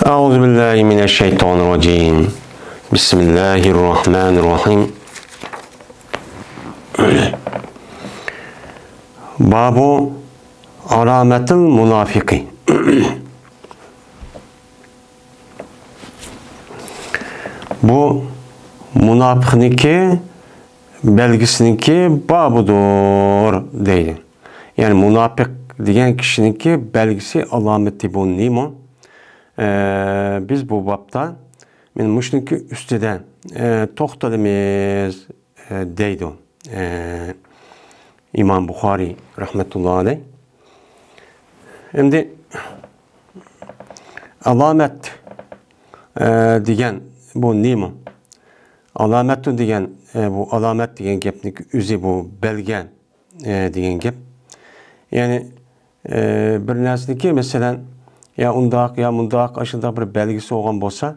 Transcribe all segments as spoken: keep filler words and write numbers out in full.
أعوذ بالله من الشيطان الرجيم. بسم الله الرحمن الرحيم. باب علامة المنافق. بۇ مۇناپىقنىڭكى بەلگىسىنىڭكى بابىدۇر دەيدۇ. يەنى مۇناپىق دېگەن كىشىنىڭكى بەلگىسى، ئالامىتى بۇ نېمە؟ ئە، بىز بۇ بابتا مانا مۇشۇنىڭكى ئۈستىدە، ئە، توختىلىمىز، ئە، دەيدۇ، ئە، ئىمام بۇخارىي رەھمەتۇللا ئەلەيھ. ئەمدى ئالامەت، ئە، دېگەن بۇ نېمە؟ ئالامەتتۇ دېگەن، ئە، بۇ ئالامەت دېگەن گەپنىڭكى ئۆزى بۇ بەلگە، ئە، دېگەن گەپ. يەنى، ئە، بىر نەرسىنىڭكى، مەسىلەن، يا ئۇنداق، يا مۇنداق، ئاشۇنداق بىر بەلگىسى بولغان بولسا،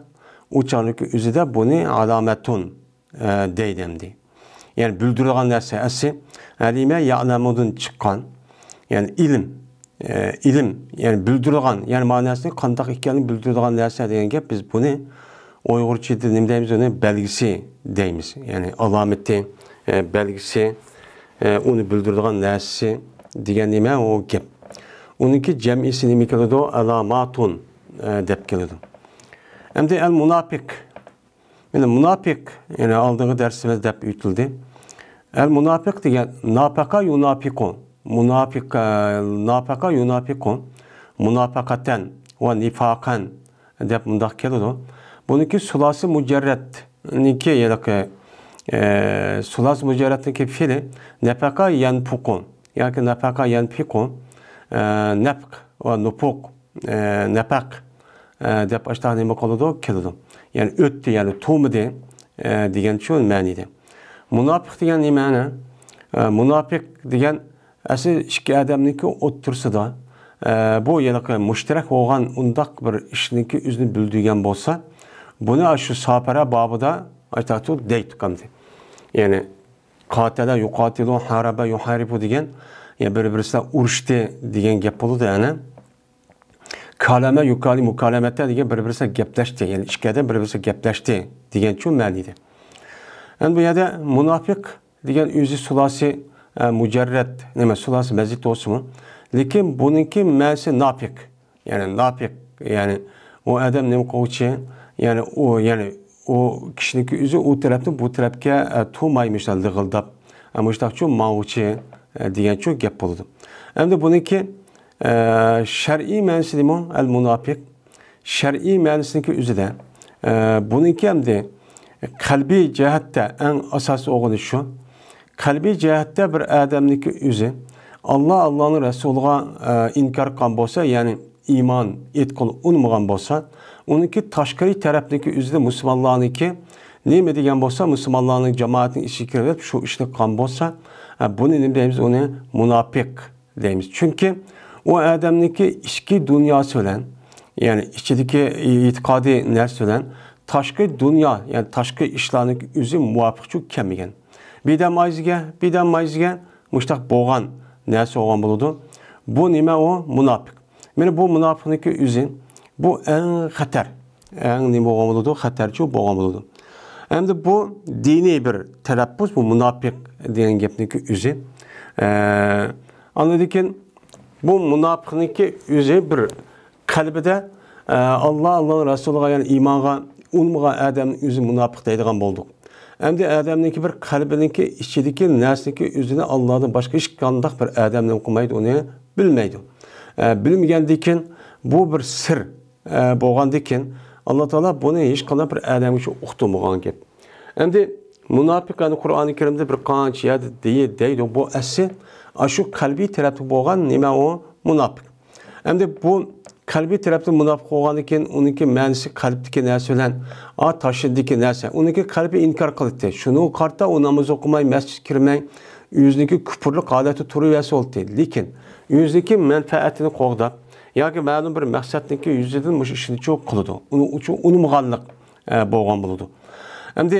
ئۇ چاغنىڭكى ئۆزىدە بۇنى ئالامەتۇن، ئە، دەيدۇ ئەمدى. يەنى بىلدۈرىدىغان نەرسە ئەسلى ھەلىمە يەلەمۇدىن چىققان. يەنى ئىلىم، ئە، ئىلىم، يەنى بىلدۈرىدىغان، يەنى مەنىسى قانداق ئىكەنلىكىنى بىلدۈرىدىغان نەرسە دېگەن گەپ. بىز بۇنى ئۇيغۇرچىدا نېمە دەيمىز؟ ئۇنى بەلگىسى دەيمىز. يەنى ئالامىتى، ئە، بەلگىسى، ئە، ئۇنى بىلدۈرىدىغان نەرسىسى دېگەن نېمە ئۇ گەپ. ئۇنىڭكى جەمئىسى نېمە كېلىدۇ؟ ئالاماتۇن، ئە، دەپ كېلىدۇ. ئەمدى ئەل مۇناپىق. يەنى مۇناپىق، يەنى ئالدىنقى دەرسىمىز دەپ ئۆتۈلدى. ئەل مۇناپىق دېگەن ناپەقە يۇناپىقۇ. مۇناپىق، ئە، ناپەقە يۇناپىقۇ. مۇناپەقەتەن ۋە نىفاقەن دەپ مۇنداق كېلىدۇ. بۇنىڭكى سۇلاسى مۇجەررەتنىڭكى ھېلىقى، ئە، سۇلاسى مۇجەررەتنىڭكى فېئلى نەپەقە يەنپۇقۇ ياكى نەپەقە يەنپىقۇ، ئە، نەپق ۋە نۇپۇق، ئە، نەپەق، ئە، دەپ ئاشتاق نېمە قىلىدۇ؟ كېلىدۇ. يەنى ئۆتتى، يەنى تۇرمىدى، ئە، دېگەن شۇ مەنىدە. مۇناپىق دېگەن نېمە مەنە؟ ئە، مۇناپىق دېگەن ئەسلى ئىككى ئادەمنىڭكى ئوتتۇرىسىدا، ئە، بۇ ھېلىقى مۇشتەرەك بولغان ئۇنداق بىر ئىشنىڭكى ئۆزىنى بىلدۈرگەن بولسا، بۇنى شۇ ساپەرە بابىدا ئاشتاق دەيتتۇق ئەمدى. يەنى قاتەلە يۇقاتىلۇ، ھارەبە يۇھارىبۇ دېگەن، يەنى بىر-بىرسىدە ئۇرۇشتى دېگەن گەپ بولىدۇ، يەنى. كالەمە يۇكالى مۇكالەمەتە دېگەن بىر-بىرسىگە گەپلەشتى، يەنى ئىككى ئادەم بىر-بىرسىگە گەپلەشتى دېگەن شۇ مەنىدە. ئەمدى بۇ يەردە مۇناپىق دېگەن ئۆزى سۇلاسى، ئە، مۇجەررەت، نېمە، سۇلاسى مەزىد بولسىمۇ، لېكىن بۇنىڭكى مەنىسى ناپىق. يەنى ناپىق، يەنى ئۇ ئادەم نېمە قىلغۇچى، يەنى ئۇ، يەنى ئۇ كىشىنىڭكى ئۆزى ئۇ تەرەپتىن بۇ تەرەپكە، ئە، تۇرماي مۇشۇنداق لىغىلداپ، ئە، مۇشۇنداقچۇ ماڭغۇچى، ئە، دېگەنچۇ گەپ بولىدۇ. ئەمدى بۇنىڭكى، ئە، شەرئىي مەنىسى نېمە؟ ئەل مۇناپىق. شەرئىي مەنىسىنىڭكى ئۆزىدە، ئە، بۇنىڭكى ئەمدى قەلبىي جەھەتتە ئەڭ ئاساسىي بولغىنى شۇ. قەلبىي جەھەتتە بىر ئادەمنىڭكى ئۆزى ئاللا، ئاللانىڭ رەسۇلىغا، ئە، ئىنكار قىلغان بولسا، يەنى ئىمان ئېيتقىلى ئۇنىمىغان بولسا، ئۇنىڭكى تاشقىرى تەرەپنىڭكى ئۆزىدە مۇسۇلمانلارنىڭكى نېمە دېگەن بولسا، مۇسۇلمانلارنىڭ جامائەتنىڭ ئىچىگە كىرىپ شۇ ئىشنى قىلغان بولسا، ئە، بۇنى نېمە دەيمىز؟ ئۇنى مۇناپىق دەيمىز. چۈنكى ئۇ ئادەمنىڭكى ئىچكى دۇنياسى بىلەن، يەنى ئىچىدىكى ئېتىقادىي نەرسە بىلەن تاشقى دۇنيا، يەنى تاشقى ئىشلارنىڭكى ئۆزى مۇۋاپىقچۇ كەلمىگەن. بىردەم ئايزىگە، بىردەم مايزىگە مۇشتاق بولغان نەرسە بولغان بولىدۇ. بۇ نېمە ئۇ؟ مۇناپىق. مانا بۇ مۇناپىقنىڭكى ئۆزى، بۇ ئەڭ خەتەر، ئەڭ نېمە بولغان بولىدۇ؟ خەتەرچۇ بولغان بولىدۇ. ئەمدى بۇ دىنىي بىر تەلەپپۇز، بۇ مۇناپىق دېگەن گەپنىڭكى ئۆزى. ئە، ئاندىن كېيىن بۇ مۇناپىقنىڭكى ئۆزى بىر قەلبىدە، ئە، ئاللا، ئاللانىڭ رەسۇلىغا، يەنى ئىمانغا ئۇنىمىغان ئادەمنى ئۆزى مۇناپىق دەيدىغان بولدۇق. ئەمدى ئادەمنىڭكى بىر قەلبىنىڭكى ئىچىدىكى نەرسىنىڭكى ئۆزىنى ئاللادىن باشقا ھېچقانداق بىر ئادەم نېمە قىلمايدۇ، ئۇنى بىلمەيدۇ. ئە، بىلمىگەندىن كېيىن بۇ بىر سىر، ئە، بولغاندىن كېيىن ئاللا تائالا بۇنى ھېچقانداق بىر ئادەمگىچە ئۇقتۇرمىغان گەپ. ئەمدى مۇناپىق، يەنى قۇرئانى كەرىمدە بىر قانچە يەردە دېي-، دەيدۇ، بۇ ئەسلى ئاشۇ قەلبىي تەرەپتە بولغان نېمە ئۇ؟ مۇناپىق. ئەمدى بۇ قەلبىي تەرەپتە مۇناپىق بولغاندىن كېيىن، ئۇنىڭكى مەنىسى قەلبتىكى نەرسە بىلەن، ئا، تاشلىدىكى نەرسە. ئۇنىڭكى قەلبى ئىنكار قىلاتتى. شۇنىڭغا قارىتا ئۇ ناماز ئوقۇماي، مەسچىتكە كىرمەي، ئۆزىنىڭكى كۇپۇرلۇق ھالەتتە تۇرۇۋەرسە بولاتتى. لېكىن ئۆزىنىڭكى مەنپەئەتىنى قوغداپ ياكى مەلۇم بىر مەقسەتنىڭكى يۈزىدىن مۇشۇ ئىشنى چوق قىلىدۇ. ئۇنىڭ ئۈچۈن ئۇنىمىغانلىق، ئە، بولغان بولىدۇ. ئەمدى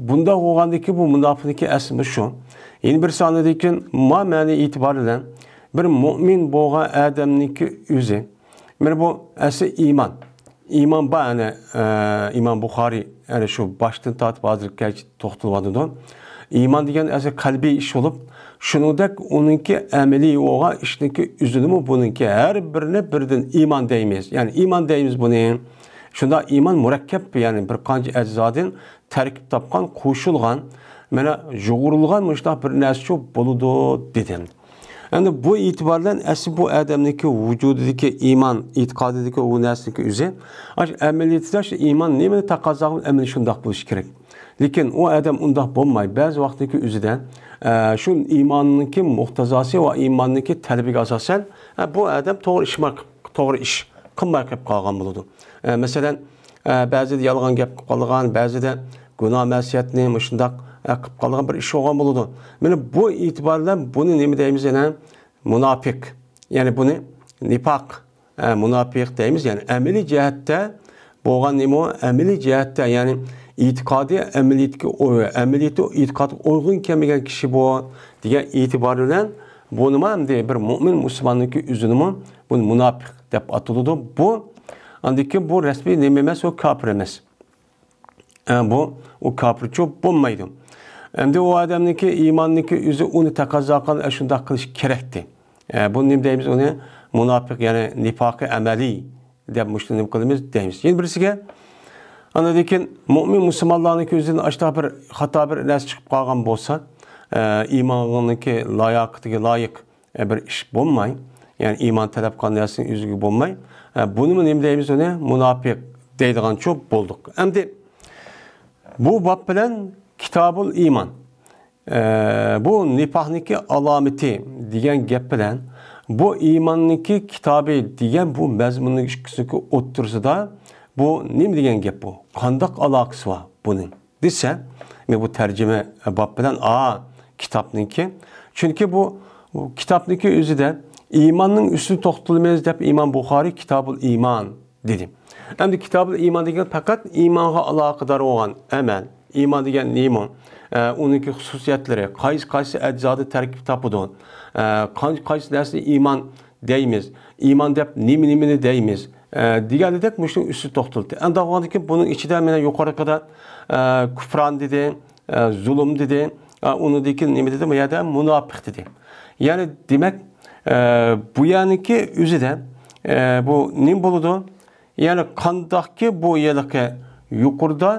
بۇنداق بولغاندىكىن بۇ مۇناپىقنىڭكى ئەسلى شۇ. يەنە بىر سانىدىكىن ما مەنە ئېتىبارى بىلەن بىر مۇئمىن بولغان ئادەمنىڭكى ئۆزى، مانا بۇ ئەسلى ئىمان. ئىمان بار، يەنى، ئە، ئىمام بۇخارىي، يەنى شۇ باشتىن تارتىپ ھازىرغىچە توختىلىۋاتىدۇ. ئىمان دېگەن ئەسلى قەلبىي ئىش بولۇپ، شۇنىڭدەك ئۇنىڭكى ئەمەلىي بولغان ئىشنىڭكى ئۆزىنىمۇ بۇنىڭكى ھەر بىرىنى بىردىن ئىمان دەيمىز. يەنى ئىمان دەيمىز بۇنى. شۇنداق ئىمان مۇرەككەپ، يەنى بىر قانچە ئەجزادىن تەركىب تاپقان، قوشۇلغان، مانا يۇغۇرۇلغان مۇشۇنداق بىر نەرسىچۇ بولىدۇ دېدىم. ئەمدى بۇ ئېتىبار بىلەن ئەسلى بۇ ئادەمنىڭكى ۋۇجۇدىدىكى ئىمان، ئېتىقادىدىكى ئۇ نەرسىنىڭكى ئۆزى، ئاشۇ ئەمەلىيىتىدە شۇ ئىمان نېمىنى تەقەززا قىلىپ، ئەمەلىي شۇنداق بولۇشى كېرەك. لېكىن ئۇ ئادەم ئۇنداق بولماي، بەزى ۋاقىتنىڭكى ئۆزىدە، ئە، شۇ ئىماننىڭكى مۇقتەزاسى ۋە ئىماننىڭكى تەلىپىگە ئاساسەن، ئە، بۇ ئادەم توغرا ئىش، توغرا ئىش قىلماي قېلىپ قالغان بولىدۇ. ئە، مەسىلەن، ئە، بەزىدە يالغان گەپ قىلىپ قالىدىغان، بەزىدە گۇناھ مەسىيەتنى مۇشۇنداق، ئە، قىلىپ قالىدىغان بىر ئىش بولغان بولىدۇ. مانا بۇ ئېتىبار بىلەن بۇنى نېمە دەيمىز يەنە؟ مۇناپىق. يەنى بۇنى نىپاق، ئە، مۇناپىق دەيمىز. يەنى ئەمەلىي جەھەتتە بولغان نېمە ئۇ؟ ئەمەلىي جەھەتتە، يەنى ئېتىقادى ئەمەلىيەتكە ئۇ-، ئەمەلىيىتى ئېتىقادقا ئۇيغۇن كەلمىگەن كىشى بۇ دېگەن ئېتىبار بىلەن بۇنىمۇ ئەمدى بىر مۇئمىن مۇسۇلماننىڭكى ئۆزىنىمۇ بۇ مۇناپىق دەپ ئاتىلىدۇ. بۇ، ئاندىن كېيىن بۇ رەسمىي نېمە ئەمەس، ئۇ كاپىر ئەمەس. ئە، بۇ، ئۇ كاپىرچۇ بولمايدۇ. ئەمدى ئۇ ئادەمنىڭكى ئىماننىڭكى ئۆزى ئۇنى تەقەززا قىلغان، ئە، شۇنداق قىلىش كېرەكتى. ئە، بۇ نېمە دەيمىز ئۇنى؟ مۇناپىق، يەنى نىپاقى ئەمەلىي دەپ مۇشۇنى نېمە قىلىمىز دەيمىز. يەنە بىرسىگە، ئاندىن كېيىن مۇئمىن مۇسۇلمانلارنىڭكى ئۆزىدىن ئاشۇنداق بىر خاتا بىر نەرسە چىقىپ قالغان بولسا، ئە، ئىماننىڭكى لاياقىتىگە لايىق ئە، بىر ئىش بولماي، يەنى ئىمان تەلەپ قىلغان نەرسىنىڭ ئۆزىگە بولماي، ئە، بۇنىمۇ نېمە دەيمىز ئۇنى؟ مۇناپىق دەيدىغانچۇ بولدۇق. ئەمدى بۇ باب بىلەن كىتابۇل ئىمان، ئە، بۇ نىپاقنىڭكى ئالامىتى دېگەن گەپ بىلەن بۇ ئىماننىڭكى كىتابى دېگەن بۇ مەزمۇننىڭ ئىككىسىنىڭكى ئوتتۇرىسىدا بۇ نېمە دېگەن گەپ بۇ؟ قانداق ئالاقىسى بار بۇنىڭ؟ دېسە، مەن بۇ تەرجىمە باب بىلەن، ئا، كىتابنىڭكى. چۈنكى بۇ، بۇ كىتابنىڭكى ئۆزىدە ئىماننىڭ ئۈستىدە توختىلىمىز دەپ ئىمام بۇخارىي كىتابۇل ئىمان دېدى. ئەمدى كىتابۇل ئىمان دېگەن پەقەت ئىمانغا ئالاقىدار بولغان ئەمەل. ئىمان دېگەن نېمە؟ ئە، ئۇنىڭكى خۇسۇسىيەتلىرى، قايسى، قايسى ئەجزادىن تەركىب تاپىدۇ؟ ئە، قايسى، قايسى نەرسىنى ئىمان دەيمىز، ئىمان دەپ نېمە نېمىنى دەيمىز، ئە، دېگەنلىدەك مۇشۇنىڭ ئۈستىدە توختىلىدى. ئەمدى بولغاندىن كېيىن بۇنىڭ ئىچىدە مانا يۇقىرىقىدا، ئە، كۇفران دېدى، ئە، زۇلۇم دېدى، ئە، ئۇنىڭدىن كېيىن نېمە دېدى؟ بۇ يەردە مۇناپىق دېدى. يەنى دېمەك، ئە، بۇ يەرنىڭكى ئۆزىدە، ئە، بۇ نېمە بولىدۇ؟ يەنى قانداقكى بۇ ھېلىقى يۇقىرىدا،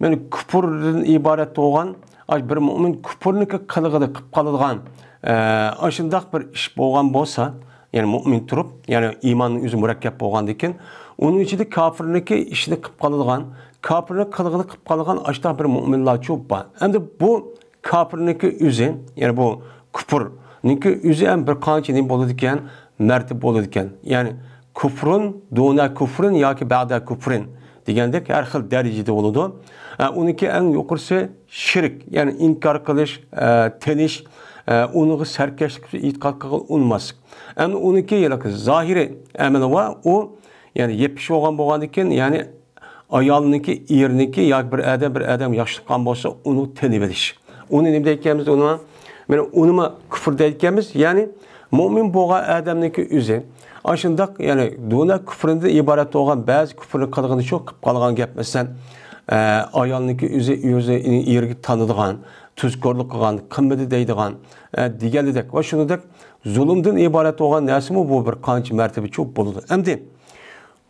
يەنى كۇپۇردىن ئىبارەت بولغان، ئاي، بىر مۆمىن كۇپۇرنىڭكى قىلىقىدا قىلىپ قالىدىغان، ئە، ئاشۇنداق بىر ئىش بولغان بولسا، يەنى مۆمىن تۇرۇپ، يەنى ئىماننىڭ ئۆزى مۇرەككەپ بولغاندىكىن، ئۇنىڭ ئىچىدە كاپىرنىڭكى ئىشىنى قىلىپ قالىدىغان، كاپىرنىڭ قىلىقىنى قىلىپ قالىدىغان ئاشۇنداق بىر مۆمىنلارچۇ بار. ئەمدى بۇ كاپىرنىڭكى ئۆزى، يەنى بۇ كۇپۇرنىڭكى ئۆزى ھەم بىر قانچە نېمە بولىدىكەن، مەرتىبە بولىدىكەن. يەنى كۇفرۇن، دۇنە كۇفرىن ياكى بەدە كۇفرىن دېگەندەك ھەر خىل دەرىجىدە بولىدۇ. ئە، ئۇنىڭكى ئەڭ يۇقىرىسى شىرك، يەنى ئىنكار قىلىش، ئە، تىنىش، ئە، ئۇنىڭغا سەركەشلىك، ئېتىقاد قىلغىلى ئۇنىماسلىق. ئەمما ئۇنىڭكى ھېلىقى زاھىرىي ئەمەلى بار، ئۇ، يەنى يېپىش بولغان بولغاندىكىن، يەنى ئايالنىڭكى، ئېرىنىڭكى ياكى بىر ئادەم، بىر ئادەم ياخشى تۇتقان بولسا، ئۇنى تېنىۋېلىش. ئۇنى نېمە دەيدىكەنمىز ئۇنى؟ مانا ئۇنىمۇ كۇفر دەيدىكەنمىز. يەنى مۆمىن بولغان ئادەمنىڭكى ئۆزى ئاشۇنداق، يەنى دۇنە كۇفرىدىن ئىبارەت بولغان بەزى كۇفرنى قىلغىنى شۇ قىلىپ قالغان گەپ. مەسىلەن، ئە، ئايالنىڭكى ئۆزى، ئۆزى ئېرىگە تانىدىغان، تۇزكورلۇق قىلغان، قىلمىدى دەيدىغان، ئە، دېگەنلىدەك ۋە شۇنىڭدەك زۇلۇمدىن ئىبارەت بولغان نەرسىمۇ بۇ بىر قانچە مەرتىبە چوپ بولىدۇ. ئەمدى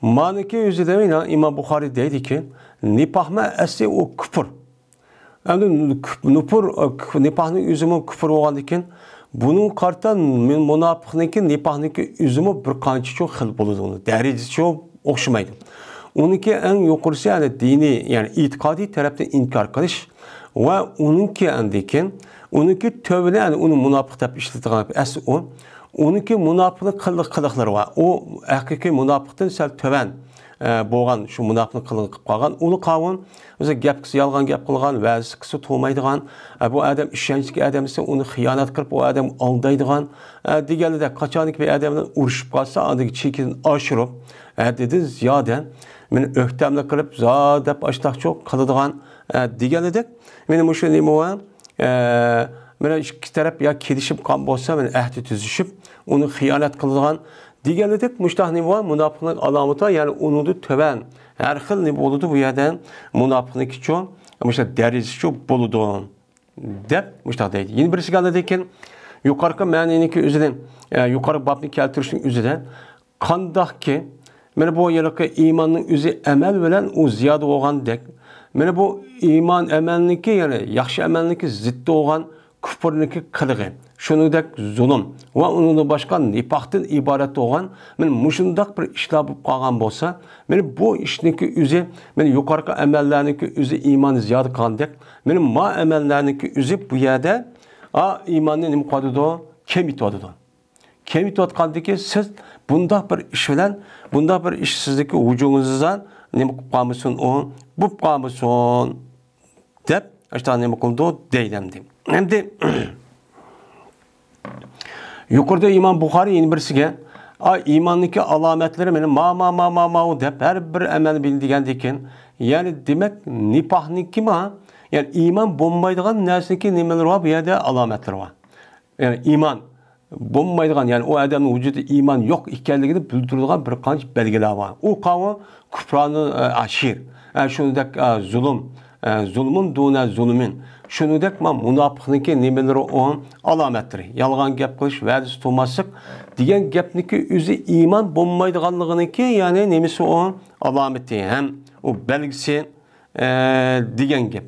مانىكى ئۆزى دەيمەن، ئىمام بۇخارىي دەيدىكى، نىپاقمۇ ئەسلى ئۇ كۇپۇر. ئەمدى نۇپۇر، نىپاقنىڭ ئۆزىمۇ كۇپۇر بولغاندىكىن، بۇنىڭغا قارىتا مۇ-، مۇناپىقنىڭكى، نىپاقنىڭكى ئۆزىمۇ بىر قانچە چوڭ خىل بولىدۇ، ئۇنىڭ دەرىجىسى چوڭ ئوخشىمايدۇ. ئۇنىڭكى ئەڭ يۇقىرىسى، يەنى دىنىي، يەنى ئېتىقادىي تەرەپتىن ئىنكار قىلىش ۋە ئۇنىڭكى ئاندىن كېيىن، ئۇنىڭكى تۆۋىنى، يەنى ئۇنى مۇناپىق دەپ ئىشلىتىدىغان ئەسلى ئۇ. ئۇنىڭكى مۇناپىقنىڭ قىلىق-، قىلىقلىرى بار. ئۇ ھەقىقىي مۇناپىقتىن سەل تۆۋەن، ئە، بولغان شۇ مۇناپىقنىڭ قىلىقى قىلىپ قالغان. ئۇنى قاۋۇن، ئۆزى گەپ قىلسا يالغان گەپ قىلغان، ۋەزى قىلسا تۇغمايدىغان، ئە، بۇ ئادەم ئىشەنچلىك ئادەم دېسە، ئۇنى خىيانەت قىلىپ، ئۇ ئادەم ئالدايدىغان، ئە، دېگەنلىدەك، قاچانكى بىر ئادەم بىلەن ئۇرۇشۇپ قالسا، ئاندىكى چېكىدىن ئاشۇرۇپ، ھەددىدىن زىيادە، مېنى ئۆكتەملىك قىلىپ، زادى دەپ ئاشتاقچۇ قىلىدىغان، ئە، دېگەنلىدەك، مېنى مۇشۇ نېمە ۋە، ئە، مانا ئىككى تەرەپ يا كېلىشىپ قالغان بولسا، مانا ئەھدى تۈزۈشۈپ، ئۇنى خىيانەت قىلىدىغان، دېگەنلىدەك، مۇشتاق نېمە بار؟ مۇناپىقنىڭ ئالامىتى، يەنى ئۇنىڭدا تۆۋەن ھەر خىل نېمە بولىدۇ بۇ يەردە؟ مۇناپىقنىڭكىچۇ، مۇشۇنداق دەرىجىسىچۇ بولىدۇ، دەپ مۇشتاق دەيدۇ. يەنە بىرسىگە ئاندىن كېيىن يۇقىرىقى مەنىنىڭكى ئۆزىدىن، ئە، يۇقىرىقى بابنى كەلتۈرۈشنىڭ ئۆزىدە قانداقكى، مانا بۇ ھېلىقى ئىماننىڭ ئۆزى ئەمەل بىلەن ئۇ زىيادە بولغاندەك، مانا بۇ ئىمان ئەمەلنىڭكى، يەنى ياخشى ئەمەلنىڭكى زىددى بولغان كۇپۇرنىڭكى قىلىقى، شۇنىڭدەك زۇلۇم ۋە ئۇنىڭدىن باشقا نىپاقتىن ئىبارەت بولغان، مانا مۇشۇنداق بىر ئىشلار بولۇپ قالغان بولسا، مانا بۇ ئىشنىڭكى ئۆزى، مانا يۇقىرىقى ئەمەللەرنىڭكى ئۆزى ئىماننى زىيادە قىلغاندەك، مانا ما ئەمەللەرنىڭكى ئۆزى بۇ يەردە، ئا، ئىماننى نېمە قىلىۋاتىدۇ؟ كېمىتىۋاتىدۇ. كېمىتىۋاتقاندىكى سىز بۇنداق بىر ئىش بىلەن، بۇنداق بىر ئىش سىزنىڭكى ۋۇجۇدىڭىزدا نېمە قىلىپ قالمىسۇن ئۇ؟ بولۇپ قالمىسۇن. دەپ، ئاشۇنداق نېمە قىلىدۇ دەيدۇ ئەمدى. ئەمدى يۇقىرىدا ئىمام بۇخارىي يەنە بىرسىگە، ئا، ئىماننىڭكى ئالامەتلىرى مانا ما، ما، ما، ما، ماۋۇ دەپ ھەر بىر ئەمەلنى بىل دېگەندىكىن، يەنى دېمەك، نىپاقنىڭكى ما، يەنى ئىمان بولمايدىغان نەرسىنىڭكى نېمىلىرى بار؟ بۇ يەردە ئالامەتلىرى بار. يەنى ئىمان بولمايدىغان، يەنى ئۇ ئادەمنىڭ ۋۇجۇدىدا ئىمان يوق ئىكەنلىكىنى بىلدۈرىدىغان بىر قانچە بەلگىلەر بار. ئۇ قاۋۇ كۇپرانۇ، ئە، ئەشىر. ئە، شۇنىڭدەك، ئە، زۇلۇم. ئە، زۇلمۇن دۇنە زۇلمىن. شۇنىڭدەك ما مۇناپىقنىڭكى نېمىلىرى ئۇ؟ ئالامەتلىرى. يالغان گەپ قىلىش، ۋەدىسى تۇرماسلىق دېگەن گەپنىڭكى ئۆزى ئىمان بولمايدىغانلىقىنىڭكى، يەنى نېمىسى ئۇ؟ ئالامىتى ھەم ئۇ بەلگىسى. ئە، دېگەن گەپ.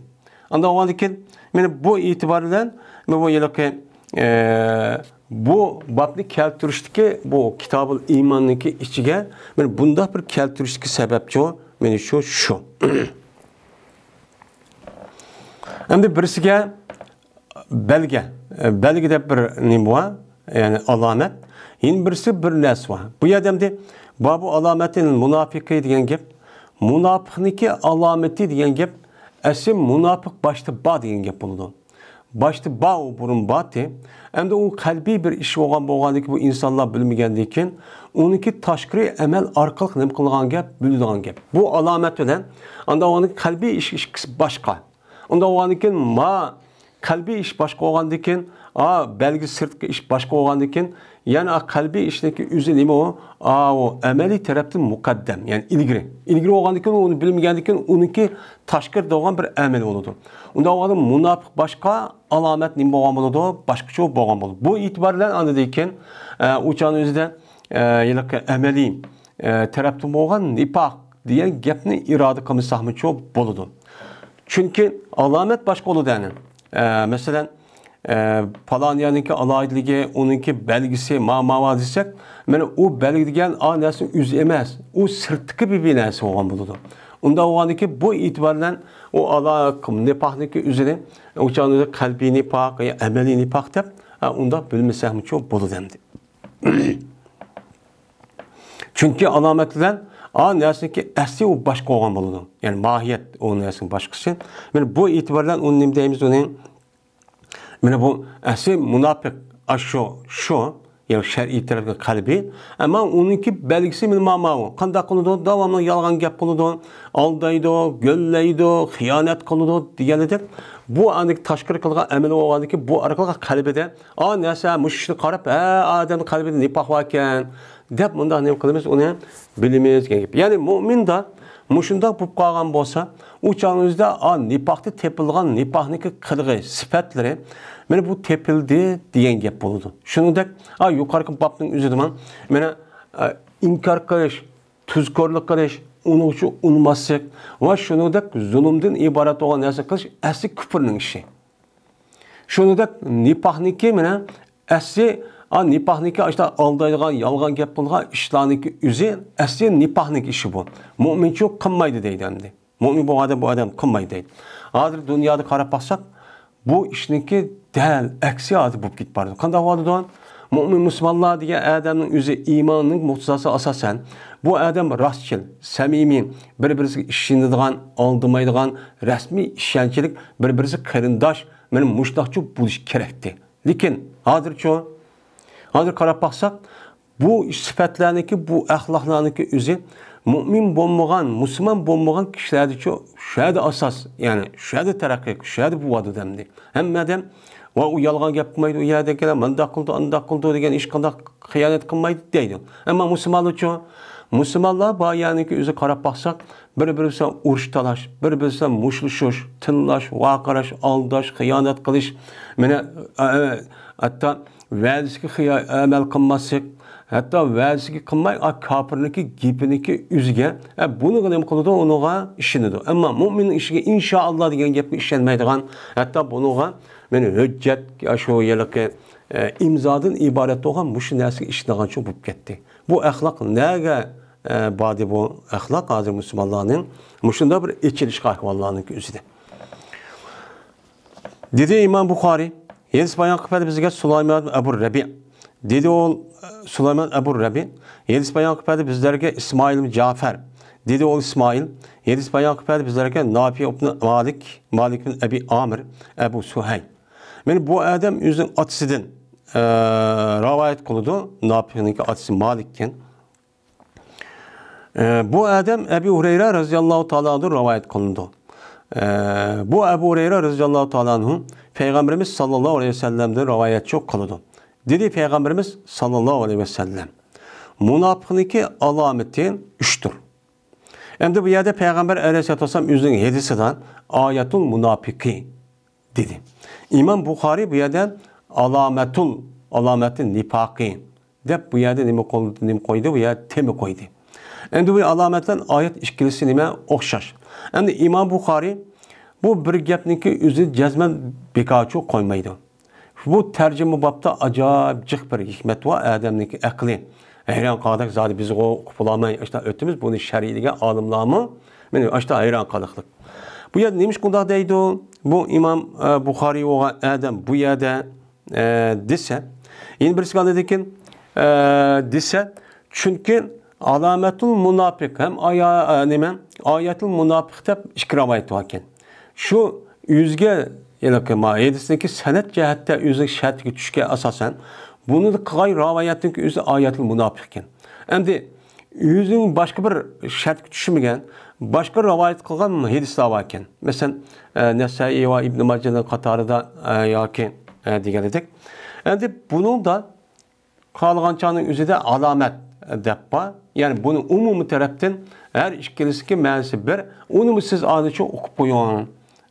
ئانداق بولغاندىكىن، مانا بۇ ئېتىبار بىلەن، مانا بۇ ھېلىقى، ئە، بۇ بابنى كەلتۈرۈشتىكى، بۇ كىتابۇل ئىماننىڭكى ئىچىگە، مانا بۇنداق بىر كەلتۈرۈشتىكى سەۋەبچۇ، مانا شۇ، شۇ. ئەمدى بىرسىگە بەلگە، بەلگە دەپ بىر نېمە بار، يەنى ئالامەت. يەنە بىرسى بىر نەرسە بار. بۇ يەردە ئەمدى بابۇ ئالامەتىل مۇنافىقى دېگەن گەپ، مۇناپىقنىڭكى ئالامىتى دېگەن گەپ، ئەسلى مۇناپىق باشتا بار دېگەن گەپ بولىدۇ. باشتا بار، ئۇ بۇرۇن بارتى. ئەمدى ئۇ قەلبىي بىر ئىش بولغان، بولغاندىكىن، بۇ ئىنسانلار بىلمىگەندىكىن، ئۇنىڭكى تاشقىرى ئەمەل ئارقىلىق نېمە قىلىدىغان گەپ، بىلىدىغان گەپ. بۇ ئالامەت بىلەن، ئاندىن ئۇنىڭ قەلبىي ئىش، ئىككىسى باشقا. ئۇنداق بولغاندىكىن، ما قەلبىي ئىش باشقا بولغاندىكىن، ئا، بەلگە سىرتقى ئىش باشقا بولغاندىكىن، يەنە ئا قەلبىي ئىشنىڭكى ئۆزى نېمە ئۇ؟ ئا، ئۇ ئەمەلىي تەرەپتىن مۇقەددەم، يەنى ئىلگىرى. ئىلگىرى بولغاندىكىن، ئۇنى بىلمىگەندىكىن، ئۇنىڭكى تاشقىرىدا بولغان بىر ئەمەل بولىدۇ. ئۇنداق بولغاندا مۇناپىق باشقا، ئالامەت نېمە بولغان بولىدۇ؟ باشقىچە بولغان بولىدۇ. بۇ ئېتىبار بىلەن ئاندىن كېيىن، ئە، ئۇ چاغنىڭ ئۆزىدە، ئە، ھېلىقى ئەمەلىي، ئە، تەرەپتىن بولغان نىپاق دېگەن گەپنى ئىرادە قىلمىساقمۇچۇ بولىدۇ. چۈنكى ئالامەت باشقا بولىدۇ، يەنى. ئە، مەسىلەن، ئە، پالان يەرنىڭكى ئالاھىدىلىكى، ئۇنىڭكى بەلگىسى، ما، ماۋا دېسەك، مانا ئۇ بەلگە دېگەن ئا نەرسىنىڭ ئۆزى ئەمەس، ئۇ سىرتتىكى بىر، بىر نەرسە بولغان بولىدۇ. ئۇنداق بولغاندىكىن، بۇ ئېتىبار بىلەن ئۇ ئالا نىپاقنىڭكى ئۆزىنى، ئۇ چاغدا قەلبىي نىپاق يا ئەمەلىي نىپاق دەپ، ئە، ئۇنداق بىلمىسەكمۇچۇ بولىدۇ ئەمدى. چۈنكى ئالامەت بىلەن ئا نەرسىنىڭكى ئەسلى ئۇ باشقا بولغان بولىدۇ. يەنى ماھىيەت ئۇ نەرسىنىڭ باشقىسى. مانا بۇ ئېتىبار بىلەن ئۇنى نېمە دەيمىز ئۇنى؟ مانا بۇ ئەسلى مۇناپىق، ئاشۇ، شۇ، يەنى شەرئىي تەرەپتىن قەلبى. ئەمما ئۇنىڭكى بەلگىسى مانا ماۋۇ. قانداق قىلىدۇ؟ داۋاملىق يالغان گەپ قىلىدۇ، ئالدايدۇ، گۆللەيدۇ، خىيانەت قىلىدۇ دېگەندەك. بۇ ئاندىكى تاشقىرى قىلغان ئەمىلى بولغاندىكىن، بۇ ئارقىلىق قەلبىدە، ئا نەرسە، مۇشۇ ئىشنى قاراپ، ھە، ئادەمنىڭ قەلبىدە نىپاق باركەن، دەپ مۇنداق نېمە قىلىمىز، ئۇنى بىلىمىز دېگەن گەپ. يەنى مۇئمىندا مۇشۇنداق بولۇپ قالغان بولسا، ئۇ چاغنىڭ ئۆزىدە، ئا، نىپاقتا تېپىلغان نىپاقنىڭكى قىلىقى، سۈپەتلىرى، مانا بۇ تېپىلدى دېگەن گەپ بولىدۇ. شۇنىڭدەك، ئا، يۇقىرىقى بابنىڭ ئۆزىدىمۇ، مانا، ئا، ئىنكار قىلىش، تۇزكورلۇق قىلىش، ئۇنىڭ ئۈچۈن ئۇنىماسلىق ۋە شۇنىڭدەك زۇلۇمدىن ئىبارەت بولغان نەرسە قىلىش ئەسلى كۇپۇرنىڭ ئىشى. شۇنىڭدەك نىپاقنىڭكى مانا ئەسلى، ئا، نىپاقنىڭكى ئاشۇنداق ئالدايدىغان، يالغان گەپ قىلىدىغان ئىشلارنىڭكى ئۆزى ئەسلى نىپاقنىڭكى ئىشى بۇ. مۇئمىنچۇ قىلمايدۇ دەيدۇ ئەمدى. مۇئمىن بولغان ئادەم بۇ ئادەم قىلمايدۇ دەيدۇ. ھازىر دۇنيادا قاراپ باقساق، بۇ ئىشنىڭكى دەل ئەكسى ھازىر بولۇپ كېتىپ بارىدۇ. قانداق بولىدۇ؟ مۇئمىن مۇسۇلمانلار دېگەن ئادەمنىڭ ئۆزى ئىماننىڭ مۇقتىزاسى ئاساسەن، بۇ ئادەم راستچىل، سەمىمىي، بىر-بىرسىگە ئىشىنىدىغان، ئالدىمايدىغان، رەسمىي ئىشەنچلىك، بىر-بىرسىگە قېرىنداش، مانا مۇشۇنداقچۇ بولۇشى كېرەكتى. لېكىن ھازىرچۇ؟ ھازىر قاراپ باقساق، بۇ سۈپەتلەرنىڭكى، بۇ ئەخلاقلارنىڭكى ئۆزى مۇئمىن بولمىغان، مۇسۇلمان بولمىغان كىشىلەردىچۇ شۇ يەردە ئاساس، يەنى شۇ يەردە تەرەققىي، شۇ يەردە بولىدۇ دەمدى. ھەممە ئادەم ۋە ئۇ يالغان گەپ قىلمايدۇ، ئۇ يەردىكىلەر مۇنداق قىلىدۇ، ئانداق قىلىدۇ دېگەن ھېچقانداق خىيانەت قىلمايدۇ دەيدۇ. ئەمما مۇسۇلمانلارچۇ؟ مۇسۇلمانلار بار يەرنىڭكى ئۆزىگە قاراپ باقساق، بىر-بىرى بىلەن ئۇرۇش تالاش، بىر-بىرى بىلەن مۇشتلىشىش، تىللاش، ۋارقىراش، ئالداش، خىيانەت قىلىش، مانا، ئە، ئە، ھەتتا ۋەدىسىگە خىيا-، ئەمەل قىلماسلىق، ھەتتا ۋەدىسىگە قىلماي، ئا، كاپىرنىڭكى گېپىنىڭكى ئۆزىگە، ئە، بۇنىڭغا نېمە قىلىدۇ؟ ئۇنىڭغا ئىشىنىدۇ. ئەمما مۇئمىننىڭ ئىشىگە ئىنشائاللا دېگەن گەپكە ئىشەنمەيدىغان، ھەتتا بۇنىڭغا مېنى ھۆججەت، شۇ ھېلىقى، ئە، ئىمزادىن ئىبارەت بولغان مۇشۇ نەرسىگە ئىشىنىدىغانچۇ بولۇپ كەتتى. بۇ ئەخلاق نەگە، ئە، باردى بۇ ئەخلاق ھازىر مۇسۇلمانلارنىڭ؟ مۇشۇنداق بىر ئېچىلىشقا ئەھۋاللارنىڭكى ئۆزىدە. دېدى ئىمام بۇخارىي، ھەدىس بايان قىلىپ بەردى بىزگە سۇلايمان ئەبۇ رەبىئ. دېدى ئۇ، سۇلايمان ئەبۇ رەبىئ، ھەدىس بايان قىلىپ بەردى بىزلەرگە ئىسمائىل ئىبن جەفەر. دېدى ئۇ ئىسمائىل، ھەدىس بايان قىلىپ بەردى بىزلەرگە نافىئ ئىبن مالىك، مالىك ئىبن ئەبى ئامىر، ئەبۇ سۇھەيل. مانا بۇ ئادەم ئۆزىنىڭ ئاتىسىدىن، ئە، رىۋايەت قىلىدۇ. نافىئنىڭكى ئاتىسى مالىككەن. ئە، بۇ ئادەم ئەبۇ ھۇرەيرە رەزىياللاھۇ تائالا ئەنھۇدىن رىۋايەت قىلىنىدۇ. ئە، بۇ ئەبۇ ھۇرەيرە رەزىياللاھۇ تائالا ئەنھۇ پەيغەمبىرىمىز ساللاللاھۇ ئەلەيھى ۋەسەللەمدىن رىۋايەتچى قىلىدۇ. دېدى پەيغەمبىرىمىز ساللاللاھۇ ئەلەيھى ۋەسەللەم، مۇناپىقنىڭكى ئالامىتى ئۈچتۇر. ئەمدى بۇ يەردە پەيغەمبەر ئەلەيھىسسالاتۇ ۋەسسالام ئۆزىنىڭ ھەدىسىدە ئايەتۇل مۇناپىقى دېدى. ئىمام بۇخارىي بۇ يەردە ئالامەتۇل، ئالامەتى نىپاقى دەپ بۇ يەردە نېمە قول-، نېمە قويدى؟ بۇ يەردە تېما قويدى. ئەمدى بۇ ئالامەتلەر ئايەت ئىككىلىسى نېمە؟ ئوخشاش. ئەمدى ئىمام بۇخارىي بۇ بىر گەپنىڭكى ئۆزى جەزمەن بىكارچۇ قويمايدۇ. بۇ تەرجىمە بابتا ئاجايىپ جىق بىر ھېكمەت بار، ئادەمنىڭكى ئەقلى ھەيران قالغۇدەك زادى بىزغۇ ئۇقۇپ بولالماي ئاشتا ئۆتىمىز، بۇنى شەرھلىگەن ئالىملارمۇ مېنى ئاشتا ھەيران قالىقلىق. بۇ يەردە نېمىش بۇنداق دەيدۇ؟ بۇ ئىمام، ئە، بۇخارىي بولغان ئادەم بۇ يەردە، ئە، دېسە، يەنە بىرسىگە ئاندىن كېيىن، ئە، دېسە، چۈنكى ئالامەتۇل مۇناپىق ھەم ئايا-، ئە، نېمە؟ ئايەتۇل مۇناپىق دەپ ئىككى رىۋايەت بار ئىكەن. شۇ ئۆزىگە، يەنى ما ھەدىسنىڭكى سەنەد جەھەتتە ئۆزىنىڭ شەرتىگە چۈشكەن ئاساسەن، بۇنى قىلغان رىۋايەتنىڭكى ئۆزى ئايەتۇل مۇناپىق ئىكەن. ئەمدى ئۆزىنىڭ باشقا بىر شەرتكە چۈشمىگەن، باشقا رىۋايەت قىلغان ھەدىسلەر بار ئىكەن. مەسىلەن، ئە، نەسائىي ۋە ئىبن ماجانىڭ قاتارىدا، ئە، ياكى، ئە، دېگەندەك. ئەمدى بۇنىڭدا قالغان چاغنىڭ ئۆزىدە ئالامەت دەپ بار. يەنى بۇنى ئومۇمىي تەرەپتىن ھەر ئىككىلىسىنىڭكى مەنىسى بىر. ئۇنىمۇ سىز ئانىچۇ ئوقۇپ قويۇڭ.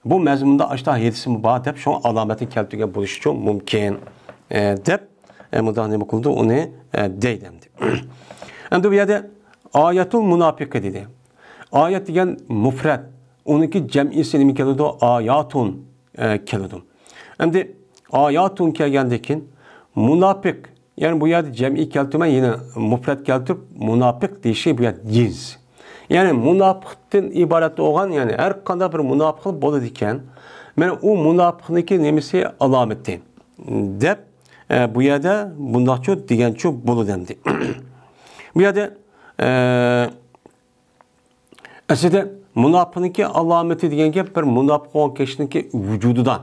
بۇ مەزمۇندا ئاشتا ھەدىسمۇ بار دەپ، شۇڭا ئالامەتنى كەلتۈرگەن بولۇشىچۇ مۇمكىن، ئە، دەپ، ئە، مۇنداق نېمە قىلىدۇ، ئۇنى، ئە، دەيدۇ ئەمدى. ئەمدى بۇ يەردە ئايەتۇل مۇناپىقى دېدى. ئايەت دېگەن مۇفرەت، ئۇنىڭكى جەمئىسى نېمە كېلىدۇ؟ ئاياتۇن، ئە، كېلىدۇ. ئەمدى ئاياتۇن كەلگەندىن كېيىن مۇناپىق، يەنى بۇ يەردە جەمئىي كەلتۈرمەي، يەنە مۇپرەت كەلتۈرۈپ، مۇناپىق دېيىشى بۇ يەردە جىنس. يەنى مۇناپىقتىن ئىبارەت بولغان، يەنى ھەر قانداق بىر مۇناپىقلىق بولىدىكەن، مانا ئۇ مۇناپىقنىڭكى نېمىسى؟ ئالامىتى دەپ، ئە، بۇ يەردە بۇنداقچۇ دېگەنچۇ بولىدۇ ئەمدى. بۇ يەردە، ئە، ئەسلىدە مۇناپىقنىڭكى ئالامىتى دېگەن گەپ بىر مۇناپىق بولغان كىشىنىڭكى ۋۇجۇدىدا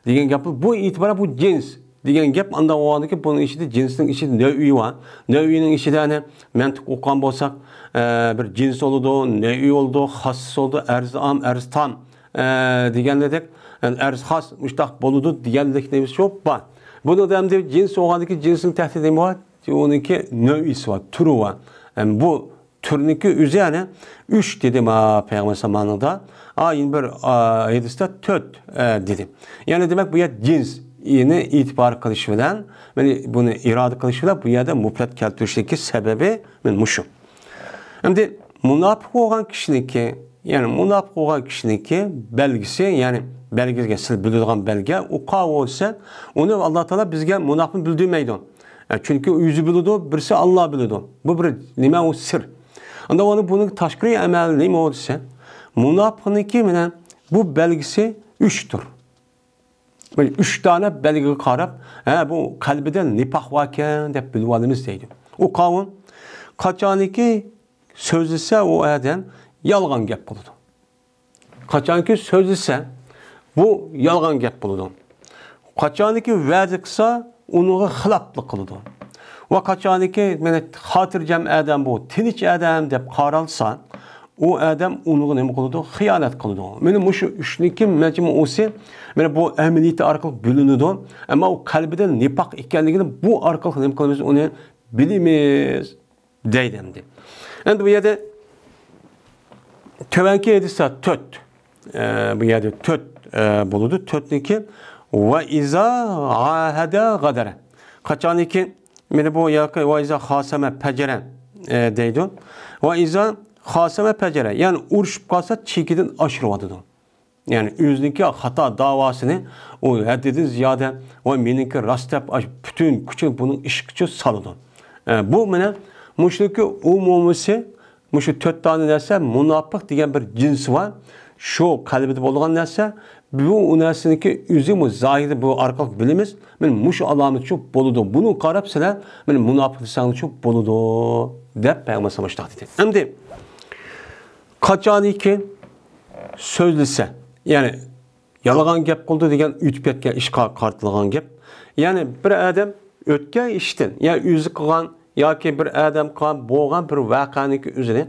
دېگەن گەپ. بۇ ئېتىبارەن بۇ جىنس دېگەن گەپ ئانداق بولغاندىكىن، بۇنىڭ ئىچىدە جىنسنىڭ ئىچىدە نەۋئىي بار. نەۋئىينىڭ ئىچىدە، يەنى مەنتىق ئوقۇغان بولساق، ئە، بىر جىنس بولىدۇ، نەۋئىي بولىدۇ، خاس بولىدۇ، ئەرز ئام، ئەرز تام، ئە، دېگەندەك، يەنى ئەرز خاس مۇشتاق بولىدۇ دېگەندەك نېمىسى شۇ بار. بۇنىڭدا ئەمدى جىنس بولغاندىكىن جىنسنىڭ تەھتىدە نېمە بار؟ ئۇنىڭكى نەۋئىسى بار، تۈرى بار. ئەم، بۇ تۈرنىڭكى ئۆزى يەنى ئۈچ دېدى ما پەيغەمبەر زامانىدا. ئا، يەنە بىر، ئا، ھەدىستە تۆت، ئە، دېدى. يەنى دېمەك، بۇ يەر جىنس، يەنى ئېتىبار قىلىش بىلەن، يەنى بۇنى ئىرادە قىلىش بىلەن بۇ يەردە مۇپرەت كەلتۈرۈشلۈكى سەۋەبى مانا مۇشۇ. ئەمدى مۇناپىق بولغان كىشىنىڭكى، يەنى مۇناپىق بولغان كىشىنىڭكى بەلگىسى، يەنى بەلگىگە سىز بىلىدىغان بەلگە، ئۇ قاۋۇ بولسا، ئۇنى ئاللا تائالا بىزگە مۇناپىق بىلدۈرمەيدۇ. ئە، چۈنكى ئۆزى بىلىدۇ، بىرسى ئاللا بىلىدۇ. بۇ بىر نېمە، ئۇ سىر. ئاندا ئۇنى بۇنىڭ تاشقىرى ئەمەل نېمە بولسا، مۇناپىقنىڭكى مانا بۇ بەلگىسى ئۈچتۇر. بۇ ئۈچ دانە بەلگىگە قاراپ، ھە، بۇ قەلبىدە نىپاق باركەن دەپ بىلىۋالىمىز دەيدۇ. ئۇ قاۋۇم قاچانكى سۆزلىسە، ئۇ ئادەم يالغان گەپ قىلىدۇ. قاچانكى سۆزلىسە، بۇ يالغان گەپ بولىدۇ. قاچانكى ۋەدە قىلسا، ئۇنىڭغا خىلاپلىق قىلىدۇ. ۋە قاچانكى، مانا، خاتىرجەم ئادەم بۇ، تىنچ ئادەم دەپ قارالسا، ئۇ ئادەم ئۇنىڭغا نېمە قىلىدۇ؟ خىيانەت قىلىدۇ. مانا مۇشۇ ئۈچنىڭكى مەجمۇئىسى مانا بۇ ئەمەلىيىتى ئارقىلىق بىلىنىدۇ. ئەمما ئۇ قەلبىدە نىپاق ئىكەنلىكىنى بۇ ئارقىلىق نېمە قىلىمىز؟ ئۇنى بىلىمىز دەيدۇ ئەمدى. ئەمدى بۇ يەردە تۆۋەنكى ھەدىسلەر تۆت. ئە، بۇ يەردە تۆت، ئە، بولىدۇ. تۆتنىڭكى ۋە ئىزا ئاھەدە غەدەرە. قاچانكى مانا بۇ ياكى ۋە ئىزا خاسەمە پەجەرە، ئە، دەيدۇ. ۋە ئىزا خاسەمە پەجەرە. يەنى ئۇرۇشۇپ قالسا چېكىدىن ئاشۇرۇۋاتىدۇ. يەنى ئۆزىنىڭكى خاتا داۋاسىنى ئۇ ھەددىدىن زىيادە ۋە مېنىڭكى راست دەپ ئاش-، پۈتۈن كۈچىنى بۇنىڭ ئىشىغا سالىدۇ. ئە، بۇ مانا مۇشۇنىڭكى ئومۇمىسى، مۇشۇ تۆت دانە نەرسە مۇناپىق دېگەن بىر جىنسى بار. شۇ قەلبىدە بولغان نەرسە، بۇ ئۇ نەرسىنىڭكى ئۆزى بۇ زاھىرى بۇ ئارقىلىق بىلىمىز. مانا مۇشۇ ئالامەتچۇ بولىدۇ. بۇنى قاراپ سىلەر مانا مۇناپىق دېسەڭلارچۇ بولىدۇ دەپ پەيغەمبەر ئەلەيھىسسالام مۇشۇنداق دېدى. ئەمدى قاچانكى سۆزلىسە، يەنى يالغان گەپ قىلدى دېگەن ئۆتۈپ كەتكەن ئىشقا قارىتىلغان گەپ. يەنى بىر ئادەم ئۆتكەن ئىشتىن، يا ئۆزى قىلغان ياكى بىر ئادەم قىلغان بولغان بىر ۋەقەنىڭكى ئۆزىنى،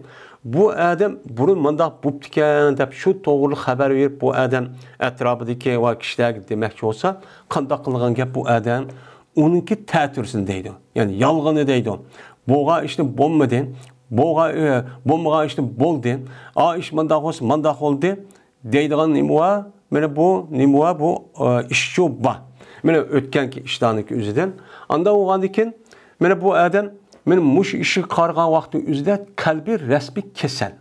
بۇ ئادەم بۇرۇن مۇنداق بوپتىكەن دەپ شۇ توغرىلىق خەۋەر بېرىپ، بۇ ئادەم ئەتراپىدىكى ۋە كىشىلەرگە دېمەكچى بولسا، قانداق قىلغان گەپ بۇ ئادەم؟ ئۇنىڭكى تەتۈرىسىنى دەيدۇ. يەنى يالغىنى دەيدۇ. بولغان ئىشنى بولمىدى، بولغان، ئە، بولمىغان ئىشنى بولدى. ئا ئىش مۇنداق بولسا، مۇنداق بولدى دەيدىغان نېمە بار؟ مانا بۇ نېمە بار؟ بۇ، ئە، ئىشچۇ بار. مانا ئۆتكەنكى ئىشلارنىڭكى ئۆزىدىن. ئانداق بولغاندىن كېيىن، مانا بۇ ئادەم، مانا مۇشۇ ئىشقا قارىغان ۋاقىتنىڭ ئۆزىدە قەلبى رەسمىي كېسەل.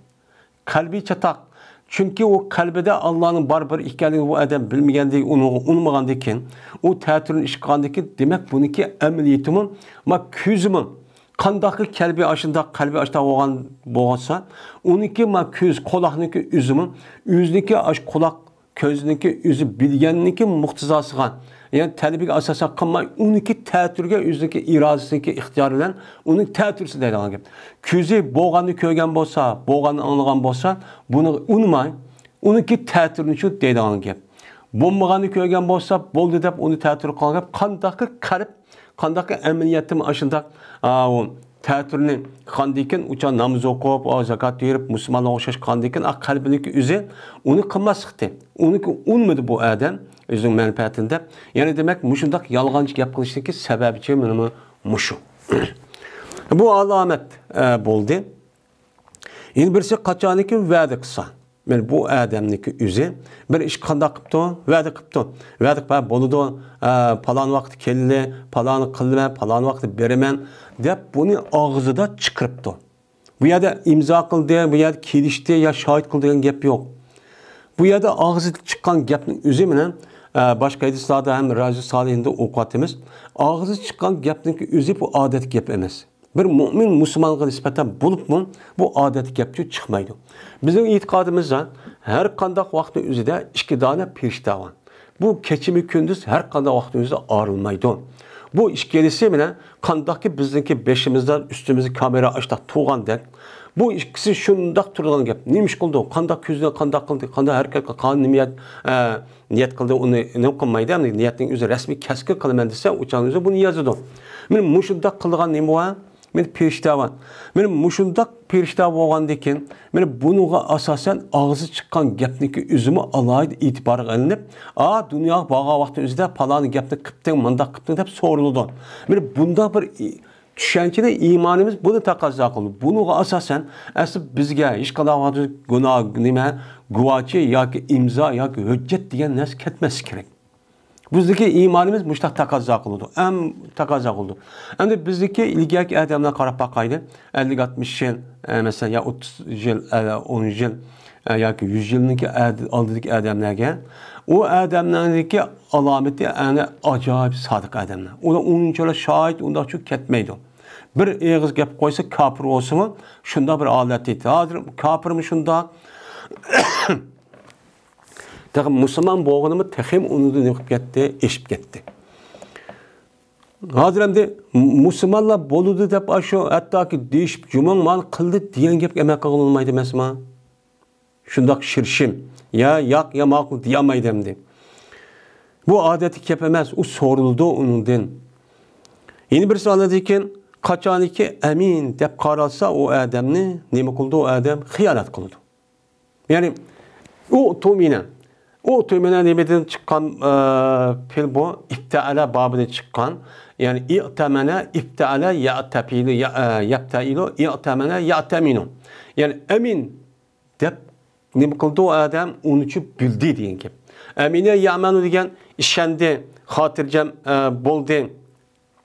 قەلبى چاتاق. چۈنكى ئۇ قەلبىدە ئاللانىڭ بار بىر ئىكەنلىكىنى بۇ ئادەم بىلمىگەندىن، ئۇنىڭغا ئۇنىمىغاندىن كېيىن، ئۇ تەتۈرىنى ئىشقا قىلغاندىن كېيىن، دېمەك، بۇنىڭكى ئەمەلىيىتىمۇ، ما كۆزىمۇ، قانداقكى قەلبى ئاشۇنداق، قەلبى ئاشۇنداق بولغان بولسا، ئۇنىڭكى ما كۆز، قۇلاقنىڭكى ئۆزىمۇ، ئۆزىنىڭكى ئاش قۇلاق، كۆزنىڭكى ئۆزى بىلگەننىڭكى مۇقتىزاسىغا، يەنى تەلىپىگە ئاساسەن قىلماي، ئۇنىڭكى تەتۈرىگە ئۆزىنىڭكى ئىرادىسىنىڭكى ئىختىيارى بىلەن ئۇنىڭ تەتۈرىسى دەيدىغان گەپ. كۆزى بولغاننى كۆرگەن بولسا، بولغاننى ئاڭلىغان بولسا، بۇنى ئۇنىماي، ئۇنىڭكى تەتۈرىنى شۇ دەيدىغان گەپ. بولمىغاننى كۆرگەن بولسا، بولدى دەپ ئۇنى تەتۈر قىلغان گەپ. قانداقكى قەلب، قانداقكى ئەمەلىيەتتىمۇ ئاشۇنداق، ئا، ئۇ تەتۈرنى قىلغاندىن كېيىن، ئۇچان ناماز ئوقۇپ، ئا، زاكات بېرىپ، مۇسۇلمانلارغا ئوخشاش قىلغاندىن كېيىن، ئا، قەلبىنىڭكى ئۆزى ئۇنى قىلماسلىقتى. ئۇنىڭكى ئۇنىمىدى بۇ ئادەم، ئۆزىنىڭ مەنپەئەتىنى دەپ. يەنى دېمەك، مۇشۇنداق يالغانچە گەپ قىلىشنىڭكى سەۋەبىچى مېنىمۇ مۇشۇ. بۇ ئالامەت، ئە، بولدى. يەنە بىرسى قاچانكى ۋەدە قىلسا. مانا بۇ ئادەمنىڭكى ئۆزى بىر ئىش قانداق قىپتۇ؟ ۋەدە قىپتۇ. ۋەدە قىلىپ، ھە، بولىدۇ، ئە، پالان ۋاقىت كېلىلى، پالان قىلىمەن، پالان ۋاقىت بېرىمەن دەپ بۇنى ئاغزىدا چىقىرىپتۇ. بۇ يەردە ئىمزا قىلدى، بۇ يەردە كېلىشتى يا شاھىت قىلدى دېگەن گەپ يوق. بۇ يەردە ئاغزىدا چىققان گەپنىڭ ئۆزى مەنە، ئە، باشقا ھەدىسلاردا ھەم رازى سالىھىندا ئوقۇۋاتىمىز. ئاغزىدا چىققان گەپنىڭكى ئۆزى بۇ ئادەتتىكى گەپ ئەمەس. بىر مۆمىن مۇسۇلمانغا نىسبەتەن بولۇپمۇ بۇ ئادەتتىكى گەپچۇ چىقمايدۇ. بىزنىڭ ئېتىقادىمىزدا ھەر قانداق ۋاقىتنىڭ ئۆزىدە ئىككى دانە پېرىشتە بار. بۇ كېچىمۇ كۈندۈز ھەر قانداق ۋاقىتنىڭ ئۆزىدە ئايرىلمايدۇ. بۇ ئىككىلىسى مەنە قانداقكى بىزنىڭكى بېشىمىزدا، ئۈستىمىزدە كامېرا ئاشتاق تۇرغاندەك، بۇ ئىككىسى شۇنداق تۇرىدىغان گەپ. نېمە ئىش قىلدى؟ قانداق كۆزىنى، قانداق قىلدى؟ قانداق ھەرىكەت قىلدى؟ قانداق نىيەت، ئە، نىيەت قىلدى، ئۇنى نېمە قىلمايدۇ، ئەمدى نىيەتنىڭ ئۆزى رەسمىي كەسكىن قىلىمەن دېسە، ئۇ چاغنىڭ ئۆزى بۇنى يازىدۇ. مانا مۇشۇنداق قىلغان نېمە بار؟ مانا پېرىشتە بار. مانا مۇشۇنداق پېرىشتە بولغاندىن كېيىن، مانا بۇنىڭغا ئاساسەن ئاغزى چىققان گەپنىڭكى ئۆزىمۇ ئالاھىدە ئېتىبارغا ئېلىنىپ، ئا، دۇنياغا بارغان ۋاقتى ئۆزىدە پالان گەپنى قىپتىڭ، مۇنداق قىپتىڭ دەپ سورىلىدۇ. مانا بۇنداق بىر ئى-، چۈشەنچىنى ئىمانىمىز بۇنى تەقەززا قىلىدۇ. بۇنىڭغا ئاساسەن، ئەسلى بىزگە ھېچقانداق ۋاقىتتا گۇناھ، نېمە، گۇۋاچى ياكى ئىمزا ياكى ھۆججەت دېگەن نەرسە كەتمەسلىكى كېرەك. بىزدىكى ئىمانىمىز مۇشۇنداق تەقەززا قىلىدۇ. ئەم، تەقەززا قىلىدۇ. ئەمدى بىزدىكى ئىلگەركى ئادەملەرگە قاراپ باقايلى. ئەللىك، ئاتمىش يىل، ئە، مەسىلەن، يا ئوتتۇز يىل، ئە، ئون يىل، ئە، ياكى يۈز يىلنىڭكى ئەد-، ئالدىدىكى ئادەملەرگە، ئۇ ئادەملەرنىڭكى ئالامىتى ئەنە ئاجايىپ سادىق ئادەملەر. ئۇلار ئۇنچىۋالا شاھىت، ئۇنداقچۇ كەتمەيدۇ. بىر ئېغىز گەپ قويسا، كاپىر بولسىمۇ، شۇنداق بىر ھالەتتە. ھازىر كاپىرمۇ شۇنداق. تېخى مۇسۇلمان بولغىنىمۇ تېخىمۇ ئۇنىڭدىن نېمە قىلىپ كەتتى؟ ئېشىپ كەتتى. ھازىر ئەمدى مۇسۇلمانلار بولىدۇ دەپ، ئاشۇ ھەتتاكى دېيىشىپ، جۇمۇڭ مانا قىلدى دېگەن گەپكە ئەمەل قىلغىلى بولمايدۇ ئەمەسمۇ؟ شۇنداق شىرشىم. يا ياق، يا ماقۇل دېيەلمەيدۇ ئەمدى. بۇ ئادەتتىكى گەپ ئەمەس، ئۇ سورىلىدۇ ئۇنىڭدىن. يەنە بىرسى ئاندىن كېيىن قاچانكى ئەمىن دەپ قارالسا، ئۇ ئادەمنى نېمە قىلىدۇ؟ ئۇ ئادەم خىيانەت قىلىدۇ. يەنى، ئۇ تۇمىنە. ئۇ تۇمىنە نېمىدىن چىققان، ئە، پېئىل بۇ؟ ئىپتەئەلە بابىدىن چىققان. يەنى، ئىئتەمەنە، ئىپتەئەلە، يەئتەپىلۇ، يە-، ئە، يەپتەئىلۇ، ئىئتەمەنە، يەئتەمىنۇ. يەنى، ئەمىن دەپ نېمە قىلدى ئۇ ئادەم؟ ئۇنىچۇ بىلدى دېگەن گەپ. ئەمىنە يەئمەنۇ دېگەن ئىشەندى، خاتىرجەم، ئە، بولدى.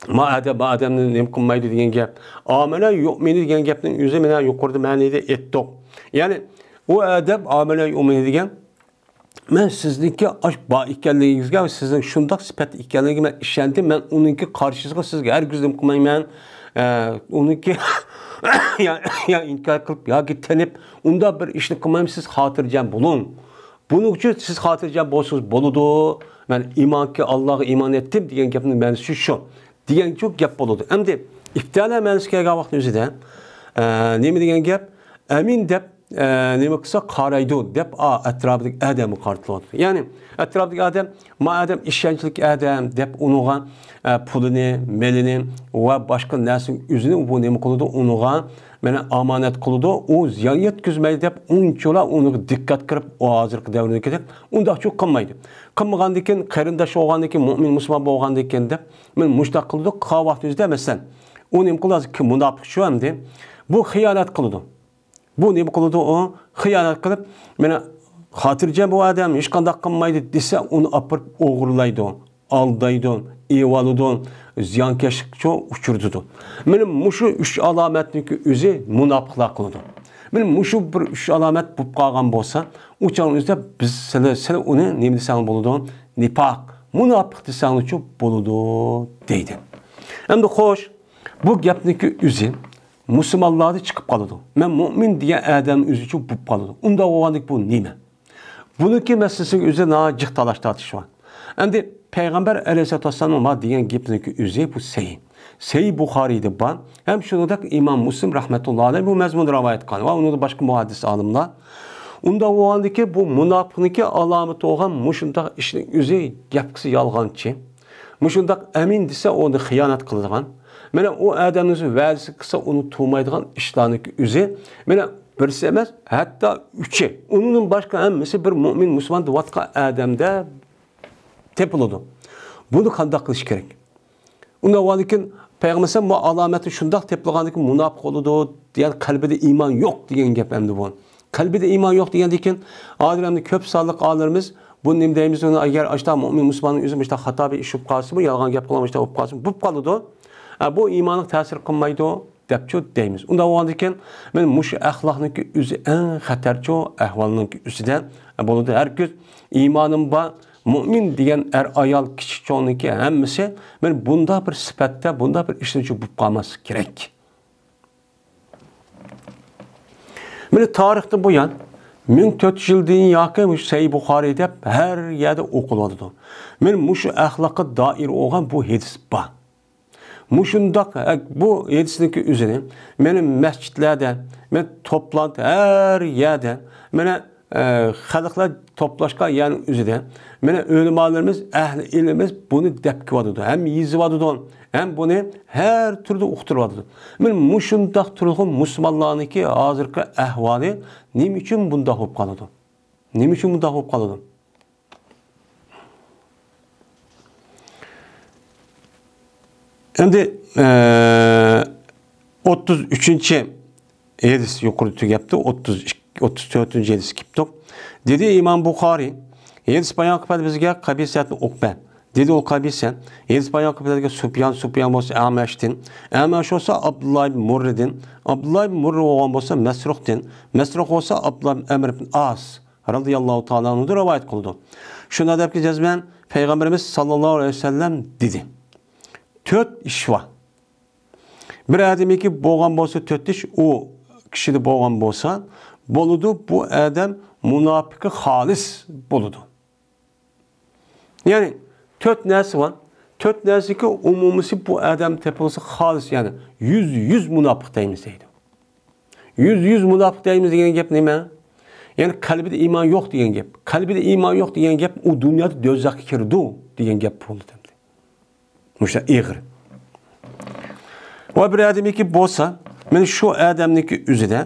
ما ئادەم، ما ئادەمنى نېمە قىلمايدۇ دېگەن گەپ. ئامەنە يۇئمىنۇ دېگەن گەپنىڭ ئۆزى مانا يۇقىرىدا مەنىدە ئېيتتۇق. يەنى ئۇ ئادەم ئامەنە يۇئمىنۇ دېگەن، مەن سىزنىڭكى ئاش بار ئىكەنلىكىڭىزگە ۋە سىزنىڭ شۇنداق سۈپەتتە ئىكەنلىكىگە مەن ئىشەندىم. مەن ئۇنىڭكى قارشىسىغا سىزگە ھەرگىز نېمە قىلمايمەن. ئە، ئۇنىڭكى يا، يا ئىنكار قىلىپ ياكى تېنىپ ئۇنداق بىر ئىشنى قىلمايمەن، سىز خاتىرجەم بولۇڭ. بۇنىڭ ئۈچۈن سىز خاتىرجەم بولسىڭىز بولىدۇ. مەن ئىمانكى ئاللاغا ئىمان ئېيتتىم دېگەن گەپنىڭ مەنىسى شۇ. دېگەنچۇ گەپ بولىدۇ. ئەمدى ئىپتەئەلە مەنىسىگە كەلگەن ۋاقىتنىڭ ئۆزىدە، ئە، نېمە دېگەن گەپ؟ ئەمىن دەپ، ئە، نېمە قىلسا قارايدۇ دەپ، ئا، ئەتراپىدىكى ئادەمگە قارىتىلىۋاتىدۇ. يەنى ئەتراپىدىكى ئادەم، ما ئادەم ئىشەنچلىك ئادەم دەپ ئۇنىڭغا، ئە، پۇلىنى، مېلىنى ۋە باشقا نەرسىنى ئۆزىنى بۇ نېمە قىلىدۇ؟ ئۇنىڭغا مانا ئامانەت قىلىدۇ، ئۇ زىيان يەتكۈزمەيدۇ دەپ، ئۇنچىۋالا ئۇنىڭغا دىققەت قىلىپ، ئۇ ھازىرقى دەۋردىكىدەك ئۇنداقچۇ قىلمايدۇ. قىلمىغاندىكىن، قېرىنداش بولغاندىكىن، مۆمىن مۇسۇلمان بولغاندىكىن دەپ، مانا مۇشۇنداق قىلىدۇ. قالغان ۋاقتىمىزدا، مەسىلەن، ئۇ نېمە قىلىدۇ؟ ھازىر كىم مۇناپىق شۇ ئەمدى. بۇ خىيانەت قىلىدۇ. بۇ نېمە قىلىدۇ؟ ئۇ خىيانەت قىلىپ، مانا خاتىرجەم بۇ ئادەم، ھېچقانداق قىلمايدۇ دېسە، ئۇنى ئاپىرىپ ئوغرىلايدۇ. ئالدايدۇ، ئېۋالىدۇ، زىيانكەشلىككە ئۇچرىتىدۇ. مانا مۇشۇ ئۈچ ئالامەتنىڭكى ئۆزى مۇناپىقلار قىلىدۇ. مانا مۇشۇ بىر ئۈچ ئالامەت بولۇپ قالغان بولسا، ئۇ چاغنىڭ ئۆزىدە بىز سىلى، سىلى ئۇنى نېمە دېسەڭ بولىدۇ؟ نىپاق، مۇناپىق دېسەڭلىچۇ بولىدۇ، دەيدۇ. ئەمدى خوش، بۇ گەپنىڭكى ئۆزى مۇسۇلمانلاردا چىقىپ قالىدۇ. مەن مۆمىن دېگەن ئادەم ئۆزىچۇ بولۇپ قالىدۇ. ئۇنداق بولغاندىكىن بۇ نېمە؟ بۇنىڭكى مەسىلىسىگە ئۆزى ناھايىتى جىق تالاش تارتىش بار. ئەمدى پەيغەمبەر ئەلەيھىسسالاتۇ ۋەسسالامنىڭ مانا دېگەن گېپىنىڭكى ئۆزى بۇ سەھىھ. سەھىھ بۇخارىيدا بار. ھەم شۇنىڭدەك ئىمام مۇسلىم رەھمەتۇللاھى ئەلەيھ بۇ مەزمۇندا رىۋايەت قىلغان. ۋە ئۇنىڭدا باشقا مۇھەددىس ئالىملار. ئۇنداق بولغاندىكى بۇ مۇناپىقنىڭكى ئالامىتى بولغان مۇشۇنداق ئىشنىڭ ئۆزى گەپ قىلسا يالغانچى. مۇشۇنداق ئەمىن دېسە ئۇنى خىيانەت قىلىدىغان. مانا ئۇ ئادەمنىڭ ۋەدىسى قىلسا ئۇنى تۇغمايدىغان ئىشلارنىڭكى ئۆزى. مانا بىرسى ئەمەس، ھەتتا ئۈچى. ئۇنىڭدىن باشقا ھەممىسى بىر مۆمىن مۇسۇلمان دەۋاتقان ئادەمدە تېپىلىدۇ. بۇنى قانداق قىلىش كېرەك؟ ئۇنداق بولغاندىكىن پەيغەمبەر بۇ ئالامەتنى شۇنداق تېپىلغاندىكىن مۇناپىق بولىدۇ، يەنى قەلبىدە ئىمان يوق دېگەن گەپ ئەمدى بۇ. قەلبىدە ئىمان يوق دېگەندىكىن، ھازىر ئەمدى كۆپ سانلىق ئالىمىمىز بۇ نېمە دەيمىز ئۇنى، ئەگەر ئاشتا مۆمىن مۇسۇلماننىڭ ئۆزى مۇشتا خاتا بىر ئىش بولۇپ قالسىمۇ، يالغان گەپ قىلغان مۇشتا بولۇپ قالسىمۇ، بولۇپ قالىدۇ. ئە، بۇ ئىمانغا تەسىر قىلمايدۇ. دەپچۇ دەيمىز. ئۇنداق بولغاندىكىن، مانا مۇشۇ ئەخلاقنىڭكى ئۆزى ئەڭ خەتەرچۇ، ئەھۋالنىڭكى ئۆزىدە بولىدۇ. ھەرگىز ئىمانىم بار، مۆمىن دېگەن ئەر-ئايال، كىچىك-چوڭنىڭكى ھەممىسى مانا بۇنداق بىر سۈپەتتە، بۇنداق بىر ئىشنىچۇ بولۇپ قالماسلىقى كېرەك. مانا تارىختىن بۇيان مىڭ تۆت يۈز يىلدىن ياقى مۇشۇ سەھىھ بۇخارىي دەپ ھەر يەردە ئوقۇلۇۋاتىدۇ. مانا مۇشۇ ئەخلاققا دائىر بولغان بۇ ھەدىس بار. مۇشۇنداق، ئە، بۇ ھەدىسنىڭكى ئۆزىنى مانا مەسچىتلەردە، مانا توپلانتى ھەر يەردە، مانا، ئە، خەلقلەر توپلاشقان يەرنىڭ ئۆزىدە، مانا ئۆلىمالىرىمىز، ئەھلى ئىلمىمىز بۇنى دەپ كېلىۋاتىدۇ، ھەم يېزىۋاتىدۇ، ھەم بۇنى ھەر تۈردە ئۇقتۇرۇۋاتىدۇ. مانا مۇشۇنداق تۇرغان مۇسۇلمانلارنىڭكى ھازىرقى ئەھۋالى نېمە ئۈچۈن بۇنداق بولۇپ قالىدۇ؟ نېمە ئۈچۈن بۇنداق بولۇپ قالىدۇ؟ ئەمدى، ئە، ئوتتۇز ئۈچىنچى ھەدىس يۇقىرىدا تۈگەپتۇ، ئوتتۇز ئىككى، ئوتتۇز تۆتىنچى ھەدىس كېلىپتۇ. دېدى ئىمام بۇخارىي، ھەدىس بايان قىلىپ بىزگە قابىسەتنى ئوقۇپ بەر. دېدى ئۇ قابىسە، ھەدىس بايان قىلىپ بىزگە سۇپيان، سۇپيان بولسا ئەمەشتىن، ئەمەش بولسا ئابدۇللا ئىبن مۇررىدىن، ئابدۇللا ئىبن مۇررە بولغان بولسا مەسرۇقتىن، مەسرۇق بولسا ئابدۇللا ئىبن ئەمر ئىبن ئاس رەزىياللاھۇ تائالا ئەنھۇدىن رىۋايەت قىلىدۇ. شۇنداق دەپكى جەزمەن پەيغەمبىرىمىز ساللاللاھۇ ئەلەيھى ۋەسەللەم دېدى. تۆت ئىش بار. بىر ئادەمنىڭكى بولغان بولسا تۆت ئىش، ئۇ كىشىدە بولغان بولسا، بولىدۇ، بۇ ئادەم مۇناپىقى خالىس بولىدۇ. يەنى تۆت نەرسە بار. تۆت نەرسىكى ئومۇمىسى بۇ ئادەم تېپىلسا خالىس، يەنى يۈز، يۈز مۇناپىق دەيمىز دەيدۇ. يۈز، يۈز مۇناپىق دەيمىز دېگەن گەپ نېمە؟ يەنى قەلبىدە ئىمان يوق دېگەن گەپ. قەلبىدە ئىمان يوق دېگەن گەپ ئۇ دۇنيادا دوزاخقا كىرىدۇ دېگەن گەپ بولدى ئەمدى. مۇشۇ ئېغىر. ۋە بىر ئادەمنىڭكى بولسا، مانا شۇ ئادەمنىڭكى ئۆزىدە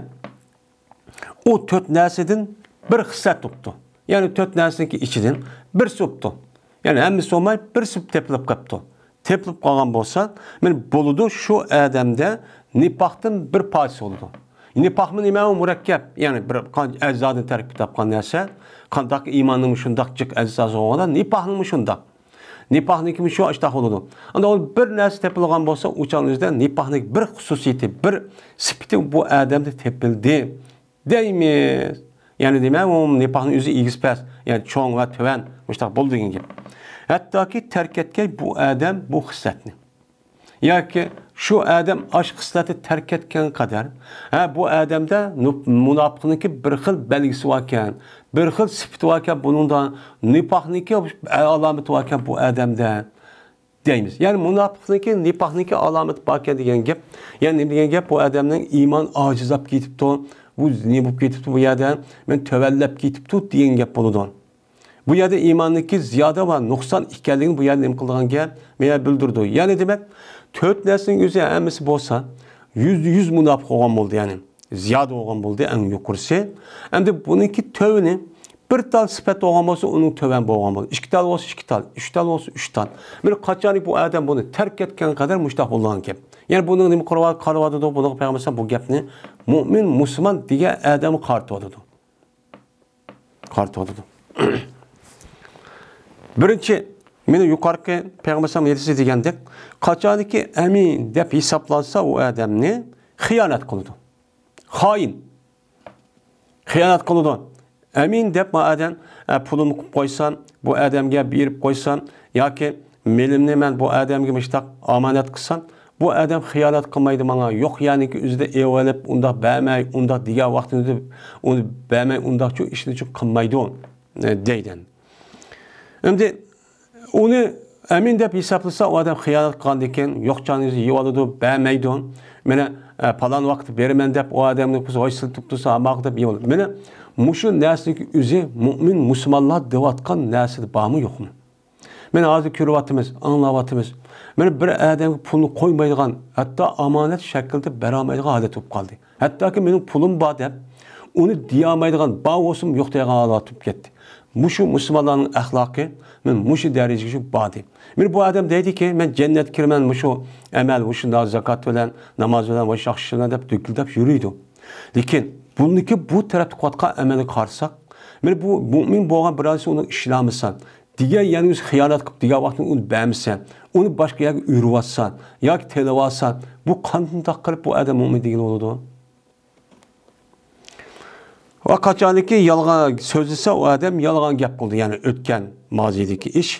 ئۇ تۆت نەرسىدىن بىر خىسلەت تۇپتۇ. يەنى تۆت نەرسىنىڭكى ئىچىدىن بىرسى تۇپتۇ. يەنى ھەممىسى بولماي، بىرسى تېپىلىپ قاپتۇ. تېپىلىپ قالغان بولسا، مانا بولىدۇ، شۇ ئادەمدە نىپاقتىن بىر پارچىسى بولىدۇ. نىپاقمۇ نېمە؟ ئۇ مۇرەككەپ، يەنى بىر قان-، ئەزادىن تەركىب تاپقان نەرسە. قانداق ئىماننىڭمۇ شۇنداق جىق ئەزاسى بولغاندا، نىپاقنىڭمۇ شۇنداق. نىپاقنىڭكىمۇ شۇ ئاشتاق بولىدۇ. ئاندا ئۇ بىر نەرسە تېپىلغان بولسا، ئۇ چاغ ئۆزىدە نىپاقنىڭ بىر خۇسۇسىيىتى، بىر سۈپىتى بۇ ئادەمدە تېپىلدى دەيمىز. يەنى دېمەك، ئۇ نىپاقنىڭ ئۆزى ئېگىز پەس، يەنى چوڭ ۋە تۆۋەن، مۇشتاق بولىدۇ دېگەن گەپ. ھەتتاكى تەرك ئەتكەي بۇ ئادەم بۇ خىسلەتنى. ياكى شۇ ئادەم ئاش خىسلەتنى تەرك ئەتكەن قەدەر، ھە، بۇ ئادەمدە نۇپ-، مۇناپىقنىڭكى بىر خىل بەلگىسى باركەن، بىر خىل سۈپىتى باركەن، بۇنىڭدا نىپاقنىڭكى ئالامىتى باركەن بۇ ئادەمدە دەيمىز. يەنى مۇناپىقنىڭكى، نىپاقنىڭكى ئالامىتى باركەن دېگەن گەپ. يەنى نېمە دېگەن گەپ؟ بۇ ئادەمنىڭ ئىمان ئاجىزلاپ كېتىپتۇ، بۇ نېمە بولۇپ كېتىپتۇ، بۇ يەردە مەن تۆۋەنلەپ كېتىپتۇ دېگەن گەپ بولىدۇ. بۇ يەردە ئىماننىڭكى زىيادە ۋە نۇقسان ئىكەنلىكىنى بۇ يەردە نېمە قىلىدىغان گەپ؟ مەن يەنە بىلدۈرىدۇ. يەنى دېمەك، تۆت نەرسىنىڭ ئۆزى ھەممىسى بولسا، يۈزدە يۈز مۇناپىق بولغان بولدى، يەنى زىيادە بولغان بولدى، ئەڭ يۇقىرىسى. ئەمدى بۇنىڭكى تۆۋىنى بىر تال سۈپەت بولغان بولسا، ئۇنىڭ تۆۋەن بولغان بولدى. ئىككى تال بولسا، ئىككى تال، ئۈچ تال بولسا، ئۈچ تال. بىر قاچانكى بۇ ئادەم بۇنى تەرك ئەتكەن قەدەر مۇشتاق بولىدىغان گەپ. يەنى بۇنىڭ نېمە قارىۋاتىدۇ؟ بۇنىڭغا پەيغەمبەر بۇ گەپنى مۇئمىن، مۇسۇلمان دېگەن ئادەمگە قارىتىۋاتىدۇ. قارىتىۋاتىدۇ. بىرىنچى، مېنىڭ يۇقىرىقى پەيغەمبەر ھەدىسى دېگەندەك، قاچانكى ئەمىن دەپ ھېسابلانسا، ئۇ ئادەمنى خىيانەت قىلىدۇ. خائىن. خىيانەت قىلىدۇ. ئەمىن دەپ ما ئادەم، ئە، پۇلۇمنى قىلىپ قويسام، بۇ ئادەمگە بېرىپ قويسام ياكى مېلىمنى مەن بۇ ئادەمگە مۇشتاق ئامانەت قىلسام، بۇ ئادەم خىيانەت قىلمايدۇ ماڭا. يوق يەرنىڭكى ئۆزىدە ئېۋەلىپ، ئۇنداق بەرمەي، ئۇنداق دېگەن ۋاقتىمىزدا ئۇنى بەرمەي، ئۇنداقچۇ ئىشنىچۇ قىلمايدۇ، ئە، دەيدۇ. ئەمدى ئۇنى ئەمىن دەپ ھېسابلىسا، ئۇ ئادەم خىيانەت قىلغاندىكىن، يوق جانىڭىزنى يېۋالىدۇ، بەرمەيدۇ. مانا، ئە، پالان ۋاقىتتا بېرىمەن دەپ، ئۇ ئادەمنى بىز ھويسىلىتىپ تۇرسا، ھاماق دەپ يېۋالىدۇ. مانا، مۇشۇ نەرسىنىڭكى ئۆزى مۇئمىن، مۇسۇلمانلار دەۋاتقان نەرسىدە بارمۇ، يوقمۇ؟ مانا، ھازىر كۆرۈۋاتىمىز، ئاڭلاۋاتىمىز. مانا، بىر ئادەمگە پۇلنى قويمايدىغان، ھەتتا ئامانەت شەكلىدە بېرەلمەيدىغان ھالەت بولۇپ قالدى. ھەتتاكى مېنىڭ پۇلۇم بار دەپ، ئۇنى دېيەلمەيدىغان، بار بولسىمۇ يوق دەيدىغان ھالەت بولۇپ كەتتى. مۇشۇ مۇسۇلمانلارنىڭ ئەخلاقى مانا مۇشۇ دەرىجىگىچە باردى. مانا بۇ ئادەم دەيدىكى، مەن جەننەتكە كىرىمەن مۇشۇ ئەمەل، مۇشۇ نا-، زاكات بىلەن، ناماز بىلەن، مۇشۇ ياخشى ئىشلار بىلەن دەپ دۈكۈلدەپ يۈرىدۇ. لېكىن بۇنىڭكى بۇ تەرەپتە قىلىۋاتقان ئەمەلگە قارىساق، مانا بۇ مۇئمىن بولغان بىرەرسى ئۇنى ئىشلەمىسە، دېگەن يەرنى ئۆزى خىيانەت قىلىپ، دېگەن ۋاقتىنى ئۇنى بەرمىسە، ئۇنى باشقا يەرگە ئۆرۈۋاتسا ياكى تېلىۋالسا، بۇ قانداق قىلىپ بۇ ئادەم مۇئمىن دېگىلى بولىدۇ؟ ۋە قاچانكى يالغان سۆزلىسە، ئۇ ئادەم يالغان گەپ قىلدى. يەنى ئۆتكەن مازىدىكى ئىش،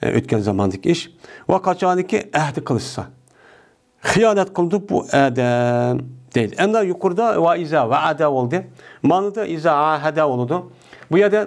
ئۆتكەن زاماندىكى ئىش. ۋە قاچانكى ئەھدى قىلىشسا، خىيانەت قىلدى بۇ ئادەم دەيدۇ. ئەمدى يۇقىرىدا ۋە ئىزا ۋەئەدە بولدى. مانىدا ئىزا ئاھەدە بولىدۇ. بۇ يەردە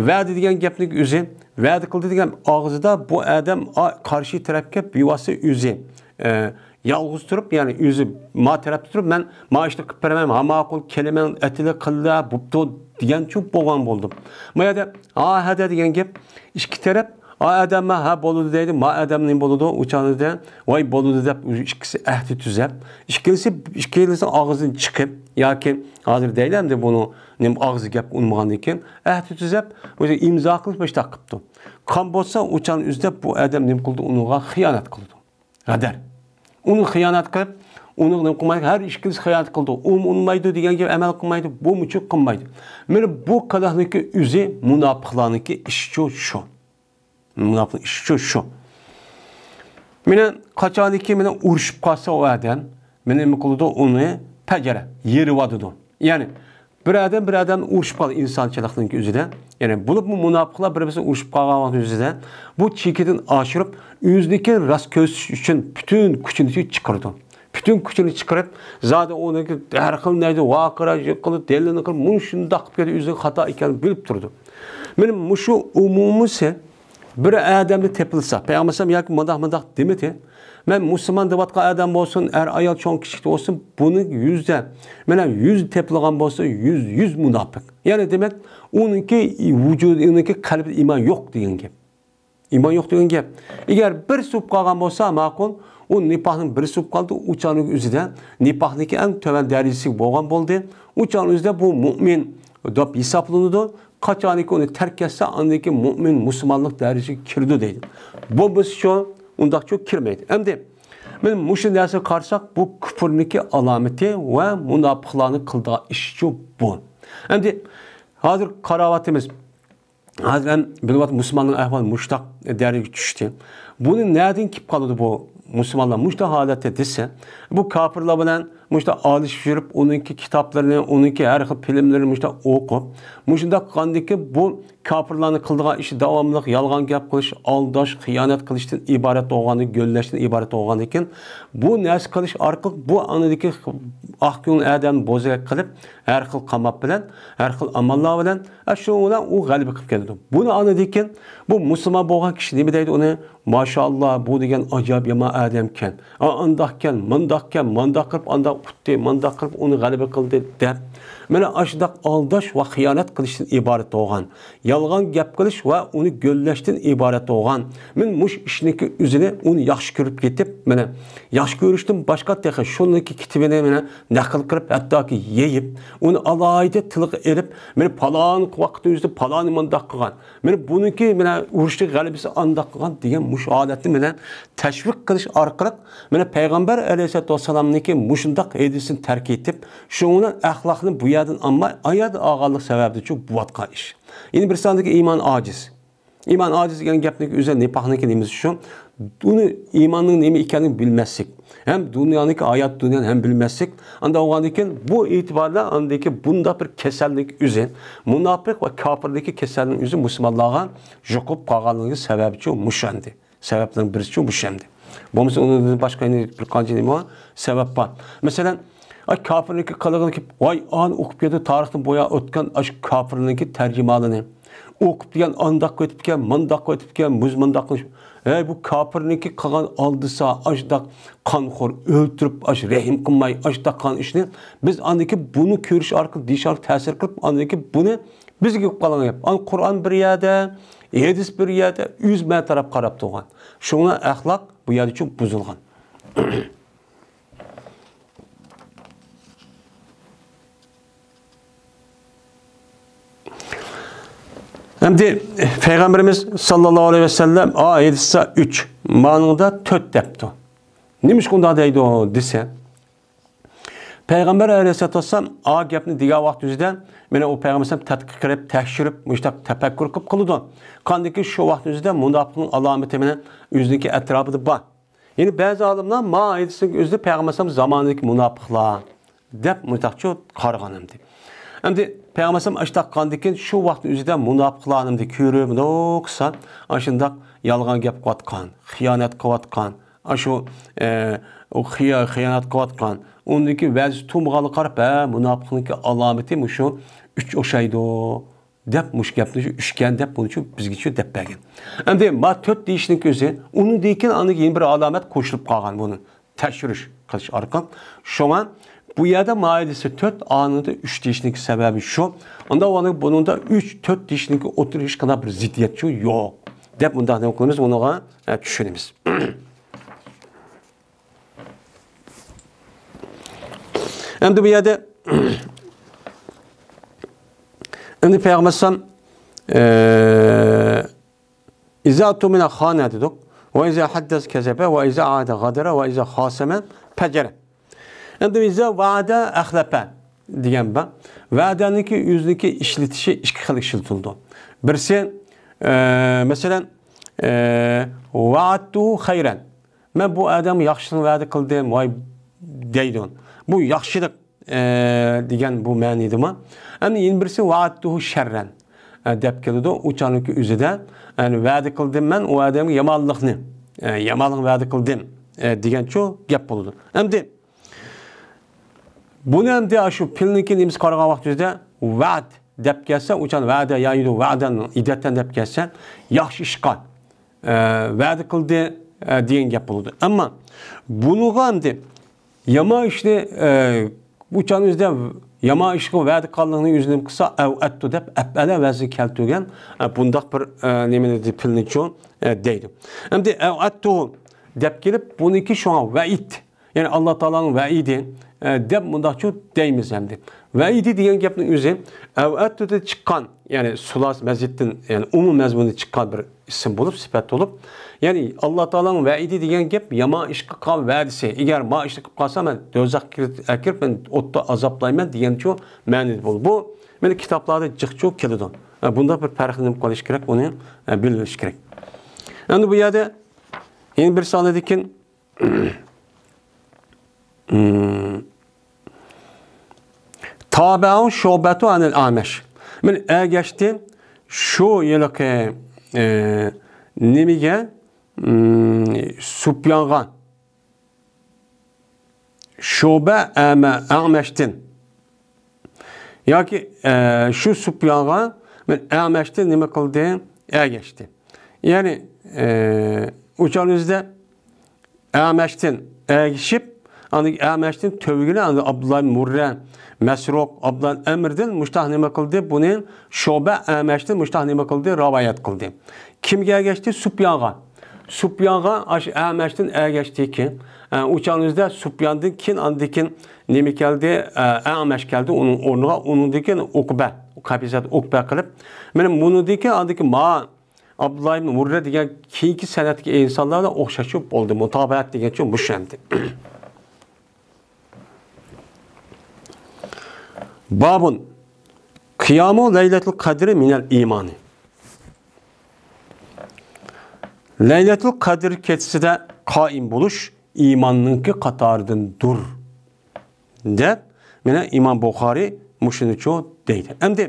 ۋەدە دېگەن گەپنىڭ ئۆزى، ۋەدە قىلدى دېگەن ئاغزىدا بۇ ئادەم ئا-، قارشى تەرەپكە بىۋاسىتە ئۆزى، ئە، يالغۇز تۇرۇپ، يەنى ئۆزى ما تەرەپتە تۇرۇپ، مەن ما ئىشنى قىلىپ بېرىمەن، ھا، ماقۇل، كېلىمەن، ئەتىلە، قىللا، بوپتۇ دېگەنچۇ بولغان بولدۇم. ما يەردە ئاھەدە دېگەن گەپ ئىككى تەرەپ، ئا ئادەم ما، ھا، بولىدۇ دەيدۇ، ما ئادەم نېمە بولىدۇ، ئۇ چاغدا، ۋاي، بولىدۇ دەپ ئىككىسى ئەھدى تۈزەپ، ئىككىلىسى، ئىككىلىسىنىڭ ئاغزىدىن چىقىپ، ياكى ھازىر دەيلى ئەمدى بۇنىڭ نېمە ئاغزى گەپ ئۇنىمىغاندىن كېيىن، ئەھدى تۈزەپ، ئۆزى ئىمزا قىلىپ مۇشۇنداق قىپتۇ. قان بولسا، ئۇ چاغنى ئۆزى دەپ بۇ ئادەم نېمە قىلدى، ئۇنىڭغا خىيانەت قىلىدۇ. غەدەر. ئۇنى خىيانەت قىلىپ، ئۇنى نېمە قىلمايدۇ، ھەر ئىككىلىسى خىيانەت قىلىدۇ. ئۇمۇ ئۇنىمايدۇ دېگەن گەپ ئەمەل قىلمايدۇ، بۇمۇچۇ قىلمايدۇ. مانا بۇ قىلىقنىڭكى ئۆزى مۇناپىقلارنىڭكى ئىشىچۇ شۇ. مۇناپىق ئىشىچۇ شۇ. مانا قاچانكى مانا ئۇرۇشۇپ قالسا ئۇ ئادەم، مانا نېمە قىلىدۇ، ئۇنى پەجەرە، يېرىۋاتىدۇ. يەنى بىر ئادەم بىر ئادەمنى ئۇرۇشۇپ قالدى ئىنسانچىلىقنىڭكى ئۆزىدە. يەنى بولۇپمۇ مۇناپىقلار بىر-بىرسىنى ئۇرۇشۇپ قالغان ۋاقىت ئۆزىدە بۇ چېكىدىن ئاشۇرۇپ، ئۆزىنىڭكى راست كۆرسىتىش ئۈچۈن پۈتۈن كۈچىنى چىقىرىدۇ. پۈتۈن كۈچىنى چىقىرىپ، زادى ئۇنىڭكى ھەر خىل نەيدۇ، ۋارقىراش، يىقىلىپ، دېلىنى قىلىپ، مۇشۇنداق قىلىپ كېتىپ، ئۆزىنىڭ خاتا ئىكەنلىكىنى بىلىپ تۇرىدۇ. مانا مۇشۇ ئومۇمىسى بىر ئادەمدە تېپىلسا، پەيغەمبەر ياكى مۇنداق، مۇنداق دېمىدى. مەن مۇسۇلمان دەۋاتقان ئادەم بولسۇن، ئەر، ئايال، چوڭ، كىچىك بولسۇن، بۇنى يۈزدە، مانا يۈز تېپىلغان بولسا، يۈز، يۈز مۇناپىق. يەنى دېمەك، ئۇنىڭكى ۋۇجۇدى، ئۇنىڭكى قەلبىدە ئىمان يوق دېگەن گەپ. ئىمان يوق دېگەن گەپ. ئەگەر بىرسى بولۇپ قالغان بولسا، ماقۇل، بۇ نىپاقنىڭ بىرسى بولۇپ قالدى. ئۇ چاغنىڭ ئۆزىدە نىپاقنىڭكى ئەڭ تۆۋەن دەرىجىسىگە بولغان بولدى. ئۇ چاغنىڭ ئۆزىدە بۇ مۇئمىن دەپ ھېسابلىنىدۇ. قاچانكى ئۇنى تەرك ئەتسە، ئاندىن كېيىن مۇئمىن، مۇسۇلمانلىق دەرىجىسىگە كىرىدۇ دەيدۇ. بولمىسىچۇ، ئۇنداقچۇ كىرمەيدۇ. ئەمدى مانا مۇشۇ نەرسىگە قارىساق، بۇ كۇپۇرنىڭكى ئالامىتى ۋە مۇناپىقلارنىڭ قىلىدىغان ئىشىچۇ بۇ. ئەمدى ھازىر قاراۋاتىمىز. ھازىر ھەم بىلىۋاتىمىز، مۇسۇلماننىڭ ئەھۋالى مۇشۇنداق دەرىجىگە چۈشتى. بۇنى نەدىن كېلىپ قالىدۇ بۇ مۇسۇلمانلار مۇشۇنداق ھالەتتە دېسە، بۇ كاپىرلار بىلەن مۇشۇنداق ئالىشىپ يۈرۈپ، ئۇنىڭكى كىتابلىرىنى، ئۇنىڭكى ھەر خىل فىلىملىرىنى مۇشۇنداق ئوقۇپ، مۇشۇنداق قىلغاندىكىن بۇ كاپىرلارنىڭ قىلىدىغان ئىشى داۋاملىق يالغان گەپ قىلىش، ئالداش، خىيانەت قىلىشتىن ئىبارەت بولغان، گۆللەشتىن ئىبارەت بولغاندىكىن، بۇ نەرسە قىلىش ئارقىلىق بۇ ئاندىكى ئاق كۆڭۈل ئادەمنى بوزەك قىلىپ، ھەر خىل قاماپ بىلەن، ھەر خىل ئاماللار بىلەن، ئە، شۇنىڭ بىلەن ئۇ غەلىبە قىلىپ كېلىدۇ. بۇنى ئاندىن كېيىن بۇ مۇسۇلمان بولغان كىشى نېمە دەيدۇ ئۇنى؟ ماشائاللا، بۇ دېگەن ئاجايىپ يامان ئادەمكەن. ئا، ئانداقكەن، مانداقكەن، مانداق قىلىپ ئانداق ئۇتتى، مانداق قىلىپ ئۇنى غەلىبە قىلدى دەپ، مانا ئاشۇنداق ئالداش ۋە خىيانەت قىلىشتىن ئىبارەت بولغان، يالغان گەپ قىلىش ۋە ئۇنى گۆللەشتىن ئىبارەت بولغان. مەن مۇشۇ ئىشنىڭكى ئۆزىنى ئۇنى ياخشى كۆرۈپ كېتىپ، مانا ياخشى كۆرۈشتىن باشقا تېخى شۇنىڭكى كىتابىنى مانا نەقىل قىلىپ، ھەتتاكى يېيىپ، ئۇنى ئالاھىدە تىلغا ئېلىپ، مانا پالان ۋاقىتنىڭ ئۆزىدە پالانى مانداق قىلغان. مانا بۇنىڭكى مانا ئۇرۇشتا غەلىبىسى ئانداق قىلغان دېگەن مۇشۇ ھالەتنى مانا تەشۋىق قىلىش ئارقىلىق مانا پەيغەمبەر ئەلەيھىسسالاتۇ ۋەسسالامنىڭكى مۇشۇنداق ھەدىسىنى تەرك ئېتىپ، شۇنىڭ بىلەن ئەخلاقنى بۇ يەردىن ئالماي، ئايەردە ئالغانلىق سەۋەبىدىنچۇ بولۇۋاتقان ئىش. يەنە بىر ساندىكى ئىمان ئاجىز. ئىمان ئاجىز دېگەن گەپنىڭ ئۆزى نىپاقنىڭكى نېمىسى شۇ؟ ئۇنى ئىماننىڭ نېمە ئىكەنلىكىنى بىلمەسلىك. ھەم دۇنيانىڭكى ھايات دۇنيانى ھەم بىلمەسلىك. ئانداق بولغاندىن كېيىن بۇ ئېتىباردا ئاندىكى بۇنداق بىر كېسەلنىڭ ئۆزى، مۇناپىق ۋە كاپىرنىڭكى كېسەلنىڭ ئۆزى مۇسۇلمانلارغا يۇقۇپ قالغانلىقى سەۋەبىچۇ مۇشۇ ئەمدى. سەۋەبلەرنىڭ بىرسىچۇ مۇشۇ ئەمدى. بولمىسا ئۇنىڭدىن باشقا يەنە بىر قانچە نېمە بار؟ سەۋەب بار. مەسىلەن، ئاي كاپىرنىڭكى قىلىقىنى كېلىپ، ۋاي، ئانى ئوقۇپ كەلدى، تارىختىن بويا ئۆتكەن ئاشۇ كاپىرنىڭكى تەرجىمانىنى. ئوقۇپ دېگەن ئانداق قىلىۋېتىپكەن، مانداق قىلىۋېتىپكەن، مۇز مانداق قىلىش. ھەي، بۇ كاپىرنىڭكى قىلغان ئالدىسا، ئاشۇنداق قانخور، ئۆلتۈرۈپ، ئاشۇ رەھىم قىلماي، ئاشۇنداق قىلغان ئىشنى بىز ئاندىكى بۇنى كۆرۈش ئارقىلىق، دېيىش ئارقىلىق تەسىر قىلىپ، ئاندىكى بۇنى بىزگە كېلىپ قالغان گەپ. ئاندىن قۇرئان بىر يەردە، ھەدىس بىر يەردە، ئۆزى مەن تەرەپ قاراپ تۇرغان. شۇڭا ئەخلاق بۇ يەردىچۇ بۇزۇلغان. ئەمدى پەيغەمبىرىمىز ساللاللاھۇ ئەلەيھى ۋەسەللەم، ئا، ھەدىستە ئۈچ، مانىڭدا تۆت دەپتۇ. نېمىشقا ئۇنداق دەيدۇ دېسە، پەيغەمبەر ئەلەيھىسسالاتۇ ۋەسسالام ئا گەپنى دېگەن ۋاقىت ئۆزىدە، مانا ئۇ پەيغەمبەر ئەلەيھىسسالام تەتقىق قىلىپ، تەكشۈرۈپ، مۇشۇنداق تەپەككۇر قىلىپ قىلىدۇ. قاندىكى شۇ ۋاقىت ئۆزىدە مۇناپىقنىڭ ئالامىتى مانا ئۆزىنىڭكى ئەتراپىدا بار. يەنى بەزى ئالىملار ما ھەدىسنىڭ ئۆزىدە پەيغەمبەر ئەلەيھىسسالام زامانىدىكى مۇناپىقلار دەپ مۇنداقچۇ قارىغان ئەمدى. ئەمدى پەيغەمبەر ئەلەيھىسسالام ئاشتاق قاندىكىن شۇ ۋاقىتنىڭ ئۆزىدە مۇناپىقلارنى ئەمدى كۆرۈپ، مۇنداق قىلسا، ئاشۇنداق يالغان گەپ قىلىۋاتقان، خىيانەت قىلىۋاتقان، ئاشۇ، ئە، ئۇ خىيا-، خىيانەت قىلىۋاتقان، ئۇنىڭكى ۋەزىسى تۇمىغانلىققا قاراپ، ھە، مۇناپىقنىڭكى ئالامىتى مۇشۇ ئۈچ ئوخشايدۇ. دەپ مۇشۇ گەپنى شۇ ئۈچكەن دەپ بۇنى شۇ بىزگە شۇ دەپ بەرگەن. ئەمدى ما تۆت دېيىشنىڭ ئۆزى، ئۇنىڭدىن كېيىن ئاندىن كېيىن بىر ئالامەت قوشۇلۇپ قالغان بۇنى تەكشۈرۈش قىلىش ئارقىلىق. شۇڭا بۇ يەردە ما ھەدىسى تۆت، ئانىڭدا ئۈچ دېيىشنىڭ سەۋەبى شۇ. ئانداق بولغاندا بۇنىڭدا ئۈچ، تۆت دېيىشنىڭ ئوتتۇرىدا ھېچقانداق بىر زىددىيەت شۇ يوق دەپ مۇنداق نېمە قىلىمىز، ئۇنىڭغا، ئە، چۈشىنىمىز. ئەمدى بۇ يەردە، ئەمدى پەيغەمبەر ئەلەيھىسسالام، ئە، «إذا اؤتمن خان» دېدۇق. «وإذا حدث كذب، وإذا وعد غدر، وإذا خاصم فجر». ئەمدى «إذا وعد أخلف» دېگەن بار. ۋەدەنىڭكى ئۆزىنىڭكى ئىشلىتىشى ئىككى خىل ئىشلىتىلىدۇ. بىرسى، ئە، مەسىلەن، ئە، «وعدته خيرا». مەن بۇ ئادەمگە ياخشىلىقنى ۋەدە قىلدىم، ۋاي دەيدۇ. بۇ ياخشىلىق، ئە، دېگەن بۇ مەنىدىمۇ. ئەمدى يەنە بىرسى «وعدته شرا» دەپ كېلىدۇ. ئۇ چاغنىڭكى ئۆزىدە، يەنى ۋەدە قىلدىم مەن ئۇ ئادەمگە يامانلىقنى، ئە، يامانلىقنى ۋەدە قىلدىم، ئە، دېگەن شۇ گەپ بولىدۇ. ئەمدى بۇنى ئەمدى شۇ پېئىلنىڭكى نېمىسىگە قارىغان ۋاقتىمىزدا ۋەد دەپ كەلسە، ئۇ چاغ ۋەدە يايىدۇ، ۋەدەن، ئىدەتەن دەپ كەلسە، ياخشى ئىشقا، ئە، ۋەدە قىلدى، ئە، دېگەن گەپ بولىدۇ. ئەمما بۇنىڭغا ئەمدى يامان ئىشنى، ئە، بۇ چاغنىڭ ئۆزىدە يامان ئىشقا ۋەدە قىلغانلىقنى ئۆزىنى قىلسا، ئەۋئەتتۇ دەپ ئەپئەلە ۋەزنىگە كەلتۈرگەن، ئە، بۇنداق بىر، ئە، نېمىنى دېدى، پېئىلنىچۇ، ئە، دەيدۇ. ئەمدى ئەۋئەتتۇ دەپ كېلىپ، بۇنىڭكى شۇڭا ۋەئىد، يەنى ئاللا تائالانىڭ ۋەئىدى، ئە، دەپ مۇنداقچۇ دەيمىز ئەمدى. ۋەئىدى دېگەن گەپنىڭ ئۆزى ئەۋئەتتۇدىن چىققان، يەنى سۇلاس مەسجىدتىن، يەنى ئومۇم مەزمۇندا چىققان بىر ئىسىم بولۇپ، سۈپەت بولۇپ، يەنى ئاللا تائالانىڭ ۋەئىدى دېگەن گەپ يامان ئىش قىلغان ۋەدىسى. ئەگەر ما ئىشنى قىلىپ قالسام، مەن دوزاخقا ئەكىرىپ، مەن ئوتتا ئازابلايمەن دېگەنچۇ مەنىدە بولىدۇ. بۇ مانا كىتابلاردا جىقچۇ كېلىدۇ. ئە، بۇنداق بىر پەرقنى نېمە قىلىش كېرەك، ئۇنى، ئە، بىلىۋېلىش كېرەك. ئەمدى بۇ يەردە يەنە بىر سانىدىكىن، تابەئۇ شۇبەتۇ ئەنىل ئەمەش. مانا ئەگەشتى شۇ ھېلىقى، ئە، نېمىگە، ئىم، سۇپيانغا. شۇبە ئەمە-، ئەمەشتىن. ياكى، ئە، شۇ سۇپيانغا مانا ئەمەشتىن نېمە قىلدى؟ ئەگەشتى. يەنى، ئە، ئۇ چاغنىڭ ئۆزىدە ئەمەشتىن ئەگىشىپ، ئاندىن ئەمەشتىن تۆۋىگىنى، ئاندىن ئابدۇللا ئىبن مۇررە، مەسرۇق، ئابدۇللا ئىبن ئەمردىن مۇشتاق نېمە قىلدى؟ بۇنى شۇبە ئەمەشتىن مۇشتاق نېمە قىلدى؟ رىۋايەت قىلدى. كىمگە ئەگەشتى؟ سۇپيانغا. سۇپيانغا ئاشۇ ئەمەشتىن ئەگەشتىكى، ئە، ئۇ چاغنىڭ ئۆزىدە سۇپياندىن كېيىن، ئاندىن كېيىن نېمە كەلدى؟ ئە، ئەمەش كەلدى ئۇنىڭ ئورنىغا. ئۇنىڭدىن كېيىن ئۇقبە، قەبىسەت ئۇقبە قىلىپ. مانا بۇنىڭدىن كېيىن ئاندىكى ما ئابدۇللا ئىبن مۇررە دېگەن كېيىنكى سەنەتتىكى ئىنسانلار بىلەن ئوخشاش بولدى. مۇتابەئەت دېگەنچۇ مۇشۇ ئەمدى. بابۇن، قىيامۇ لەيلەتۇل قەدرى مىنەل ئىمانى. لەيلەتۇل قەدىر كېچىسىدە قائىم بولۇش ئىماننىڭكى قاتارىدىندۇر، دەپ، مانا ئىمام بۇخارىي مۇشۇنىچۇ دەيدۇ. ئەمدى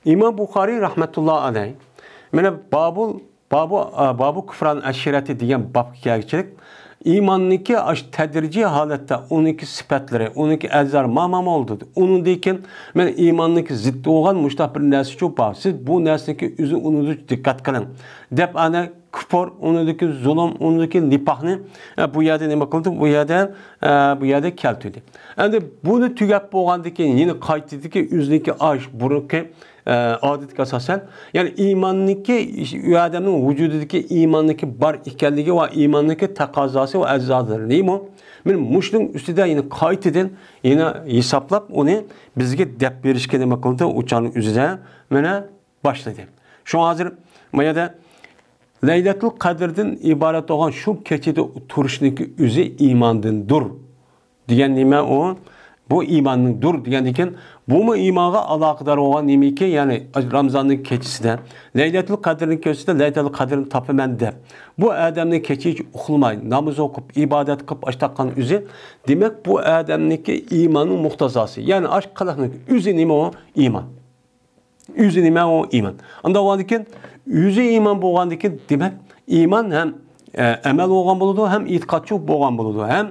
ئىمام بۇخارىي رەھمەتۇللا ئەلەي، مانا بابۇل، بابۇ، ئا، بابۇ كۇفران ئەشىرەتى دېگەن بابقا كەلگۈچىلىك ئىماننىڭكى ئاشۇ تەدرىجىي ھالەتتە ئۇنىڭكى سۈپەتلىرى، ئۇنىڭكى ئەززار ماما بولدى. ئۇنىڭدىن كېيىن مانا ئىماننىڭكى زىددى بولغان مۇشۇنداق بىر نەرسىچۇ بار. سىز بۇ نەرسىنىڭكى ئۆزى ئۇنىڭدىن دىققەت قىلىڭ، دەپ ئەنە كۇپۇر، ئۇنىڭدىكى زۇلۇم، ئۇنىڭدىكى نىپاقنى، ئە، بۇ يەردە نېمە قىلدى؟ بۇ يەردە، ئە، بۇ يەردە كەلتۈردى. ئەمدى بۇنى تۈگەپ بولغاندىن كېيىن يەنە قايتىدىكى ئۆزىنىڭكى ئاش بۇرۇنقى، ئە، ئادىتىگە ئاساسەن، يەنى ئىماننىڭكى، ئۇ ئادەمنىڭ ۋۇجۇدىدىكى ئىماننىڭكى بار ئىكەنلىكى ۋە ئىماننىڭكى تەقەززاسى ۋە ئەززالىرى نېمە؟ مانا مۇشۇنىڭ ئۈستىدە يەنە قايتىدىن يەنە ھېسابلاپ ئۇنى بىزگە دەپ بېرىشكە نېمە قىلدى؟ ئۇ چاغنىڭ ئۆزىدە مانا باشلىدى. شۇڭا ھازىر ما يەردە لەيلەتۇل قەدىردىن ئىبارەت بولغان شۇ كېچىدە تۇرۇشنىڭكى ئۆزى ئىماندىندۇر دېگەن نېمە ئۇ؟ بۇ ئىماندىندۇر دېگەندىن كېيىن، بۇمۇ ئىمانغا ئالاقىدار بولغان نېمىكى؟ يەنى رامزاننىڭ كېچىسىدە، لەيلەتۇل قەدىرنىڭ كېچىسىدە لەيلەتۇل قەدىرنى تاپىمەن دەپ، بۇ ئادەمنى كېچە ھېچ ئۇخلىماي، ناماز ئوقۇپ، ئىبادەت قىلىپ ئاشتاققان ئۆزى، دېمەك، بۇ ئادەمنىڭكى ئىماننىڭ مۇقتازاسى، يەنى ئاش قىلىقنىڭ ئۆزى نېمە ئۇ؟ ئىمان. ئۆزى نېمە ئۇ؟ ئىمان. ئانداق بولغاندىكىن، ئۆزى ئىمان بولغاندىكىن، دېمەك، ئىمان ھەم، ئە، ئەمەل بولغان بولىدۇ، ھەم ئېتىقادچۇ بولغان بولىدۇ، ھەم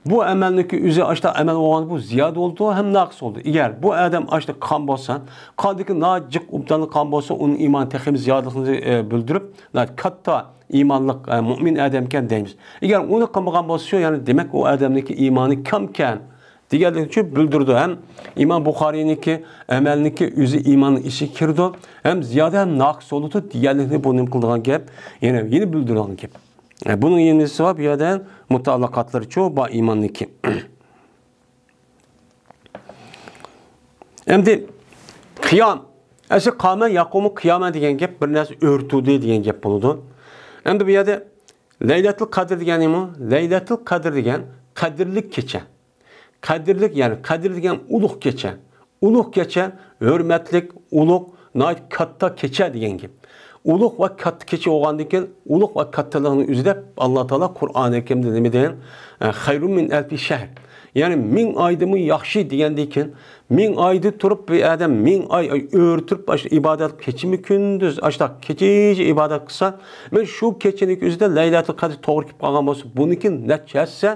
بۇ ئەمەلنىڭكى ئۆزى ئاشتا ئەمەل بولغان بۇ زىيادە بولىدۇ، ھەم ناقىس بولىدۇ. ئەگەر بۇ ئادەم ئاشتا قان بولسا، قاندىكى ناجىق ئوبدانلىق قان بولسا، ئۇنىڭ ئىمان تېخىمۇ زىيادىلىقىنى، ئە، بىلدۈرۈپ، ناھايىتى كاتتا ئىمانلىق، ئە، مۇئمىن ئادەمكەن دەيمىز. ئەگەر ئۇنى قىلمىغان بولسا، شۇ، يەنى، دېمەك، ئۇ ئادەمنىڭكى ئىمانى كەمكەن. دېگەنلىكنى شۇ بىلدۈرىدۇ. ھەم ئىمام بۇخارىينىڭكى ئەمەلنىڭكى ئۆزى ئىماننىڭ ئىچىگە كىرىدۇ. ھەم زىيادە ھەم ناقىس بولىدۇ دېگەنلىكنى بۇ نېمە قىلىدىغان گەپ؟ يەنە، يەنە بىلدۈرىدىغان گەپ. ئە، بۇنىڭ يەنىسى بار، بۇ يەردە مۇتەئەللىقاتلىرىچۇ بار ئىماننىڭكى. ئەمدى قىيام. ئەسلى قامە يەقۇمۇ قىيامەن دېگەن گەپ بىر نەرسە ئۆرتۈدى دېگەن گەپ بولىدۇ. ئەمدى بۇ يەردە لەيلەتۇل قەدىر دېگەن نېمە؟ لەيلەتۇل قەدىر دېگەن قەدىرلىك كېچە. قەدىرلىك، يەنى قەدىر دېگەن ئۇلۇغ كېچە. ئۇلۇغ كېچە، ھۆرمەتلىك، ئۇلۇغ، ناھايىتى كاتتا كېچە دېگەن گەپ. ئۇلۇغ ۋە كاتتا كېچە بولغاندىن كېيىن، ئۇلۇغ ۋە كاتتىلىقنى ئۆزى دەپ ئاللا تائالا قۇرئانى كەرىمدە نېمە دېگەن؟ ئە، خەيرۇن مىن ئەلفى شەھر. يەنى مىڭ ئايدىنمۇ ياخشى دېگەندىن كېيىن، مىڭ ئايدا تۇرۇپ بىر ئادەم مىڭ ئاي، ئاي ئۆرە تۇرۇپ، ئاشۇ ئىبادەت كېچىمۇ كۈندۈز، ئاشۇنداق كېچىچە ئىبادەت قىلسا، مەن شۇ كېچىنىڭ ئۆزىدە لەيلەتۇل قەدىر توغرا كېلىپ قالغان بولسا، بۇنىڭكى نەچچە ھەسسە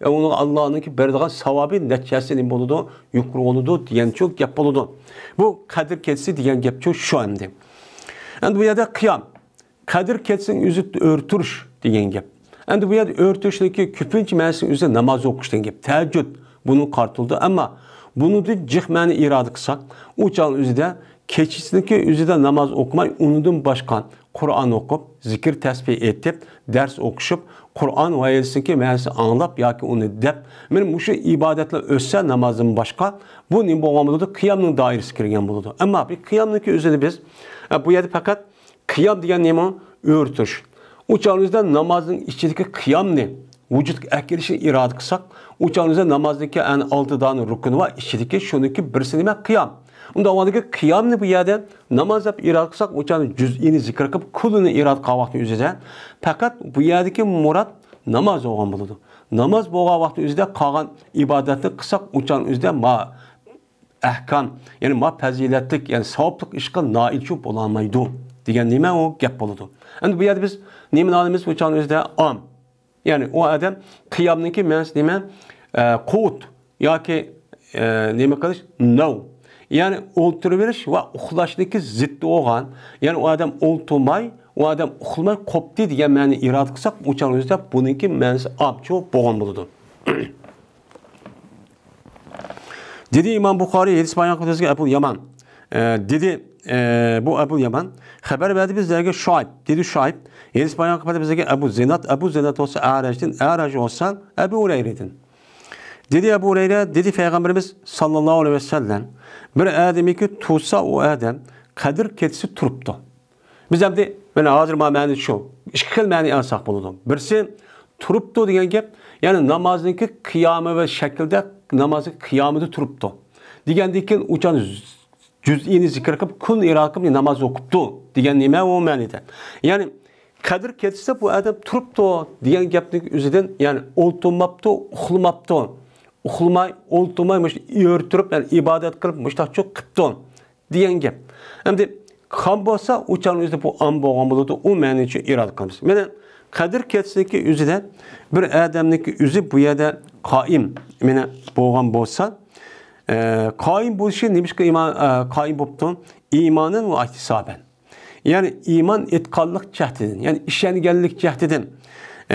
ئۇنىڭ ئاللانىڭكى بېرىدىغان ساۋابى نەچچە ھەسسە نېمە بولىدۇ؟ يۇقىرى بولىدۇ دېگەنچۇ گەپ بولىدۇ. بۇ قەدىر كېچىسى دېگەن گەپچۇ شۇ ئەمدى. ئەمدى بۇ يەردە قىيام. قەدىر كېچىسىنىڭ ئۆزى ئۆرە تۇرۇش دېگەن گەپ. ئەمدى بۇ يەردە ئۆرە تۇرۇشنىڭكى كۆپىنچە مەنىسى ئۆزى ناماز ئوقۇش دېگەن گەپ. تەھەججۇد بۇنىڭغا قارىتىلىدۇ. ئەمما بۇنىڭدىن جىق مەنە ئىرادە قىلساق، ئۇ چاغنىڭ ئۆزىدە كېچىسىنىڭكى ئۆزىدە ناماز ئوقۇماي، ئۇنىڭدىن باشقا قۇرئان ئوقۇپ، زىكىر تەسبىھ ئېيتىپ، دەرس ئوقۇشۇپ، قۇرئان ۋە ھەدىسنىڭكى مەنىسىنى ئاڭلاپ ياكى ئۇنى دەپ، مانا مۇشۇ ئىبادەتلەر ئۆتسە نامازدىن باشقا، بۇ نېمە بولغان بولىدۇ؟ قىيامنىڭ دائىرىسىگە كىرگەن بولىدۇ. ئەمما بۇ قىيامنىڭكى ئۆزىنى بىز، ئە، بۇ يەردە پەقەت قىيام دېگەن نېمە؟ ئۆرە تۇرۇش. ئۇ چاغنىڭ ئۆزىدە نامازنىڭ ئىچىدىكى قىيامنى ۋۇجۇدقا ئەكېلىشنى ئىرادە قىلساق، ئۇ چاغنىڭ ئۆزىدە نامازنىڭكى ئەنە ئالتە دانە رۇكنى بار، ئىچىدىكى شۇنىڭكى بىرسى نېمە؟ قىيام. ئۇنداق ۋاقىتتا قىيامنى بۇ يەردە ناماز دەپ ئىرادە قىلساق، ئۇ چاغنى جۈزئىينى زىكىر قىلىپ، كۇللىنى ئىرادە قىلغان ۋاقىتنىڭ ئۆزىدە پەقەت بۇ يەردىكى مۇراد ناماز بولغان بولىدۇ. ناماز بولغان ۋاقىتنىڭ ئۆزىدە قالغان ئىبادەتنى قىلساق، ئۇ چاغنىڭ ئۆزىدە ما ئەھكام، يەنى ما پەزىلەتلىك، يەنى ساۋابلىق ئىشقا نائىل شۇ بولالمايدۇ دېگەن نېمە ئۇ گەپ بولىدۇ. ئەمدى بۇ يەردە بىز نېمىنى ئالىمىز؟ ئۇ چاغنىڭ ئۆزىدە ئام. يەنى ئۇ ئادەم قىيامنىڭكى مەنىسى نېمە؟ ئە، قۇۋۇت ياكى، ئە، نېمە قىلىش؟ نەۋ. يەنى ئولتۇرۇۋېرىش ۋە ئۇخلاشنىڭكى زىتى بولغان. يەنى ئۇ ئادەم ئولتۇرماي، ئۇ ئادەم ئۇخلىماي قوپتى دېگەن مەنىنى ئىرادە قىلساق، ئۇ چاغنىڭ ئۆزىدە بۇنىڭكى مەنىسى ئامچۇ بولغان بولىدۇ. دېدى ئىمام بۇخارىي، ھەدىس بايان قىلىپ بىزگە ئەبۇل يامان. ئە، دېدى، ئە، بۇ ئەبۇل يامان. خەۋەر بەردى بىزلەرگە شۇئەيب. دېدى شۇئەيب. ھەدىس بايان قىلىپ بىزگە ئەبۇ زىناد. ئەبۇ زىناد بولسا ئەرەجدىن، ئەرەج بولسا ئەبۇ ھۇرەيرىدىن. دېدى ئەبۇ ھۇرەيرە، دېدى پەيغەمبىرىمىز ساللاللاھۇ ئەلەيھى ۋەسەللەم، بىر ئادەمنىڭكى تۇرسا ئۇ ئادەم قەدىر كېچىسى تۇرۇپتۇ. بىز ئەمدى، مانا ھازىر ما مەنىدە شۇ، ئىككى خىل مەنە ئالساق بولىدۇ. بىرسى، تۇرۇپتۇ دېگەن گەپ، يەنى نامازنىڭكى قىيامى ۋە شەكلىدە نامازنىڭ قىيامىدا تۇرۇپتۇ. دېگەندىن كېيىن ئۇ چاغ جۈزئىنى زىكىر قىلىپ، كۇلنى ئىرادە قىلىپ ناماز ئوقۇپتۇ دېگەن نېمە ئۇ مەنىدە. يەنى قەدىر كېچىسى بۇ ئادەم تۇرۇپتۇ دېگەن گەپنىڭ ئۆزىدىن، يەنى ئولتۇرماپتۇ، ئۇخلىماپتۇ. ئۇخلىماي، ئولتۇرماي، مۇشۇ ئۆرە تۇرۇپ، يەنى ئىبادەت قىلىپ، مۇشۇنداق قىپتۇ. دېگەن گەپ. ئەمدى قام بولسا، ئۇ چاغنىڭ ئۆزىدە بۇ ئام بولغان بولىدۇ، ئۇ مەنىنى ئىرادە قىلىمىز. مانا قەدىر كېچىسىنىڭكى ئۆزىدە بىر ئادەمنىڭكى ئۆزى بۇ يەردە قائىم، مانا بولغان بولسا، ئە، قائىم بولۇشى نېمىشقا ئىمان، ئە، قائىم بوپتۇ؟ ئىمانەن ۋە ئىھتىسابەن. يەنى ئىمان ئېيتقانلىق جەھەتتىن، يەنى ئىشەنگەنلىك جەھەتتىن،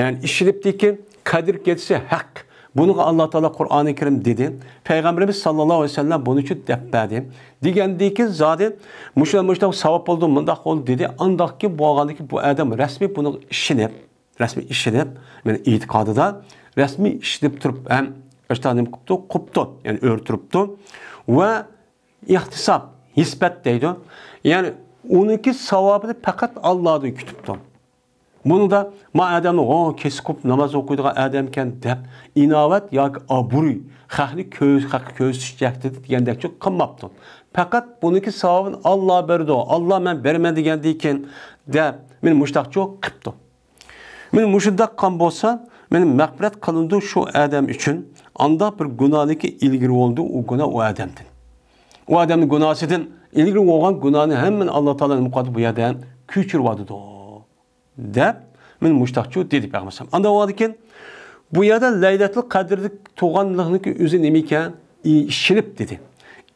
يەنى ئىشىنىپتىكى، قەدىر كېچىسى ھەق. بۇنىڭغا ئاللا تائالا قۇرئانى كەرىم دېدى. پەيغەمبىرىمىز ساللاللاھۇ ئەلەيھى ۋەسەللەم بۇنى شۇ دەپ بەردى. دېگەندىكىن زادى مۇشۇ، مۇشۇنداق ساۋاب بولدى، مۇنداق بولدى دېدى. ئانداقكى بولغاندىكى بۇ ئادەم رەسمىي بۇنىڭغا ئىشىنىپ، رەسمىي ئىشىنىپ، مانا ئېتىقادىدا رەسمىي ئىشىنىپ تۇرۇپ ھەم ئاشتا نېمە قىپتۇ؟ قوپتۇ، يەنى ئۆرە تۇرۇپتۇ. ۋە ئىھتىساب، ھېسبەت دەيدۇ. يەنى ئۇنىڭكى ساۋابىنى پەقەت ئاللادىن كۈتۈپتۇ. بۇنىڭدا ما ئادەمنى، ھو، كېسىپ قوپۇپ ناماز ئوقۇيدىغان ئادەمكەن دەپ، ئىناۋەت ياكى ئابرۇي، خەقنى كۆز-، خەققە كۆرسىتىش جەھىتىدە دېگەندەكچۇ قىلماپتۇ. پەقەت بۇنىڭكى ساۋابىنى ئاللا بېرىدۇ، ئاللا مەن بېرىمەن دېگەندىكىن دەپ، مانا مۇشۇنداقچۇ قىپتۇ. مانا مۇشۇنداق قىلغان بولسا، مانا مەغپىرەت قىلىنىدۇ شۇ ئادەم ئۈچۈن، ئانداق بىر گۇناھنىكى ئىلگىرى بولىدۇ، ئۇ گۇناھ ئۇ ئادەمدىن. ئۇ ئادەمنىڭ گۇناھىدىن ئىلگىرى بولغان گۇناھنى ھەممىنى ئاللا تائالا نېمە قىلىدۇ؟ بۇ يەردە كۆچۈرۈۋاتىدۇ. دەپ، مانا مۇشۇنداقچۇ دېدى پەيغەمبەر. ئانداق بولغاندىكىن، بۇ يەردە لەيلەتۇل قەدىردە تۇغانلىقنىڭكى ئۆزى نېمە ئىكەن؟ ئى، ئىشىنىپ دېدى.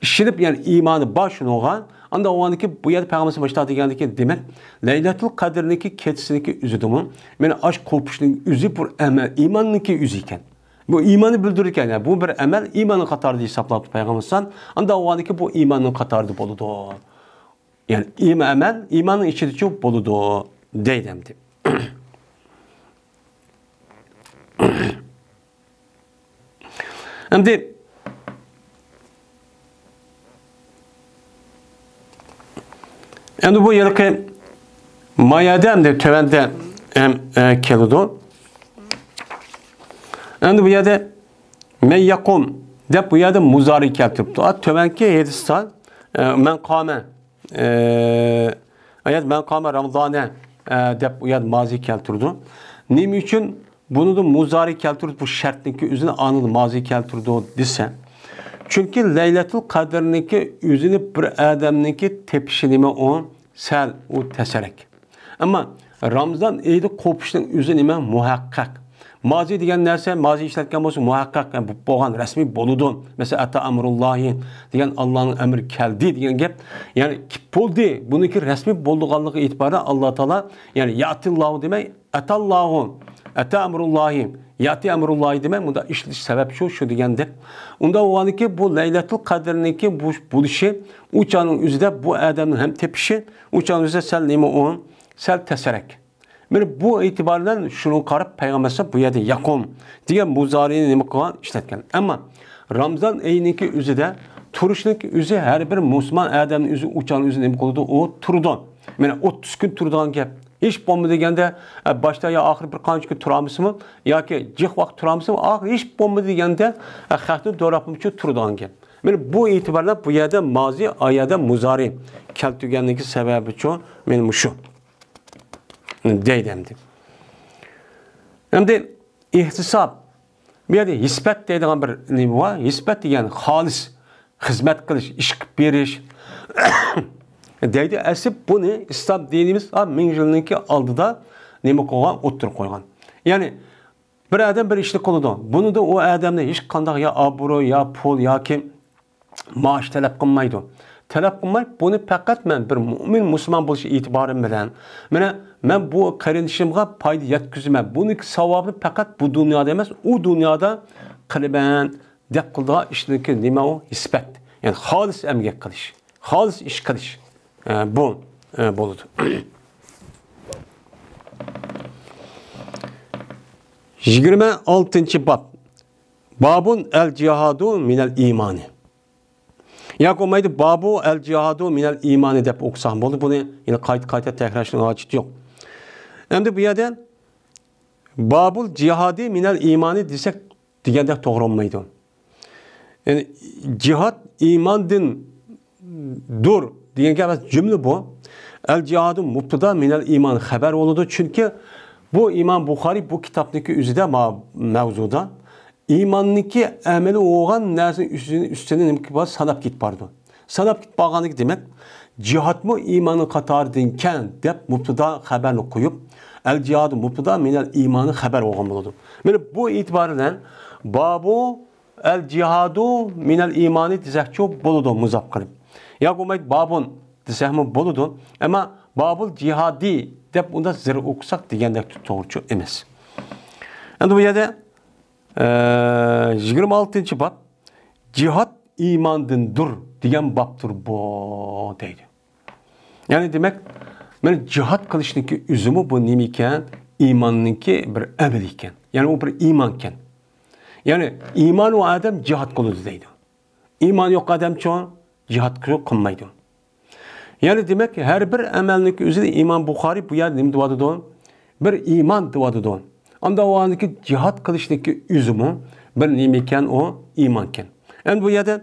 ئىشىنىپ، يەنى ئىمانى بار شۇنىڭغا. ئانداق بولغاندىكىن، بۇ يەردە پەيغەمبەر مۇشۇنداق دېگەندىكىن، دېمەك، لەيلەتۇل قەدىرنىڭكى كېچىسىنىڭكى ئۆزىدىمۇ، مانا ئاش قوپۇشنىڭ ئۆزى بىر ئەمەل، ئىماننىڭكى ئۆزى ئىكەن. بۇ ئىماننى بىلدۈرىدىكەن، يەنى بۇ بىر ئەمەل ئىماننىڭ قاتارىدا ھېسابلاپتۇ پەيغەمبەر. ئانداق بولغاندىكىن، بۇ ئىماننىڭ قاتارىدا بولىدۇ. يەنى ئىم-، ئەمەل ئىماننىڭ ئىچىدىچۇ بولىدۇ، دەيدۇ ئەمدى. ئەمدى، ئەمدى بۇ يەردىكى ما يەردە ئەمدى تۆۋەندە ھەم، ئە، كېلىدۇ. ئەمدى بۇ يەردە مەن يەقۇم دەپ بۇ يەردە مۇزارى كەلتۈرۈپتۇ. ئا، تۆۋەنكى ھەدىستە، ئە، مەن قامە، ئە، ئايەت مەن قامە رامضانە، ئە، دەپ بۇ يەردە مازى كەلتۈرىدۇ. نېمە ئۈچۈن بۇنىدا مۇزارى كەلتۈرۈپ بۇ شەرتنىڭكى ئۆزىنى ئانىدا مازى كەلتۈرىدۇ دېسە، چۈنكى لەيلەتۇل قەدىرنىڭكى ئۆزىنى بىر ئادەمنىڭكى تېپىشى نېمە ئۇ سەل ئۇ تەسرەك. ئەمما رامزان ئېيىدا قوپۇشنىڭ ئۆزى نېمە؟ مۇھەققەق. مازى دېگەن نەرسە، مازى ئىشلەتكەن بولسا مۇھەققەق، يەنى بولۇپ بولغان، رەسمىي بولىدۇ. مەسىلەن، ئەتە ئەمرۇللاھى دېگەن ئاللانىڭ ئەمرى كەلدى دېگەن گەپ. يەنى بولدى. بۇنىڭكى رەسمىي بولىدىغانلىقى ئېتىبارىدا ئاللا تائالا، يەنى يەئتىللاھۇ دېمەي، ئەتەللاھۇ، ئەتە ئەمرۇللاھى، ياتى ئەمرۇللاھى دېمەي، مۇنداق ئىشلىتىش سەۋەب شۇ، شۇ دېگەندەك. ئۇنداق بولغاندىكى بۇ لەيلەتۇل قەدىرنىڭكى بۇ بولۇشى، ئۇ چاغنىڭ ئۆزىدە بۇ ئادەمنىڭ ھەم تېپىشى، ئۇ چاغنىڭ ئۆزىدە سەل نېمە ئۇ، سەل تەسرەك. مانا بۇ ئېتىبار بىلەن شۇنىڭغا قاراپ پەيغەمبەر بۇ يەردە يەقۇم دېگەن مۇزارىنى نېمە قىلغان، ئىشلەتكەن. ئەمما رامزان ئېيىنىڭكى ئۆزىدە تۇرۇشنىڭكى ئۆزى ھەر بىر مۇسۇلمان ئادەمنىڭ ئۆزى ئۇ چاغنىڭ ئۆزى نېمە قىلىدۇ؟ ئۇ تۇرىدۇ. مانا ئوتتۇز كۈن تۇرىدىغان گەپ. ھېچ بولمىدى دېگەندە، ئە، باشتا يا ئاخىرى بىر قانچە كۈن تۇرامسىمۇ ياكى جىق ۋاقىت تۇرامسىمۇ، ئاخىرى ھېچ بولمىدى دېگەندە، ئە، خەقنى دوراپمۇچۇ تۇرىدىغان گەپ. مانا بۇ ئېتىبار بىلەن بۇ يەردە مازى، ئا يەردە مۇزارى كەلتۈرگەنلىكى سەۋەبىچۇ مانا مۇشۇ دەيدۇ ئەمدى. ئەمدى ئېھتىساب. بۇ يەردە ھېسبەت دەيدىغان بىر نېمە بار. ھېسبەت دېگەن خالىس خىزمەت قىلىش، ئىش قىلىپ بېرىش دەيدۇ. ئەسلى بۇنى ئىسلام دىنىمىز مىڭ يىلنىڭكى ئالدىدا نېمە قىلغان، ئوتتۇرىغا قويغان. يەنى بىر ئادەم بىر ئىشنى قىلىدۇ. بۇنىڭدا ئۇ ئادەمنى ھېچقانداق يا ئابرۇي، يا پۇل ياكى مائاش تەلەپ قىلمايدۇ. تەلەپ قىلماي، بۇنى پەقەت مەن بىر مۆمىن مۇسۇلمان بولۇش ئېتىبارىم بىلەن، مانا، مەن بۇ قېرىندىشىمغا پايدا يەتكۈزىمەن. بۇنىڭكى ساۋابىنى پەقەت بۇ دۇنيادا ئەمەس، ئۇ دۇنيادا قىلىمەن دەپ قىلىدىغان ئىشنىڭكى نېمە ئۇ؟ ھېسبەت. يەنى خالىس ئەمگەك قىلىش، خالىس ئىش قىلىش. ئە، بۇ، ئە، بولىدۇ. يىگىرمە ئالتىنچى باب. بابۇن ئەل جىھادۇ مىنەل ئىمانى. ياكى بولمايدۇ، بابۇ ئەل جىھادۇ مىنەل ئىمانى دەپ ئوقۇساق بولىدۇ. بۇنى يەنە قايتا-قايتا تەكرارلاشنىڭ ھاجىتى يوق. ئەمدى بۇ يەردە بابۇل جىھادى مىنەل ئىمانى دېسەك، دېگەندەك توغرا بولمايدۇ. يەنى جىھاد ئىماندىن دۇر دېگەن گەپ ئەمەس، جۈملە بۇ. ئەل جىھادۇ مۇبتىدا مىنەل ئىمان خەبەر بولىدۇ. چۈنكى بۇ ئىمام بۇخارى بۇ كىتابنىڭكى ئۆزىدە ما-، مەۋزۇدا ئىماننىڭكى ئەمەلىي بولغان نەرسىنىڭ ئۈستىنى، ئۈستىنى نېمە قىلىپ ساناپ كېتىپ بارىدۇ. ساناپ كېتىپ بارغانلىقى دېمەك، جىھادمۇ ئىماننىڭ قاتارىدىنكەن دەپ مۇبتىدا خەبەرنى قويۇپ، ئەل جىھادۇ مۇبتىدا مىنەل ئىمانى خەبەر بولغان بولىدۇ. مانا بۇ ئېتىبار بىلەن بابۇ ئەل جىھادۇ مىنەل ئىمانى دېسەكچۇ بولىدۇ مۇزاپ قىلىپ. ياكى بولمايدۇ بابۇن دېسەكمۇ بولىدۇ. ئەمما بابۇل جىھادى دەپ ئۇندا زىر ئوقۇساق دېگەندەك توغرىچۇ ئەمەس. ئەمدى بۇ يەردە، ئە، يىگىرمە ئالتىنچى باب، جىھاد ئىماندىندۇر دېگەن بابتۇر بۇ دەيدۇ. يەنى دېمەك، مانا جىھاد قىلىشنىڭكى ئۆزىمۇ بۇ نېمە ئىكەن؟ ئىماننىڭكى بىر ئەمىلى ئىكەن. يەنى ئۇ بىر ئىمان ئىكەن. يەنى ئىمان ئۇ ئادەم جىھاد قىلىدۇ دەيدۇ. ئىمان يوق ئادەمچۇ جىھاد قىلمايدۇ. يەنى دېمەك، ھەر بىر ئەمەلنىڭكى ئۆزىدە ئىمام بۇخارى بۇ يەردە نېمە دەۋاتىدۇ؟ بىر ئىمان دەۋاتىدۇ. ئاندا ئۇ ئاندىكى جىھاد قىلىشنىڭكى ئۆزىمۇ بىر نېمە ئىكەن، ئۇ ئىمان ئىكەن. ئەمدى بۇ يەردە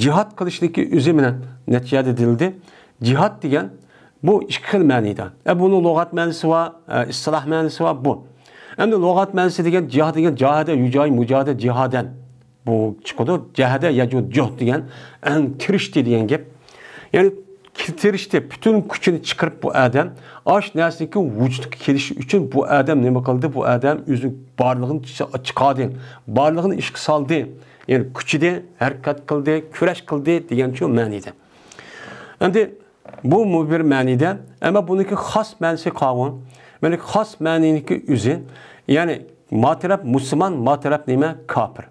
جىھاد قىلىشنىڭكى ئۆزى مانا نەچچە يەردە دېيىلدى. جىھاد دېگەن بۇ ئىككى خىل مەنىدە. ئە، بۇنىڭ لۇغەت مەنىسى بار، ئە، ئىستىلاھ مەنىسى بار بۇ. ئەمدى لۇغەت مەنىسى دېگەن جىھاد دېگەن جاھەدە يۇجاھىد مۇجاھىدە جىھادەن. بۇ چىقىدۇ. جەھەدە يەجۇد جۇھ دېگەن ئەڭ تىرىشتى دېگەن گەپ. يەنى تىرىشتى، پۈتۈن كۈچىنى چىقىرىپ بۇ ئادەم ئاش نەرسىنىڭكى ۋۇجۇدقا كېلىشى ئۈچۈن بۇ ئادەم نېمە قىلدى؟ بۇ ئادەم ئۆزىنىڭ بارلىقىنى چىقاردى، بارلىقىنى ئىشقا سالدى. يەنى كۈچىدى، ھەرىكەت قىلدى، كۈرەش قىلدى دېگەن شۇ مەنىدە. ئەمدى بۇمۇ بىر مەنىدە، ئەمما بۇنىڭكى خاس مەنىسى قاۋۇ. مانا خاس مەنىنىڭكى ئۆزى، يەنى ما تەرەپ مۇسۇلمان، ما تەرەپ نېمە؟ كاپىر.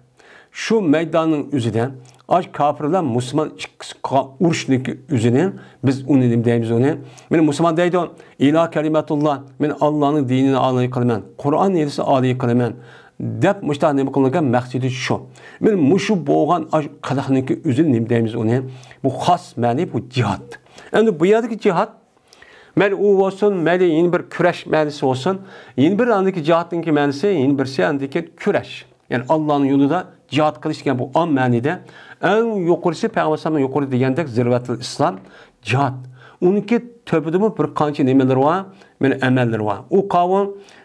شۇ مەيداننىڭ ئۆزىدە ئاش كاپىر بىلەن مۇسۇلمان ئىككىسى قىلغان ئۇرۇشنىڭكى ئۆزىنى بىز ئۇنى نېمە دەيمىز ئۇنى؟ مانا مۇسۇلمان دەيدۇ، ئىلا كەلىمەتۇللا، مەن ئاللانىڭ دىنىنى ئالىي قىلىمەن، قۇرئان ھەدىسنى ئالىي قىلىمەن دەپ مۇشۇنداق نېمە قىلىنغان مەقسىتى شۇ. مانا مۇشۇ بولغان ئاش قىلىقنىڭكى ئۆزىنى نېمە دەيمىز ئۇنى؟ بۇ خاس مەنى، بۇ جىھاد. ئەمدى بۇ يەردىكى جىھاد، مەيلى ئۇ بولسۇن، مەيلى يەنە بىر كۈرەش مەنىسى بولسۇن، يەنە بىر ئاندىكى جىھادنىڭكى مەنىسى، يەنە بىرسى ئاندىكى كۈرەش. يەنى ئاللانىڭ يولىدا جىھاد قىلىش دېگەن بۇ ئام مەنىدە، ئەڭ يۇقىرىسى پەيغەمبەر ئەلەيھىسسالامنىڭ يۇقىرىدا دېگەندەك زىرۋەتۇل ئىسلام، جىھاد. ئۇنىڭكى تۆپىدىمۇ بىر قانچە نېمىلىرى بار؟ مانا ئەمەللىرى بار. ئۇ قاۋۇ،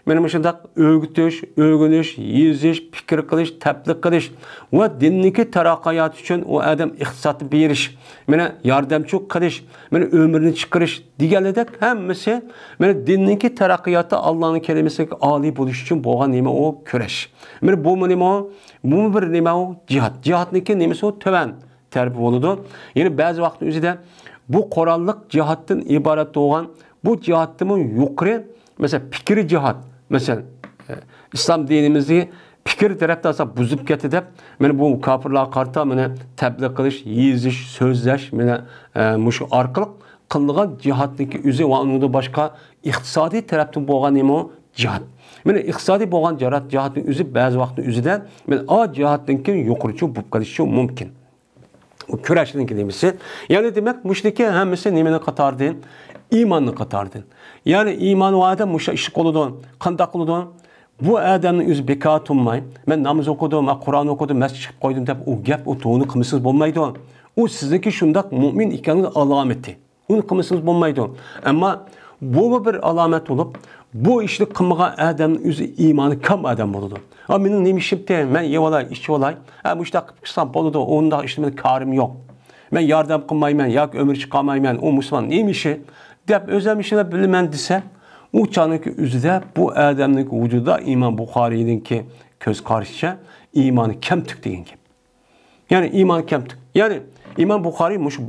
مانا مۇشۇنداق ئۆگىتىش، ئۆگىنىش، يېزىش، پىكىر قىلىش، تەبلىغ قىلىش ۋە دىننىڭكى تەرەققىياتى ئۈچۈن ئۇ ئادەم ئىقتىسادنى بېرىش، مانا ياردەمچىلىك قىلىش، مانا ئۆمرىنى چىقىرىش دېگەنلىدەك ھەممىسى مانا دىننىڭكى تەرەققىياتى، ئاللانىڭ كەلىمىسىنىڭ ئالىي بولۇشى ئۈچۈن بولغان نېمە ئۇ؟ كۈرەش. مانا بۇمۇ نېمە ئۇ؟ بۇمۇ بىر نېمە ئۇ؟ جىھاد. جىھادنىڭكى نېمىسى ئۇ؟ تۆۋەن تەرىپى بولىدۇ. يەنى بەزى ۋاقىتنىڭ ئۆزىدە بۇ قوراللىق جىھادتىن ئىبارەت بولغان، بۇ جىھادتىنمۇ يۇقىرى، مەسىلەن، پىكرىي جىھاد، مەسىلەن، ئە، ئىسلام دىنىمىزدىكى پىكىر تەرەپتە ئاسا بۇزۇپ كەتتى دەپ، مانا بۇ كاپىرلارغا قارىتا مانا تەبلىغ قىلىش، يېزىش، سۆزلەش، مانا، ئە، مۇشۇ ئارقىلىق قىلىنغان جىھادنىڭكى ئۆزى ۋە ئۇنىڭدىن باشقا ئىقتىسادىي تەرەپتىن بولغان نېمە ئۇ؟ جىھاد. مانا ئىقتىسادىي بولغان جىھاد، جىھادنىڭ ئۆزى بەزى ۋاقىتنىڭ ئۆزىدە مانا ئا جىھادتىن كېيىن يۇقىرىچۇ بولۇپ قېلىشى مۇمكىن. ئۇ كۈرەشنىڭكى نېمىسى. يەنى دېمەك، مۇشۇنىڭكى ھەممىسى نېمىنىڭ قاتارىدىن؟ ئىماننىڭ قاتارىدىن. يەنى ئىمان ۋە ئادەم مۇشۇ ئىشنى قىلىدۇ. قانداق قىلىدۇ؟ بۇ ئادەمنىڭ ئۆزى بىكار تۇرماي، مەن ناماز ئوقۇدۇم، مەن قۇرئان ئوقۇدۇم، مەسچىتكە چىقىپ قويدۇم دەپ ئۇ گەپ، ئۇ توۋىنى قىلمىسىڭىز بولمايدۇ. ئۇ سىزنىڭكى شۇنداق مۇئمىن ئىكەنلىكىنىڭ ئالامىتى. ئۇنى قىلمىسىڭىز بولمايدۇ. ئەمما بۇمۇ بىر ئالامەت بولۇپ، بۇ ئىشنى قىلمىغان ئادەمنىڭ ئۆزى ئىمانى كام ئادەم بولىدۇ. ھا، مېنىڭ نېمە ئىشىمتى؟ مەن يەۋالاي، ئىچىۋالاي. ھە، مۇشۇنداق قىلسام بولىدۇ، ئۇنداق ئىشتا مېنىڭ كارىم يوق. مەن ياردەم قىلمايمەن ياكى ئۆمۈر چىقارمايمەن، ئۇ مۇسۇلمان نېمە ئىشى؟ دەپ ئۆزۈم ئىشىنى بىلىمەن دېسە، ئۇ چاغنىڭكى ئۆزىدە بۇ ئادەمنىڭكى ۋۇجۇدىدا ئىمام بۇخارىينىڭكى كۆز قارىشىچە ئىمانى كەمتۈك دېگەن گەپ. يەنى ئىمان كەمتۈك. يەنى ئىمام بۇخارىي مۇشۇ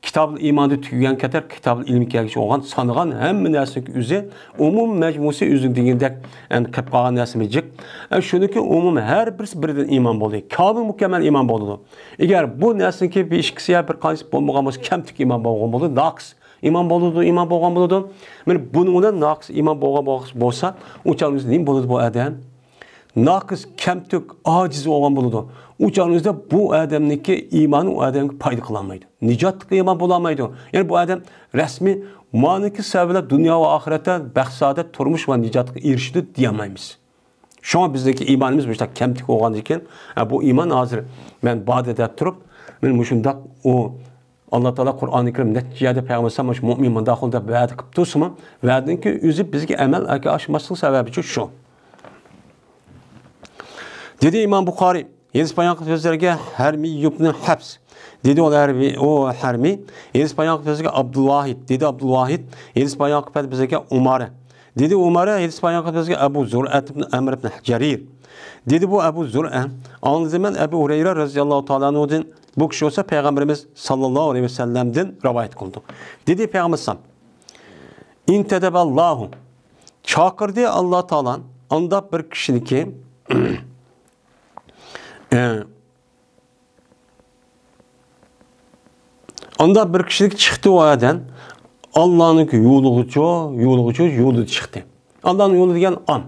كىتابۇل ئىماندا تۈگىگەن قەدەر كىتابۇل ئىلمى كەلگۈچى بولغان سانىغان ھەممە نەرسىنىڭ ئۆزى ئومۇم مەجمۇسى ئۆزى دېگەندەك، يەنى قېلىپ قالغان نەرسىمۇ جىق. ئە، شۇنىڭكى ئومۇم ھەر بىرسى بىردىن ئىمان بولدى. كامىل مۇكەممەل ئىمان بولىدۇ. ئەگەر بۇ نەرسىنىڭكى بىر ئىككىسى يا بىر قانچىسى بولمىغان بولسا، كەمتۈك ئىمان بولغان بولىدۇ، ناقىس ئىمان بولىدۇ، ئىمان بولغان بولىدۇ. مانا بۇنىڭ بىلەن ناقىس ئىمان بولغان بولغان بولسا، ئۇ چاغدا نېمە بولىدۇ بۇ ئادەم؟ ناقىس، كەمتۈك، ئاجىز بولغان بولىدۇ. ئۇ چاغنىڭىزدا بۇ ئادەمنىڭكى ئىمانى ئۇ ئادەمگە پايدا قىلالمايدۇ. نىجاتلىق ئىمان بولالمايدۇ. يەنى بۇ ئادەم رەسمىي مانىكى سەۋەبى بىلەن دۇنيا ۋە ئاخىرەتتە بەخت-سائادەت، تۇرمۇش ۋە نىجاتلىققا ئېرىشىدۇ دېيەلمەيمىز. شۇڭا بىزدىكى ئىمانىمىز مۇشۇنداق كەمتۈك بولغاندىكىن، ھە، بۇ ئىمان ھازىر مەن بار دەپ تۇرۇپ، مەن مۇشۇنداق ئۇ ئاللا تائالا قۇرئانى كەرىم نەچچە يەردە پەيغەمبەر ئەلەيھىسسالام مۇشۇ مۇئمىن مۇنداق قىل دەپ ۋەدە قىلىپ تۇرسىمۇ، ۋەدىنىڭكى ئۆزى بىزگە ئەمەل ئەمەلگە ئاشماسلىق سەۋەبىچۇ شۇ. دېدى ئىمام بۇخارىي، ھەدىس بايان قىلىپ بىزلەرگە ھەرمىي ئىبنى ھەفس. دېدى ئۇ ھەرمىي، ئۇ ھەرمىي، ھەدىس بايان قىلىپ بىزگە ئابدۇلۋاھىد. دېدى ئابدۇلۋاھىد، ھەدىس بايان قىلىپ بىزگە ئۇمارە. دېدى ئۇمارە، ھەدىس بايان قىلىپ بىزگە ئەبۇ زۇرئەت ئىبن ئەمر ئىبن جەرىر. دېدى بۇ ئەبۇ زۇرئە، ئاڭلىدىم مەن ئەبۇ ھۇرەيرە رەزىياللاھۇ تائالا ئەنھۇدىن، بۇ كىشى بولسا پەيغەمبىرىمىز ساللاللاھۇ ئەلەيھى ۋەسەللەمدىن رىۋايەت قىلدى. دېدى پەيغەمبەر ئەلەيھىسسالام، ئىنتەدەبەللاھۇ، چاقىردى ئاللا تائالا ئانداق بىر كىشىنىكى، ئە، ئانداق بىر كىشىلىك چىقتى ئۇ ئادەم. ئاللانىڭ يولىغۇچۇ، يولىغۇچۇ، يولىدا چىقتى. ئاللانىڭ يولى دېگەن ئام.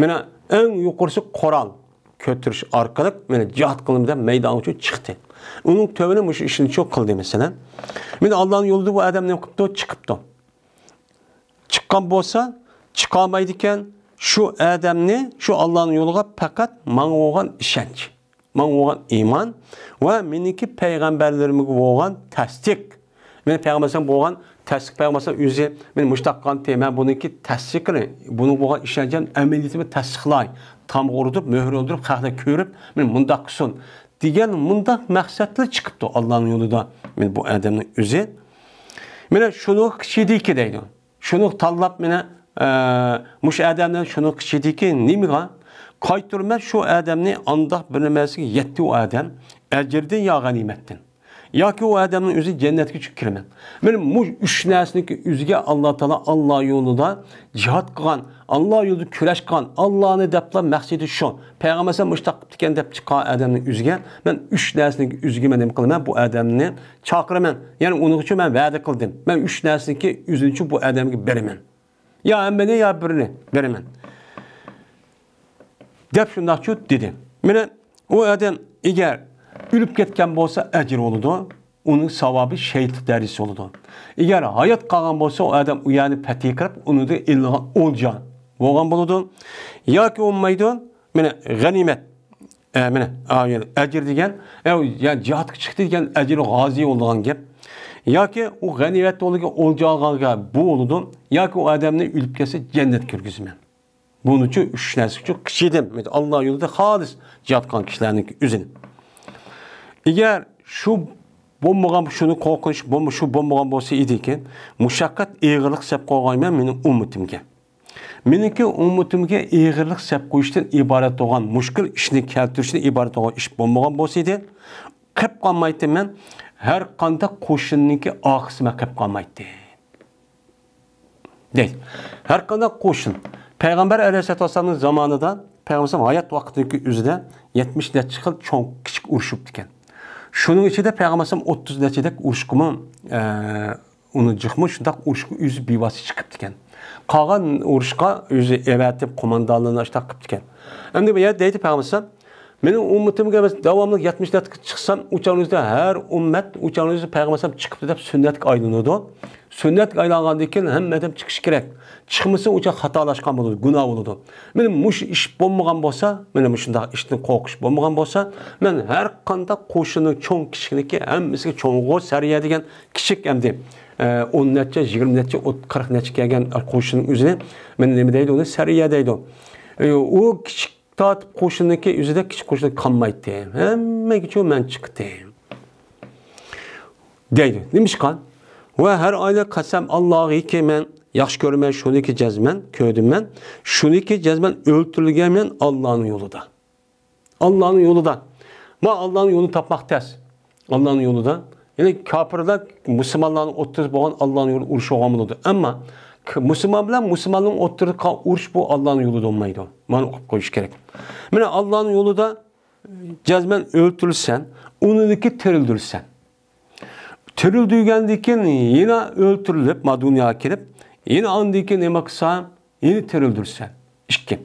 مانا ئەڭ يۇقىرىسى قورال كۆتۈرۈش ئارقىلىق مانا جىھاد قىلىمەن دەپ مەيدانغا چىقتى. ئۇنىڭ تۆۋىنى مۇشۇ ئىشنى شۇ قىلدى مەسىلەن. مانا ئاللانىڭ يولىدا بۇ ئادەم نېمە قىپتۇ؟ چىقىپتۇ. چىققان بولسا، چىقالمايدىكەن، شۇ ئادەمنى شۇ ئاللانىڭ يولىغا پەقەت ماڭا بولغان ئىشەنچ، ماڭا بولغان ئىمان ۋە مېنىڭكى پەيغەمبەرلىرىمگە بولغان تەستىق. مېنىڭ پەيغەمبەرلىرىم بولغان تەستىق، پەيغەمبەرلىرىم ئۆزى مېنى مۇشۇنداق قىلغانتى، مەن بۇنىڭكى تەستىقىنى، بۇنىڭغا بولغان ئىشەنچىمنى ئەمەلىيىتىمنى تەستىقلاي، تامغا ئۇرۇتۇپ، مۆھۈر ئۇردۇرۇپ، خەقلەر كۆرۈپ، مېنى مۇنداق قىلسۇن دېگەن مۇنداق مەقسەتلەر چىقىپتۇ ئاللانىڭ يولىدا. مېنى بۇ ئادەمنىڭ ئۆزى. مانا شۇنىڭغا قىچىدىكى دەيدۇ. شۇنى تاللاپ مانا، ئە، مۇشۇ ئادەمدىن شۇنى قىچىدىكى نېمىغا؟ قايتۇرىمەن شۇ ئادەمنى ئانداق بىر نېمەسىگە يەتتى ئۇ ئادەم، ئەجىردىن يا غەنىيمەتتىن. ياكى ئۇ ئادەمنىڭ ئۆزى جەننەتكە چۈشۈپ كىرىمەن. مانا مۇشۇ ئۈچ نەرسىنىڭكى ئۆزىگە ئاللا تائالا ئاللا يولىدا جىھاد قىلغان، ئاللا يولىدا كۈرەش قىلغان، ئاللانى دەپلا مەقسىتى شۇ. پەيغەمبەر ئەلەيھىسسالام مۇشۇنداق قىپتىكەن دەپ چىققان ئادەمنىڭ ئۆزىگە مەن ئۈچ نەرسىنىڭكى ئۆزىگە مەن نېمە قىلىمەن؟ بۇ ئادەمنى چاقىرىمەن. يەنى ئۇنىڭ ئۈچۈن مەن ۋەدە قىلدىم. مەن ئۈچ نەرسىنىڭكى ئۆزىنىڭچۇ بۇ ئادەمگە بېرىمەن. يا ھەممىنى، يا بىرىنى بېرىمەن. دەپ شۇنداقچۇ دېدى. مانا ئۇ ئادەم ئەگەر ئۆلۈپ كەتكەن بولسا ئەجىر بولىدۇ. ئۇنىڭ ساۋابى شېھىتلىق دەرىجىسى بولىدۇ. ئەگەر ھايات قالغان بولسا ئۇ ئادەم ئۇ يەرنى پەتھى قىلىپ، ئۇنىڭدىن ئېلىنغان ئولجا بولغان بولىدۇ. ياكى بولمايدۇ، مانا غەنىيمەت. ئە، مانا، ئا، يەنى ئەجىر دېگەن، ئە، يەنى جىھادقا چىقتى دېگەن ئەجىر غازى بولىدىغان گەپ. ياكى ئۇ غەنىيمەت بولىدىغان ئولجا ئالغانغا بۇ بولىدۇ. ياكى ئۇ ئادەمنى ئۆلۈپ كەتسە جەننەتكە كىرگۈزىمەن. بۇنىڭ ئۈچۈن ئۈچ نەرسە ئۈچۈن قىچىدىم. ئاللا يولىدا خالىس جىھاد قىلغان كىشىلەرنىڭ ئۆزىنى. ئەگەر شۇ بولمىغان، شۇنى قورقۇنچ بولما-، شۇ بولمىغان بولسا ئىدىكى، مۇشەققەت ئېغىرلىق سەپ قويغايمەن مېنىڭ ئۈممىتىمگە. مېنىڭكى ئۈممىتىمگە ئېغىرلىق سەپ قويۇشتىن ئىبارەت بولغان، مۈشكۈل ئىشنى كەلتۈرۈشتىن ئىبارەت بولغان ئىش بولمىغان بولسا ئىدى، قېلىپ قالمايتتىم مەن ھەر قانداق قوشۇننىڭكى ئارقىسىدا مەن قېلىپ قالمايتتىم. دەيدۇ. ھەر قانداق قوشۇن. پەيغەمبەر ئەلەيھىسسالاتۇ ۋەسسالامنىڭ زامانىدا پەيغەمبەر ھايات ۋاقتىدىكى ئۆزىدە يەتمىش نەچچە خىل چوڭ، كىچىك ئۇرۇش بوپتىكەن. شۇنىڭ ئىچىدە پەيغەمبەر ئوتتۇز نەچچىدەك ئۇرۇشقىمۇ، ئە، ئۇنى جىقمۇ شۇنداق ئۇرۇشقا ئۆزى بىۋاسىتە چىقىپتىكەن. قالغان ئۇرۇشقا ئۆزى ئەۋەتىپ، قوماندانلىرىنى ئاشتاق قىپتىكەن. ئەمدى بۇ يەردە دەيدۇ پەيغەمبەر، مېنىڭ ئۈممىتىمگە ئەمەس، داۋاملىق يەتمىش نەچچە چىقسام، ئۇچاغنىڭ ئۆزىدە ھەر ئۈممەت ئۈچىنچى پەيغەمبەر ئەلەيھىسسالام چىقىپتۇ دەپ سۈننەتكە ئايلىنىدۇ. سۈننەتكە ئايلانغاندىن كېيىن ھەممە ئادەم چىقىشى كېرەك. چىقمىسا ئۇچاق خاتالاشقان بولىدۇ، گۇناھ بولىدۇ. مانا مۇشۇ ئىش بولمىغان بولسا، مانا مۇشۇنداق ئىشتىن قورقۇش بولمىغان بولسا، مەن ھەر قانداق قوشۇننىڭ چوڭ كىچىكىنىكى ھەممىسىگە چوڭغۇ سەرىيە دېگەن كىچىك ئەمدى، ئە، ئون نەچچە، يىگىرمە نەچچە، ئوت-، قىرىق نەچچە كەلگەن قوشۇننىڭ ئۆزىنى، مانا نېمە دەيدۇ، ئۇنى سەرىيە دەيدۇ. ئە، ئۇ كىچىك تارتىپ قوشۇننىڭكى ئۆزىدە كىچىك قوشۇن قالمايتتى. ھەممىگىچۇ مەن چىقتى. دەيدۇ. نېمىشقا؟ ۋە ھەر ئايلىق قەسەم ئاللاغىكى مەن ياخشى كۆرىمەن، شۇنىكى جەزمەن كۆردۈم مەن، شۇنىكى جەزمەن ئۆلتۈرۈلگەن مەن ئاللانىڭ يولىدا. ئاللانىڭ يولىدا. ما ئاللانىڭ يولىنى تاپماق تەس. ئاللانىڭ يولىدا. يەنى كاپىرلار مۇسۇلمانلارنىڭ ئوتتۇرىسى بولغان ئاللانىڭ يولىدا ئۇرۇشۇۋالغان بولىدۇ. ئەمما ك-، مۇسۇلمان بىلەن مۇسۇلماننىڭ ئوتتۇرىسىدا ئۇرۇش بۇ ئاللانىڭ يولىدا بولمايدۇ. مانا ئوقۇپ قويۇش كېرەك. مانا ئاللانىڭ يولىدا جەزمەن ئۆلتۈرۈلسەن، ئۇنىڭدىكى تىرىلدۈرسەن. تىرىلدۈرگەندىن كېيىن يەنە ئۆلتۈرۈلۈپ، ما دۇنياغا كېلىپ، يەنە ئاندىن كېيىن نېمە قىلسا، يەنە تىرىلدۈرسەن. ئىككى.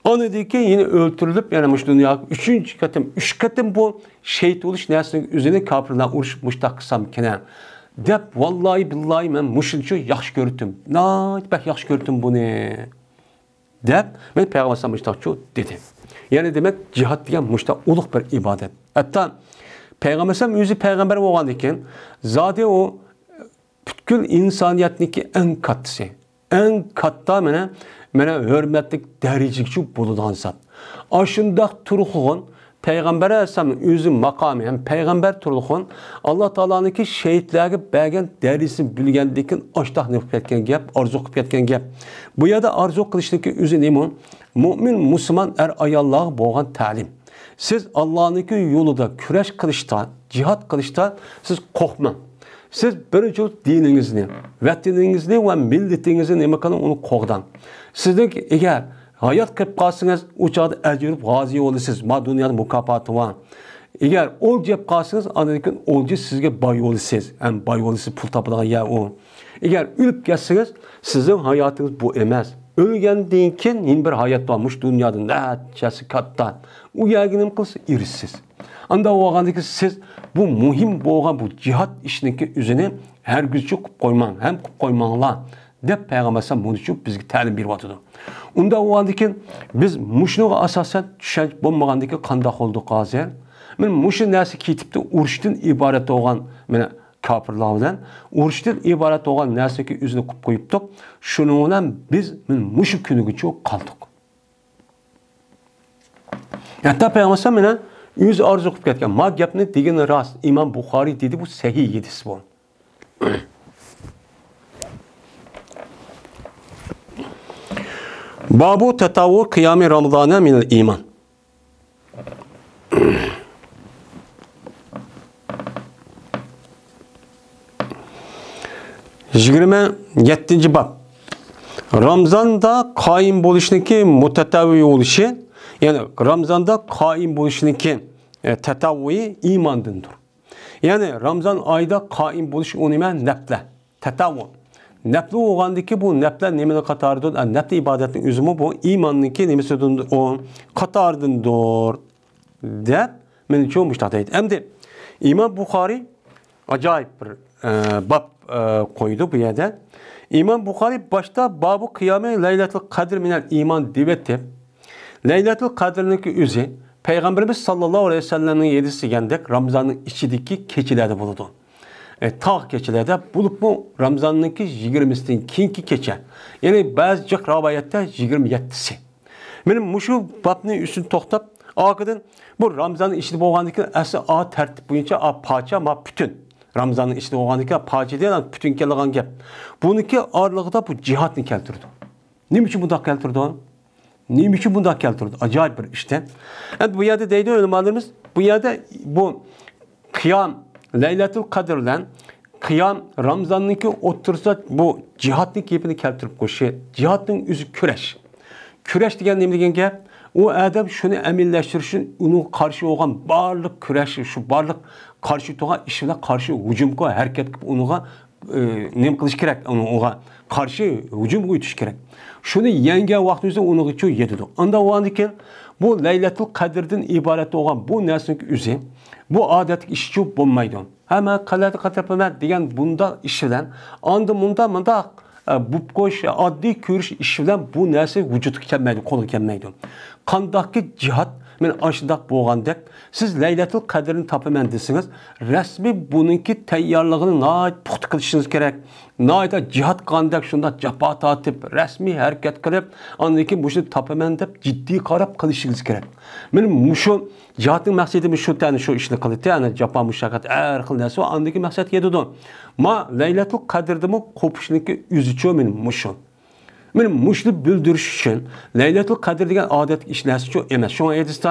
ئاندىن كېيىن يەنە ئۆلتۈرۈلۈپ، يەنە مۇشۇ دۇنياغا ئۈچىنچى قېتىم، ئۈچ قېتىم بۇ شېھىت بولۇش نەرسىنىڭ ئۆزىنى كاپىرلار ئۇرۇشۇپ مۇشتاق قىلسامكىنە، دەپ، ۋاللاھى بىللاھى مەن مۇشۇنچە ياخشى كۆرۈتتۈم. ناھايىتى بەك ياخشى كۆرۈتتۈم بۇنى. دەپ، مەن پەيغەمبەر ئەلەيھىسسالام مۇشتاق شۇ دېدى. يەنى دېمەك، جىھاد دېگەن مۇشتاق ئۇلۇغ بىر ئىبادەت. ھەتتا پەيغەمبەر ئەلەيھىسسالام ئۆزى پەيغەمبەر بولغاندىن كېيىن، زادى ئۇ پۈتكۈل ئىنسانىيەتنىڭكى ئەڭ كاتتىسى، ئەڭ كاتتا مانا، مانا ھۆرمەتلىك دەرىجىگىچۇ بولىدىغان زات. ئاشۇنداق تۇرغۇن پەيغەمبەر ئەلەيھىسسالامنىڭ ئۆزى ماقامى ھەم پەيغەمبەر تۇرغۇن، ئاللا تائالانىڭكى شېھىتلەرگە بەرگەن دەرىجىسىنى بىلگەندىن كېيىن ئاشتاق نېمە قىلىپ كەتكەن گەپ، ئارزۇ قىلىپ كەتكەن گەپ. بۇ يەردە ئارزۇ قىلىشنىڭكى ئۆزى نېمە؟ مۆمىن مۇسۇلمان ئەر-ئاياللارغا بولغان تەلىم. سىز ئاللانىڭكى يولىدا كۈرەش قىلىشتا، جىھاد قىلىشتا سىز قورقماڭ. سىز بىرىنچى دىنىڭىزنى، ۋەتىنىڭىزنى ۋە مىللىتىڭىزنى نېمە قىلىڭ، ئۇنى قوغداڭ. سىزنىڭ ئەگەر ھايات قېلىپ قالسىڭىز، ئۇ چاغدا ئەجىر ئېلىپ غازى بولىسىز، ما دۇنيادا مۇكاپاتى بار. ئەگەر ئولجا يەپ قالسىڭىز، ئاندىن كېيىن ئولجا سىزگە باي بولىسىز، ھەم باي بولىسىز، پۇل تاپىدىغان يەر ئۇ. ئەگەر ئۆلۈپ كەتسىڭىز، سىزنىڭ ھاياتىڭىز بۇ ئەمەس. ئۆلگەندىن كېيىن يەنە بىر ھايات بار، مۇشۇ دۇنيادا نەچچىسى كاتتا. ئۇ يەرگە نېمە قىلسا ئېرىشىسىز. ئانداق بولغاندىكىن سىز بۇ مۇھىم بولغان بۇ جىھاد ئىشنىڭكى ئۆزىنى ھەرگىزچۇ قىلىپ قويماڭ، ھەم قىلىپ قويماڭلار، دەپ پەيغەمبەر ئەلەيھىسسالام بۇنى چۈشۈپ بىزگە تەلىم بېرىۋاتىدۇ. ئۇنداق بولغاندىكىن بىز مۇشۇنىڭغا ئاساسەن چۈشەنچە بولمىغاندىكىن قانداق بولدۇق ھازىر؟ مانا مۇشۇ نەرسە كېتىپتۇ، ئۇرۇشتىن ئىبارەت بولغان، مانا كاپىرلار بىلەن ئۇرۇشتىن ئىبارەت بولغان نەرسىنىڭكى ئۆزىنى قىلىپ قويۇپتۇق. شۇنىڭ بىلەن بىز مانا مۇشۇ كۈنىگىچە قالدۇق. ھەتتا پەيغەمبەر مانا ئۆزى ئارزۇ قىلىپ كەتكەن. ما گەپنى دېگىنى راست. ئىمام بۇخارىي دېدى، بۇ سەھىھ ھەدىس بۇ. بابۇ تەتەۋۋۇ قىيامى رامىزانە مىنەل ئىمان. يىگىرمە يەتتىنچى باب. رامزاندا قائىم بولۇشنىڭكى مۇتەتەۋۋى بولۇشى، يەنى رامزاندا قائىم بولۇشنىڭكى، ئە، تەتەۋۋۇيى ئىماندىندۇر. يەنى رامزان ئايدا قائىم بولۇش ئۇ نېمە؟ نەپلە. تەتەۋۋۇ. نەپلى بولغاندىكى بۇ نەپلە نېمىنىڭ قاتارىدۇر؟ ئە، نەپلى ئىبادەتنىڭ ئۆزىمۇ بۇ ئىماننىڭكى نېمىسىدىن ئۇ قاتارىدىندۇر. دەپ، مېنىڭچە مۇشۇنداق دەيدۇ. ئەمدى ئىمام بۇخارىي ئاجايىپ بىر، ئە، باب، ئە، قويدى بۇ يەردە. ئىمام بۇخارىي باشتا بابۇ قىيامى لەيلەتۇل قەدر مىنەل ئىمان دېۋەتتى. لەيلەتۇل قەدرنىڭكى ئۆزى پەيغەمبىرىمىز ساللاللاھۇ ئەلەيھى ۋەسەللەمنىڭ ھەدىسى دېگەندەك رامزاننىڭ ئىچىدىكى كېچىلەردە بولىدۇ. ئە، تاغ كېچىلەردە بولۇپمۇ رامزاننىڭكى يىگىرمىسىدىن كېيىنكى كېچە. يەنى بەزى جىق رىۋايەتتە يىگىرمە يەتتىسى. مانا مۇشۇ بابنىڭ ئۈستىدە توختاپ، ئارقىدىن بۇ رامزاننىڭ ئىچىدە بولغاندىكىن ئەسلى ئا تەرتىپ بويىچە ئا پاچا ما پۈتۈن. رامزاننىڭ ئىچىدە بولغاندىكىن پاچا دېگەن پۈتۈن كېلىدىغان گەپ. بۇنىڭكى ئارىلىقىدا بۇ جىھادنى كەلتۈرىدۇ. نېمە ئۈچۈن بۇنداق كەلتۈرىدۇ؟ نېمە ئۈچۈن بۇنداق كەلتۈرىدۇ؟ ئاجايىپ بىر ئىشتە. ئەمدى بۇ يەردە دەيدۇ ئۆلىمالىرىمىز، بۇ يەردە بۇ قىيام، لەيلەتۇل قەدىر بىلەن قىيام رامزاننىڭكى ئوتتۇرىسىدا بۇ جىھادنىڭ گېپىنى كەلتۈرۈپ قويۇشى، جىھادنىڭ ئۆزى كۈرەش. كۈرەش دېگەن نېمە دېگەن گەپ؟ ئۇ ئادەم شۇنى ئەمەلىيلەشتۈرۈش ئۈچۈن ئۇنىڭغا قارشى بولغان بارلىق كۈرەش، شۇ بارلىق قارشى تۇرغان ئىش بىلەن قارشى ھۇجۇمغا ھەرىكەتكە ئۇنىڭغا، ئى، نېمە قىلىش كېرەك؟ ئۇنىڭغا قارشى ھۇجۇمغا ئۆتۈش كېرەك. شۇنى يەڭگەن ۋاقتىمىزدا ئۇنىڭغا چۇ يېتىدۇ. ئاندىن ئۇنىڭدىن كېيىن بۇ لەيلەتۇل قەدىردىن ئىبارەت بولغان بۇ نەرسىنىڭ ئۆزى، بۇ ئادەتتىكى ئىشچۇ بولمايدۇ. ھە، مەن قەلەتە قاتارپەن دېگەن بۇنداق ئىش بىلەن، ئاندىن مۇندا مۇنداق، ئە، بۇپ قوش، ئاددىي كۆرۈش ئىش بىلەن بۇ نەرسە ۋۇجۇدقا كەلمەيدۇ، قولغا كەلمەيدۇ. قانداقكى جىھاد، مەن ئاشۇنداق بولغاندەك، سىز لەيلەتۇل قەدىرنى تاپىمەن دېسىڭىز، رەسمىي بۇنىڭكى تەييارلىقىنى ناھايىتى پۇختا قىلىشىڭىز كېرەك. ناھايىتى جىھاد قىلغاندەك شۇنداق جاپا تارتىپ، رەسمىي ھەرىكەت قىلىپ، ئاندىن كېيىن مۇشۇنى تاپىمەن دەپ جىددىي قاراپ قىلىشىڭىز كېرەك. مەن مۇشۇ جىھادنىڭ مەقسىتى شۇ تەنە شۇ ئىشنى قىلدى، ئەنە جاپا مۇشەققەت ھەر خىل نەرسە، ئاندىكى مەقسەتكە يېتىدۇ. ما لەيلەتۇل قەدىردىمۇ قوپۇشنىڭكى ئۆزىچۇ مەن مۇشۇ. مەن مۇشۇنى بىلدۈرۈش ئۈچۈن، لەيلەتۇل قەدىر دېگەن ئادەتتىكى ئىش نەرسىچۇ ئەمەس. شۇڭا ھەدىستە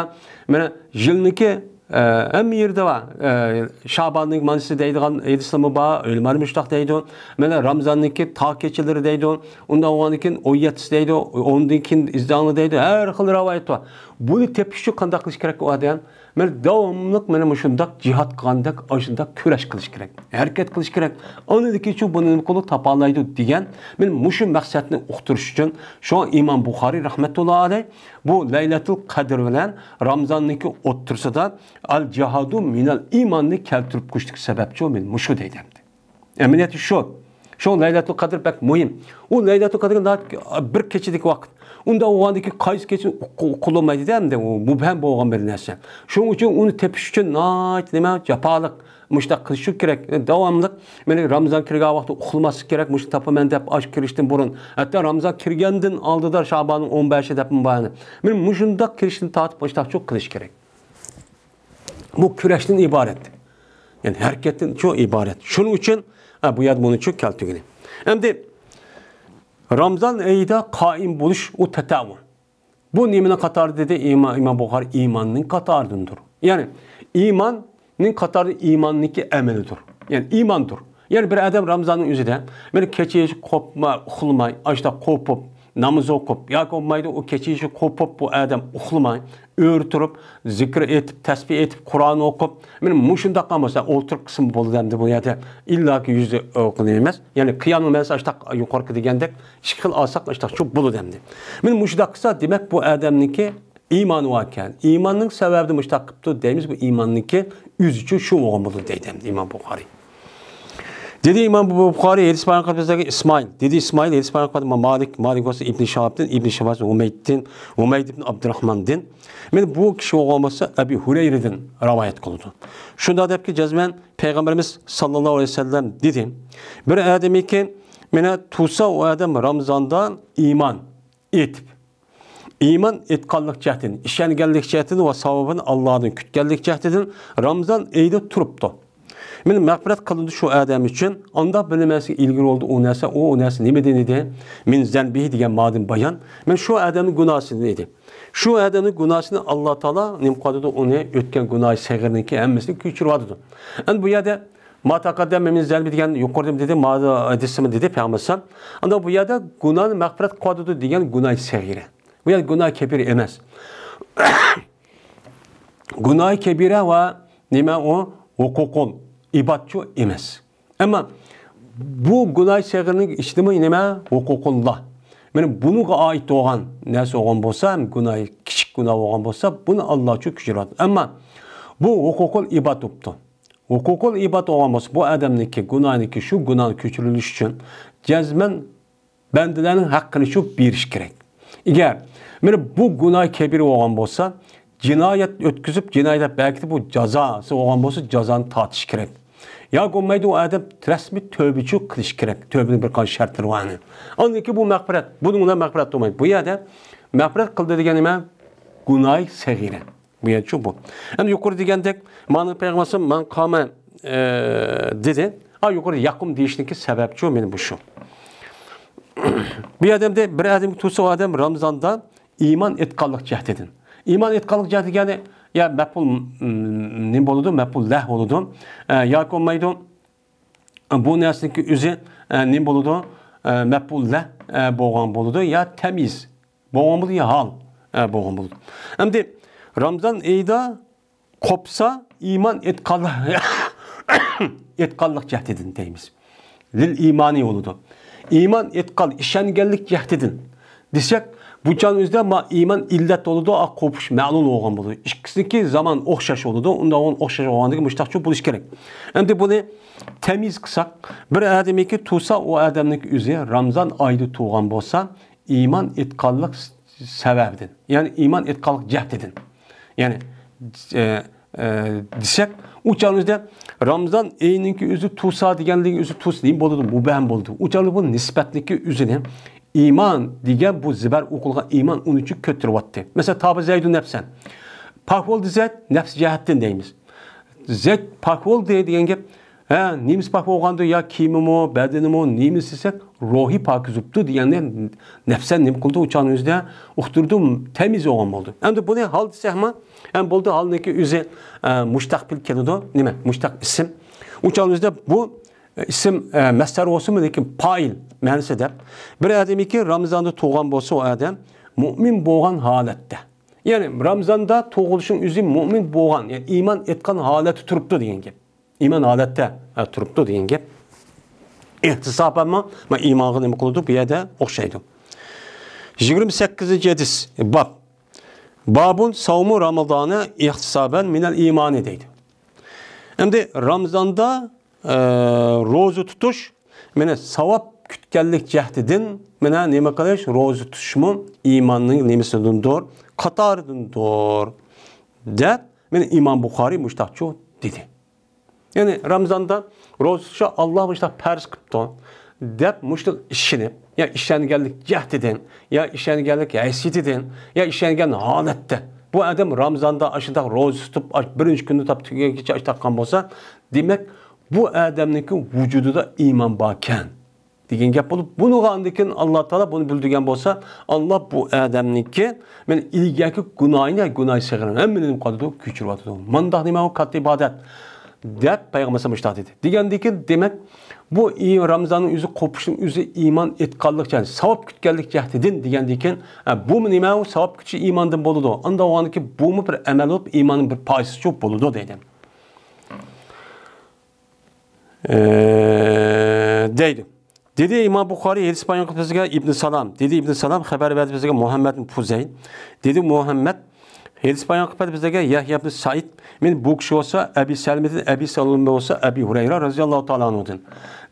مانا يىلنىڭكى، ئە، ھەممە يېرىدە بار. ئە، شاباننىڭ مانىسى دەيدىغان ھەدىسلەرمۇ بار، ئۆلىمالار مۇشۇنداق دەيدۇ. مانا رامزاننىڭكى تاغ كېچىلىرى دەيدۇ. ئۇنداق بولغاندىن كېيىن ئون يەتتىسى دەيدۇ، ئوندىن كېيىن ئىزداڭلى دەيدۇ. ھەر خىل رىۋايەت بار. بۇنى تېپىش ئۈچۈن قانداق قىلىش كېرەك ئۇ ئادەم؟ مانا داۋاملىق مانا مۇشۇنداق جىھاد قىلغاندەك، ئاشۇنداق كۈرەش قىلىش كېرەك، ھەرىكەت قىلىش كېرەك. ئاندىن كېيىنچۇ بۇنى نېمە قىلىدۇ، تاپالايدۇ دېگەن، مانا مۇشۇ مەقسەتنى ئۇقتۇرۇش ئۈچۈن شۇڭا ئىمام بۇخارىي رەھمەتۇللا ئەلەيھ بۇ لەيلەتۇل قەدىر بىلەن رامزاننىڭكى ئوتتۇرىسىدا ئەل جىھادۇ مىنەل ئىماننى كەلتۈرۈپ قويۇشتىكى سەۋەبچۇ مانا مۇشۇ دەيدۇ ئەمدى. ئەمەلىيەتتە شۇ. شۇ لەيلەتۇل قەدىر بەك مۇھىم. ئۇ لەيلەتۇل قەدىر بىر كېچىدىكى ۋاقىت. ئۇنداق بولغاندىكى قايسى كېچىنى ئۇق-، ئۇقۇلمايدۇ-دە ئەمدى. ئۇ مۇبھەم بولغان بىر نەرسە. شۇنىڭ ئۈچۈن ئۇنى تېپىش ئۈچۈن ناھايىتى نېمە، جاپالىق. مۇشۇنداق قىلىشى كېرەك. داۋاملىق مانا رامزان كىرگەن ۋاقىتتا ئۇخلىماسلىق كېرەك. مۇشۇنى تاپىمەن دەپ ئاش كىرىشتىن بۇرۇن. ھەتتا رامزان كىرگەندىن ئالدىدا شاباننىڭ ئون بەشى دەپمۇ بار. مانا مۇشۇنداق كىرىشتىن تارتىپ مۇشۇنداقچۇ قىلىش كېرەك. بۇ كۈرەشتىن ئىبارەت. يەنى ھەرىكەتتىن شۇ ئىبارەت. شۇنىڭ ئۈچۈن، ھە، بۇ يەردە بۇنى شۇ كەلتۈرگىنى. ئەمدى رامزان ئېيىدا قائىم بولۇش ئۇ تەتەۋۋۇ. بۇ نېمىنىڭ قاتارىدا دېدى؟ ئىما-، ئىمام بۇخارى ئىماننىڭ قاتارىدىندۇر. يەنى ئىماننىڭ قاتارىدا ئىماننىڭكى ئەمەلىدۇر. يەنى ئىماندۇر. يەنى بىر ئادەم رامزاننىڭ ئۆزىدە، مانا كېچە قوپماي، ئۇخلىماي، ئاشۇنداق قوپۇپ، نامىزى ئوقۇپ، ياكى بولمايدۇ، ئۇ كېچە قوپۇپ، بۇ ئادەم ئۇخلىماي، ئۆرە تۇرۇپ، زىكىر ئېيتىپ، تەسبىھ ئېيتىپ، قۇرئان ئوقۇپ، مانا مۇشۇنداق قىلمىسا، ئولتۇرۇپ قىلسىمۇ بولىدۇ ئەمدى بۇ يەردە. ئىللاكى يۈزى ئوقۇنى ئەمەس. يەنى قىيامنىڭ مەنىسى ئاشتاق يۇقىرىقى دېگەندەك، ئىككى خىل ئالساق ئاشتاقچۇ بولىدۇ ئەمدى. مانا مۇشۇنداق قىلسا، دېمەك، بۇ ئادەمنىڭكى ئىمانى باركەن. ئىماننىڭ سەۋەبىدىن مۇشۇنداق قىپتۇ دەيمىز، بۇ ئىماننىڭكى ئۆزىچۇ شۇ بولغان بولىدۇ دەيدۇ ئەمدى ئىمام بۇخارىي. دېدى ئىمام بۇخارىي، ھەدىس بايان قىلىپ بىزگە ئىسمائىل. دېدى ئىسمائىل، ھەدىس بايان قىلىپ مالىك، مالىك بولسا ئىبن شىھابتىن، ئىبن شىھاب ھۇمەيدتىن، ھۇمەيد ئىبن ئابدۇراھماندىن. مانا بۇ كىشى بولغان بولسا ئەبى ھۇرەيرىدىن رىۋايەت قىلىدۇ. شۇنداق دەپكى جەزمەن پەيغەمبىرىمىز ساللاللاھۇ ئەلەيھى ۋەسەللەم دېدى، بىر ئادەمكى مانا تۇرسا ئۇ ئادەم رامزاندا ئىمان ئېيتىپ، ئىمان ئېيتقانلىق جەھەتتىن، ئىشەنگەنلىك جەھەتتىن ۋە ساۋابىنى ئاللادىن كۈتكەنلىك جەھەتتىن رامزان ئېيىدا تۇرۇپتۇ. مانا مەغپىرەت قىلىندى شۇ ئادەم ئۈچۈن. ئانداق بىر نېمىسى ئىلگىرى بولدى، ئۇ نەرسە، ئۇ، ئۇ نەرسە نېمىدىن ئىدى؟ مىن زەنبىھى دېگەن مادىن بايان. مانا شۇ ئادەمنىڭ گۇناھىدىن ئىدى. شۇ ئادەمنىڭ گۇناھىنى ئاللا تائالا نېمە قىلىۋاتىدۇ؟ ئۇنى ئۆتكەن گۇناھى سەغىرنىڭكى ھەممىسىنى كۆچۈرۈۋاتىدۇ. ئەمدى بۇ يەردە ما تەقەددەمە مىن زەنبى دېگەن يۇقىرىدا دېدى، ما ھەدىسىمۇ دېدى پەيغەمبەر. ئانداق بۇ يەردە گۇناھنى مەغپىرەت قىلىۋاتىدۇ دېگەن گۇناھى سەغىرە. بۇ يەردە گۇناھى كەبىرە ئەمەس. گۇناھى كەبىرە ۋە نېمە ئۇ؟ ھوقۇقۇل ئىبادچۇ ئەمەس. ئەمما بۇ گۇناھى سەغىرنىڭ ئىچىدىمۇ نېمە؟ ھوقۇقۇللا. مانا بۇنىڭغا ئائىت بولغان نەرسە بولغان بولسا، ھەم گۇناھى كىچىك گۇناھ بولغان بولسا، بۇنى ئاللاچۇ كۆچۈرۈۋاتىدۇ. ئەمما بۇ ھوقۇقۇل ئىباد بوپتۇ. ھوقۇقۇل ئىباد بولغان بولسا، بۇ ئادەمنىڭكى گۇناھىنىڭكى شۇ گۇناھنى كۆچۈرۈلۈشى ئۈچۈن جەزمەن بەندىلەرنىڭ ھەققىنى شۇ بېرىش كېرەك. ئەگەر مانا بۇ گۇناھ كەبىرە بولغان بولسا، جىنايەت ئۆتكۈزۈپ، جىنايەت بەرگىلى بۇ جازاسى بولغان بولسا، جازانى تارتىش كېرەك. يا بولمايدۇ، ئۇ ئادەم رەسمىي تۆبىچۇ قىلىش كېرەك. تۆبىنىڭ بىر قانچە شەرتلىرى بار. ئاندىن كېيىن بۇ مەغپىرەت. بۇنىڭ بىلەن مەغپىرەت بولمايدۇ. بۇ يەردە مەغپىرەت قىلدى دېگەن نېمە؟ گۇناھى سەغىرە. بۇ يەرچۇ بۇ. ئەمدى يۇقىرى دېگەندەك، مانا پەيغەمبەر مەن قامە، ئە، دېدى. ئا، يۇقىرى يەقۇم دېيىشنىڭكى سەۋەبچۇ مانا بۇ شۇ. بۇ ئادەمدە بىر ئادەم تۇرسا، ئۇ ئادەم رامزاندا ئىمان ئېيتقانلىق جەھەتتىن. ئىمان ئېيتقانلىق جەھەتتىن دېگەنى، يا مەپئۇل، م، نېمە بولىدۇ؟ مەپئۇل لەھ بولىدۇ. ئە، ياكى بولمايدۇ. بۇ نەرسىنىڭكى ئۆزى، ئە، نېمە بولىدۇ؟ ئە، مەپئۇل لەھ، ئە، بولغان بولىدۇ. يا تەميىز. بولغان بولىدۇ، يا ھال. ئە، بولغان بولىدۇ. ئەمدى رامزان ئېيىدا قوپسا ئىمان ئېتىقادلىق، ئېتىقادلىق جەھەتتىن دەيمىز. لىل ئىمانى بولىدۇ. ئىمان ئېتىقاد، ئىشەنگەنلىك جەھەتتىن دېسەك، بۇ چاغنىڭ ئۆزىدە ما ئىمان ئىللەت بولىدۇ، ئا، قوپۇش مەلۇم بولغان بولىدۇ. ئىككىسىنىڭكى زامان ئوخشاش بولىدۇ. ئۇنداق ئوخشاش بولغاندىكىن مۇشتاقچۇ بولۇش كېرەك. ئەمدى بۇنى تەميىز قىلساق، بىر ئادەمنىڭكى تۇغسا، ئۇ ئادەمنىڭكى ئۆزى رامزان ئايدا تۇغان بولسا، ئىمان ئېتىقادلىق سەۋەبىدىن، يەنى ئىمان ئېتىقادلىق جەھەتتىن، يەنى، ئە، ئە، دېسەك، ئۇ چاغنىڭ ئۆزىدە رامزان ئېيىنىڭكى ئۆزى تۇغسا دېگەنلىكى ئۆزى تۇغسا نېمە بولىدۇ؟ مۇبھەم بولىدۇ. ئۇ چاغدا بۇ نىسبەتنىڭكى ئۆزىنى ئىمان دېگەن بۇ زىبەر ئوقۇلغان ئىمان ئۇنىڭ ئۈچۈن كۆتۈرۈۋاتتى. مەسىلەن، تابا زەيدۇ نەپسەن. پاك بولدى زەيد، نەپس جەھەتتىن دەيمىز. زەيد پاك بولدى دېگەن گەپ، ھە، نېمىسى پاك بولغاندۇ؟ يا كىيىمىمۇ، بەدىنىمۇ، نېمىسى دېسەك، روھى پاكىز بوپتۇ دېگەندە نەپسەن نېمە قىلدى؟ ئۇ چاغنىڭ ئۆزىدە ئۇقتۇردى، تەميىز بولغان بولدى. ئەمدى بۇنى ھال دېسەكمۇ، ھەم بولدى، ھالنىڭكى ئۆزى، ئە، مۇشتەق پېئىل كېلىدۇ. نېمە؟ مۇشتەق ئىسىم. ئۇ چاغنىڭ ئۆزىدە بۇ، ئە، ئىسىم، ئە، مەسدەر بولسىمۇ، لېكىن پائىل مەنىسى دەپ. بىر ئادەمكى رامىزاندا تۇغقان بولسا، ئۇ ئادەم مۇئمىن بولغان ھالەتتە. يەنى رامىزاندا تۇغۇلۇشنىڭ ئۆزى مۇئمىن بولغان، يەنى ئىمان ئېيتقان ھالەتتە تۇرۇپتۇ دېگەن گەپ. ئىمان ھالەتتە، ھە، تۇرۇپتۇ دېگەن گەپ. ئېھتىسابەنمۇ، ما، ئىمانغا نېمە قىلىدۇ؟ بۇ يەردە ئوخشايدۇ. يىگىرمە سەككىزىنچى ھەدىس، باب. بابۇن ساۋمۇ رامىزانى ئېھتىسابەن مىنەل ئىمانى دەيدۇ. ئەمدى رامىزاندا، ئە، روزا تۇتۇش، مانا، ساۋاب كۈتكەنلىك جەھىتىدىن، مانا، نېمە قىلىش؟ روزا تۇتۇشمۇ ئىماننىڭ نېمىسىدىندۇر؟ قاتارىدىندۇر، دەپ، مانا، ئىمام بۇخارىي مۇشتاقچۇ دېدى. يەنى رامىزاندا روزا تۇتۇشنى ئاللا مۇشۇنداق پەرز قىپتۇ دەپ مۇشۇنداق ئىشىنىپ، يا ئىشەنگەنلىك جەھىتىدىن، يا ئىشەنگەنلىك ھەيسىيىتىدىن، يا ئىشەنگەن ھالەتتە بۇ ئادەم رامىزاندا ئاشۇنداق روزا تۇتۇپ، ئاش-، بىرىنچى كۈندىن تاپ تۈگىگىچە ئاش تارتقان بولسا، دېمەك، بۇ ئادەمنىڭكى ۋۇجۇدىدا ئىمان باركەن دېگەن گەپ بولۇپ، بۇنىڭغا ئاندىن كېيىن ئاللا تائالا بۇنى بىلدۈرگەن بولسا، ئاللا بۇ ئادەمنىڭكى مەن ئىلگەركى گۇناھىنى، گۇناھ سېغىرىنى ھەممىنى نېمە قىلىدۇ؟ كۆچۈرۈۋاتىدۇ. مانداق نېمە ئۇ كاتتا ئىبادەت؟ دەپ پەيغەمبەر ئەلەيھىسسالام مۇشۇنداق دېدى. دېگەندىن كېيىن، دېمەك، بۇ ئى-، رامىزاننىڭ ئۆزى قوپۇشنىڭ ئۆزى ئىمان ئېتىقانلىق، يەنى ساۋاب كۈتكەنلىك جەھەتتىن دېگەندىن كېيىن، ھە، بۇمۇ نېمە ئۇ ساۋاب كۈتۈش ئىماندىن بولىدۇ. ئانداق بولغاندىن كېيىن بۇمۇ بىر ئەمەل بولۇپ، ئىماننىڭ بىر پارچىسى بولىدۇ دېدى. ئە، دەيدۇ. دېدى ئىمام بۇخارىي، ھەدىس بايان قىلىپ بىزگە ئىبن سالام. دېدى ئىبن سالام، خەۋەر بەردى بىزگە مۇھەممەد ئىبن پۇزەيل. دېدى مۇھەممەد، ھەدىس بايان قىلىپ بەردى بىزگە يەھيا ئىبن سەئىد. مەن بۇ كىشى بولسا ئەبى سەلمىدىن، ئەبى سەلمە بولسا ئەبى ھۇرەيرە رەزىياللاھۇ تائالا ئەنھۇدىن.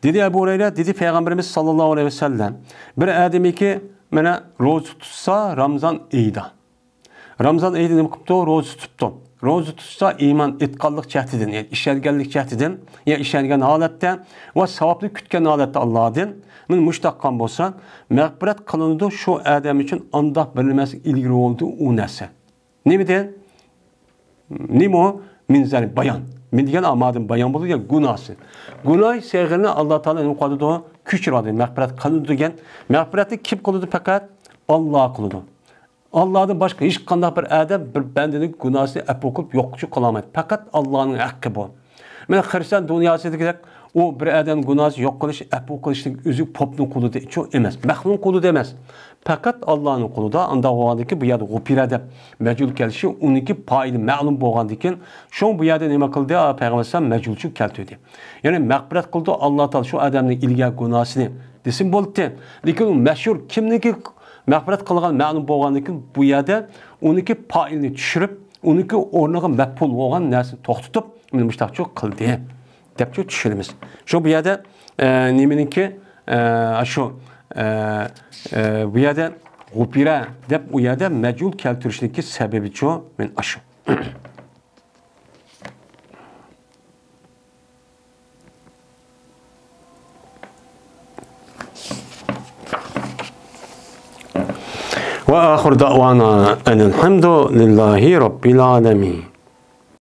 دېدى ئەبۇ ھۇرەيرە، دېدى پەيغەمبىرىمىز ساللاللاھۇ ئەلەيھى ۋەسەللەم، بىر ئادەمكى مانا روزا تۇتسا رامزان ئېيىدا. رامزان ئېيىدا نېمە قىپتۇ؟ روزا تۇتۇپتۇ. روزا تۇتسا ئىمان ئېتىقانلىق جەھەتىدىن، يەنى ئىشەنگەنلىك جەھەتىدىن، يا ئىشەنگەن ھالەتتە ۋە ساۋابنى كۈتكەن ھالەتتە ئاللادىن، مانا مۇشۇنداق قىلغان بولسا، مەغپىرەت قىلىنىدۇ شۇ ئادەم ئۈچۈن ئانداق بىر نېمىسى ئىلگىرى بولدى ئۇ نەرسە. نېمىدىن؟ نېمە ئۇ؟ مىن زەنبى بايان. مىن دېگەن ئامادىن بايان بولىدۇ، يەنى گۇناھسى. گۇناھ سېغىرنى ئاللا تائالا نېمە قىلىدۇ؟ كۆچۈرىدۇ. مەغپىرەت قىلىدۇ دېگەن. مەغپىرەتنى كىم قىلىدۇ؟ پەقەت ئاللا قىلىدۇ. ئاللادىن باشقا ھېچقانداق بىر ئادەم بىر بەندىنىڭ گۇناھىنى ئەپۇ قىلىپ يوققا قىلالمايدۇ. پەقەت ئاللانىڭ ھەققى بۇ. مانا خىرىستىيان دۇنياسىدىكىدەك ئۇ بىر ئادەمنىڭ گۇناھىنى يوق قىلىش، ئەپۇ قىلىشنىڭ ئۆزى پوپنىڭ قولىدا ئىچۇ ئەمەس، مەخلۇقنىڭ قولىدا ئەمەس. پەقەت ئاللانىڭ قولىدا. ئانداق بولغاندىن كېيىن بۇ يەردە غۇپىرە دەپ مەجھۇل كېلىشى ئۇنىڭكى پائىلى مەلۇم بولغاندىن كېيىن، شۇڭا بۇ يەردە نېمە قىلدى؟ پەيغەمبەر ئەلەيھىسسالام مەجھۇلچۇ كەلتۈردى. يەنى مەغپىرەت قىلىدۇ ئاللا تائالا شۇ ئادەمنىڭ ئىلگەر گۇناھىنى دېسىمۇ بولاتتى. لېكىن ئۇ مەشھۇر كىمنىڭكى مەغپىرەت قىلغان مەلۇم بولغاندىن كېيىن، بۇ يەردە ئۇنىڭكى پائىلنى چۈشۈرۈپ، ئۇنىڭكى ئورنىغا مەپئۇل بولغان نەرسىنى توختىتىپ، مانا مۇشۇنداقچۇ قىلدى دەپچۇ چۈشىنىمىز. شۇ بۇ يەردە، ئە، نېمىنىڭكى، ئە، شۇ، ئە، ئە، بۇ يەردە غۇپىرە دەپ ئۇ يەردە مەجھۇل كەلتۈرۈشنىڭكى سەۋەبىچۇ مانا ئاشۇ. وآخر دعوانا أن الحمد لله رب العالمين.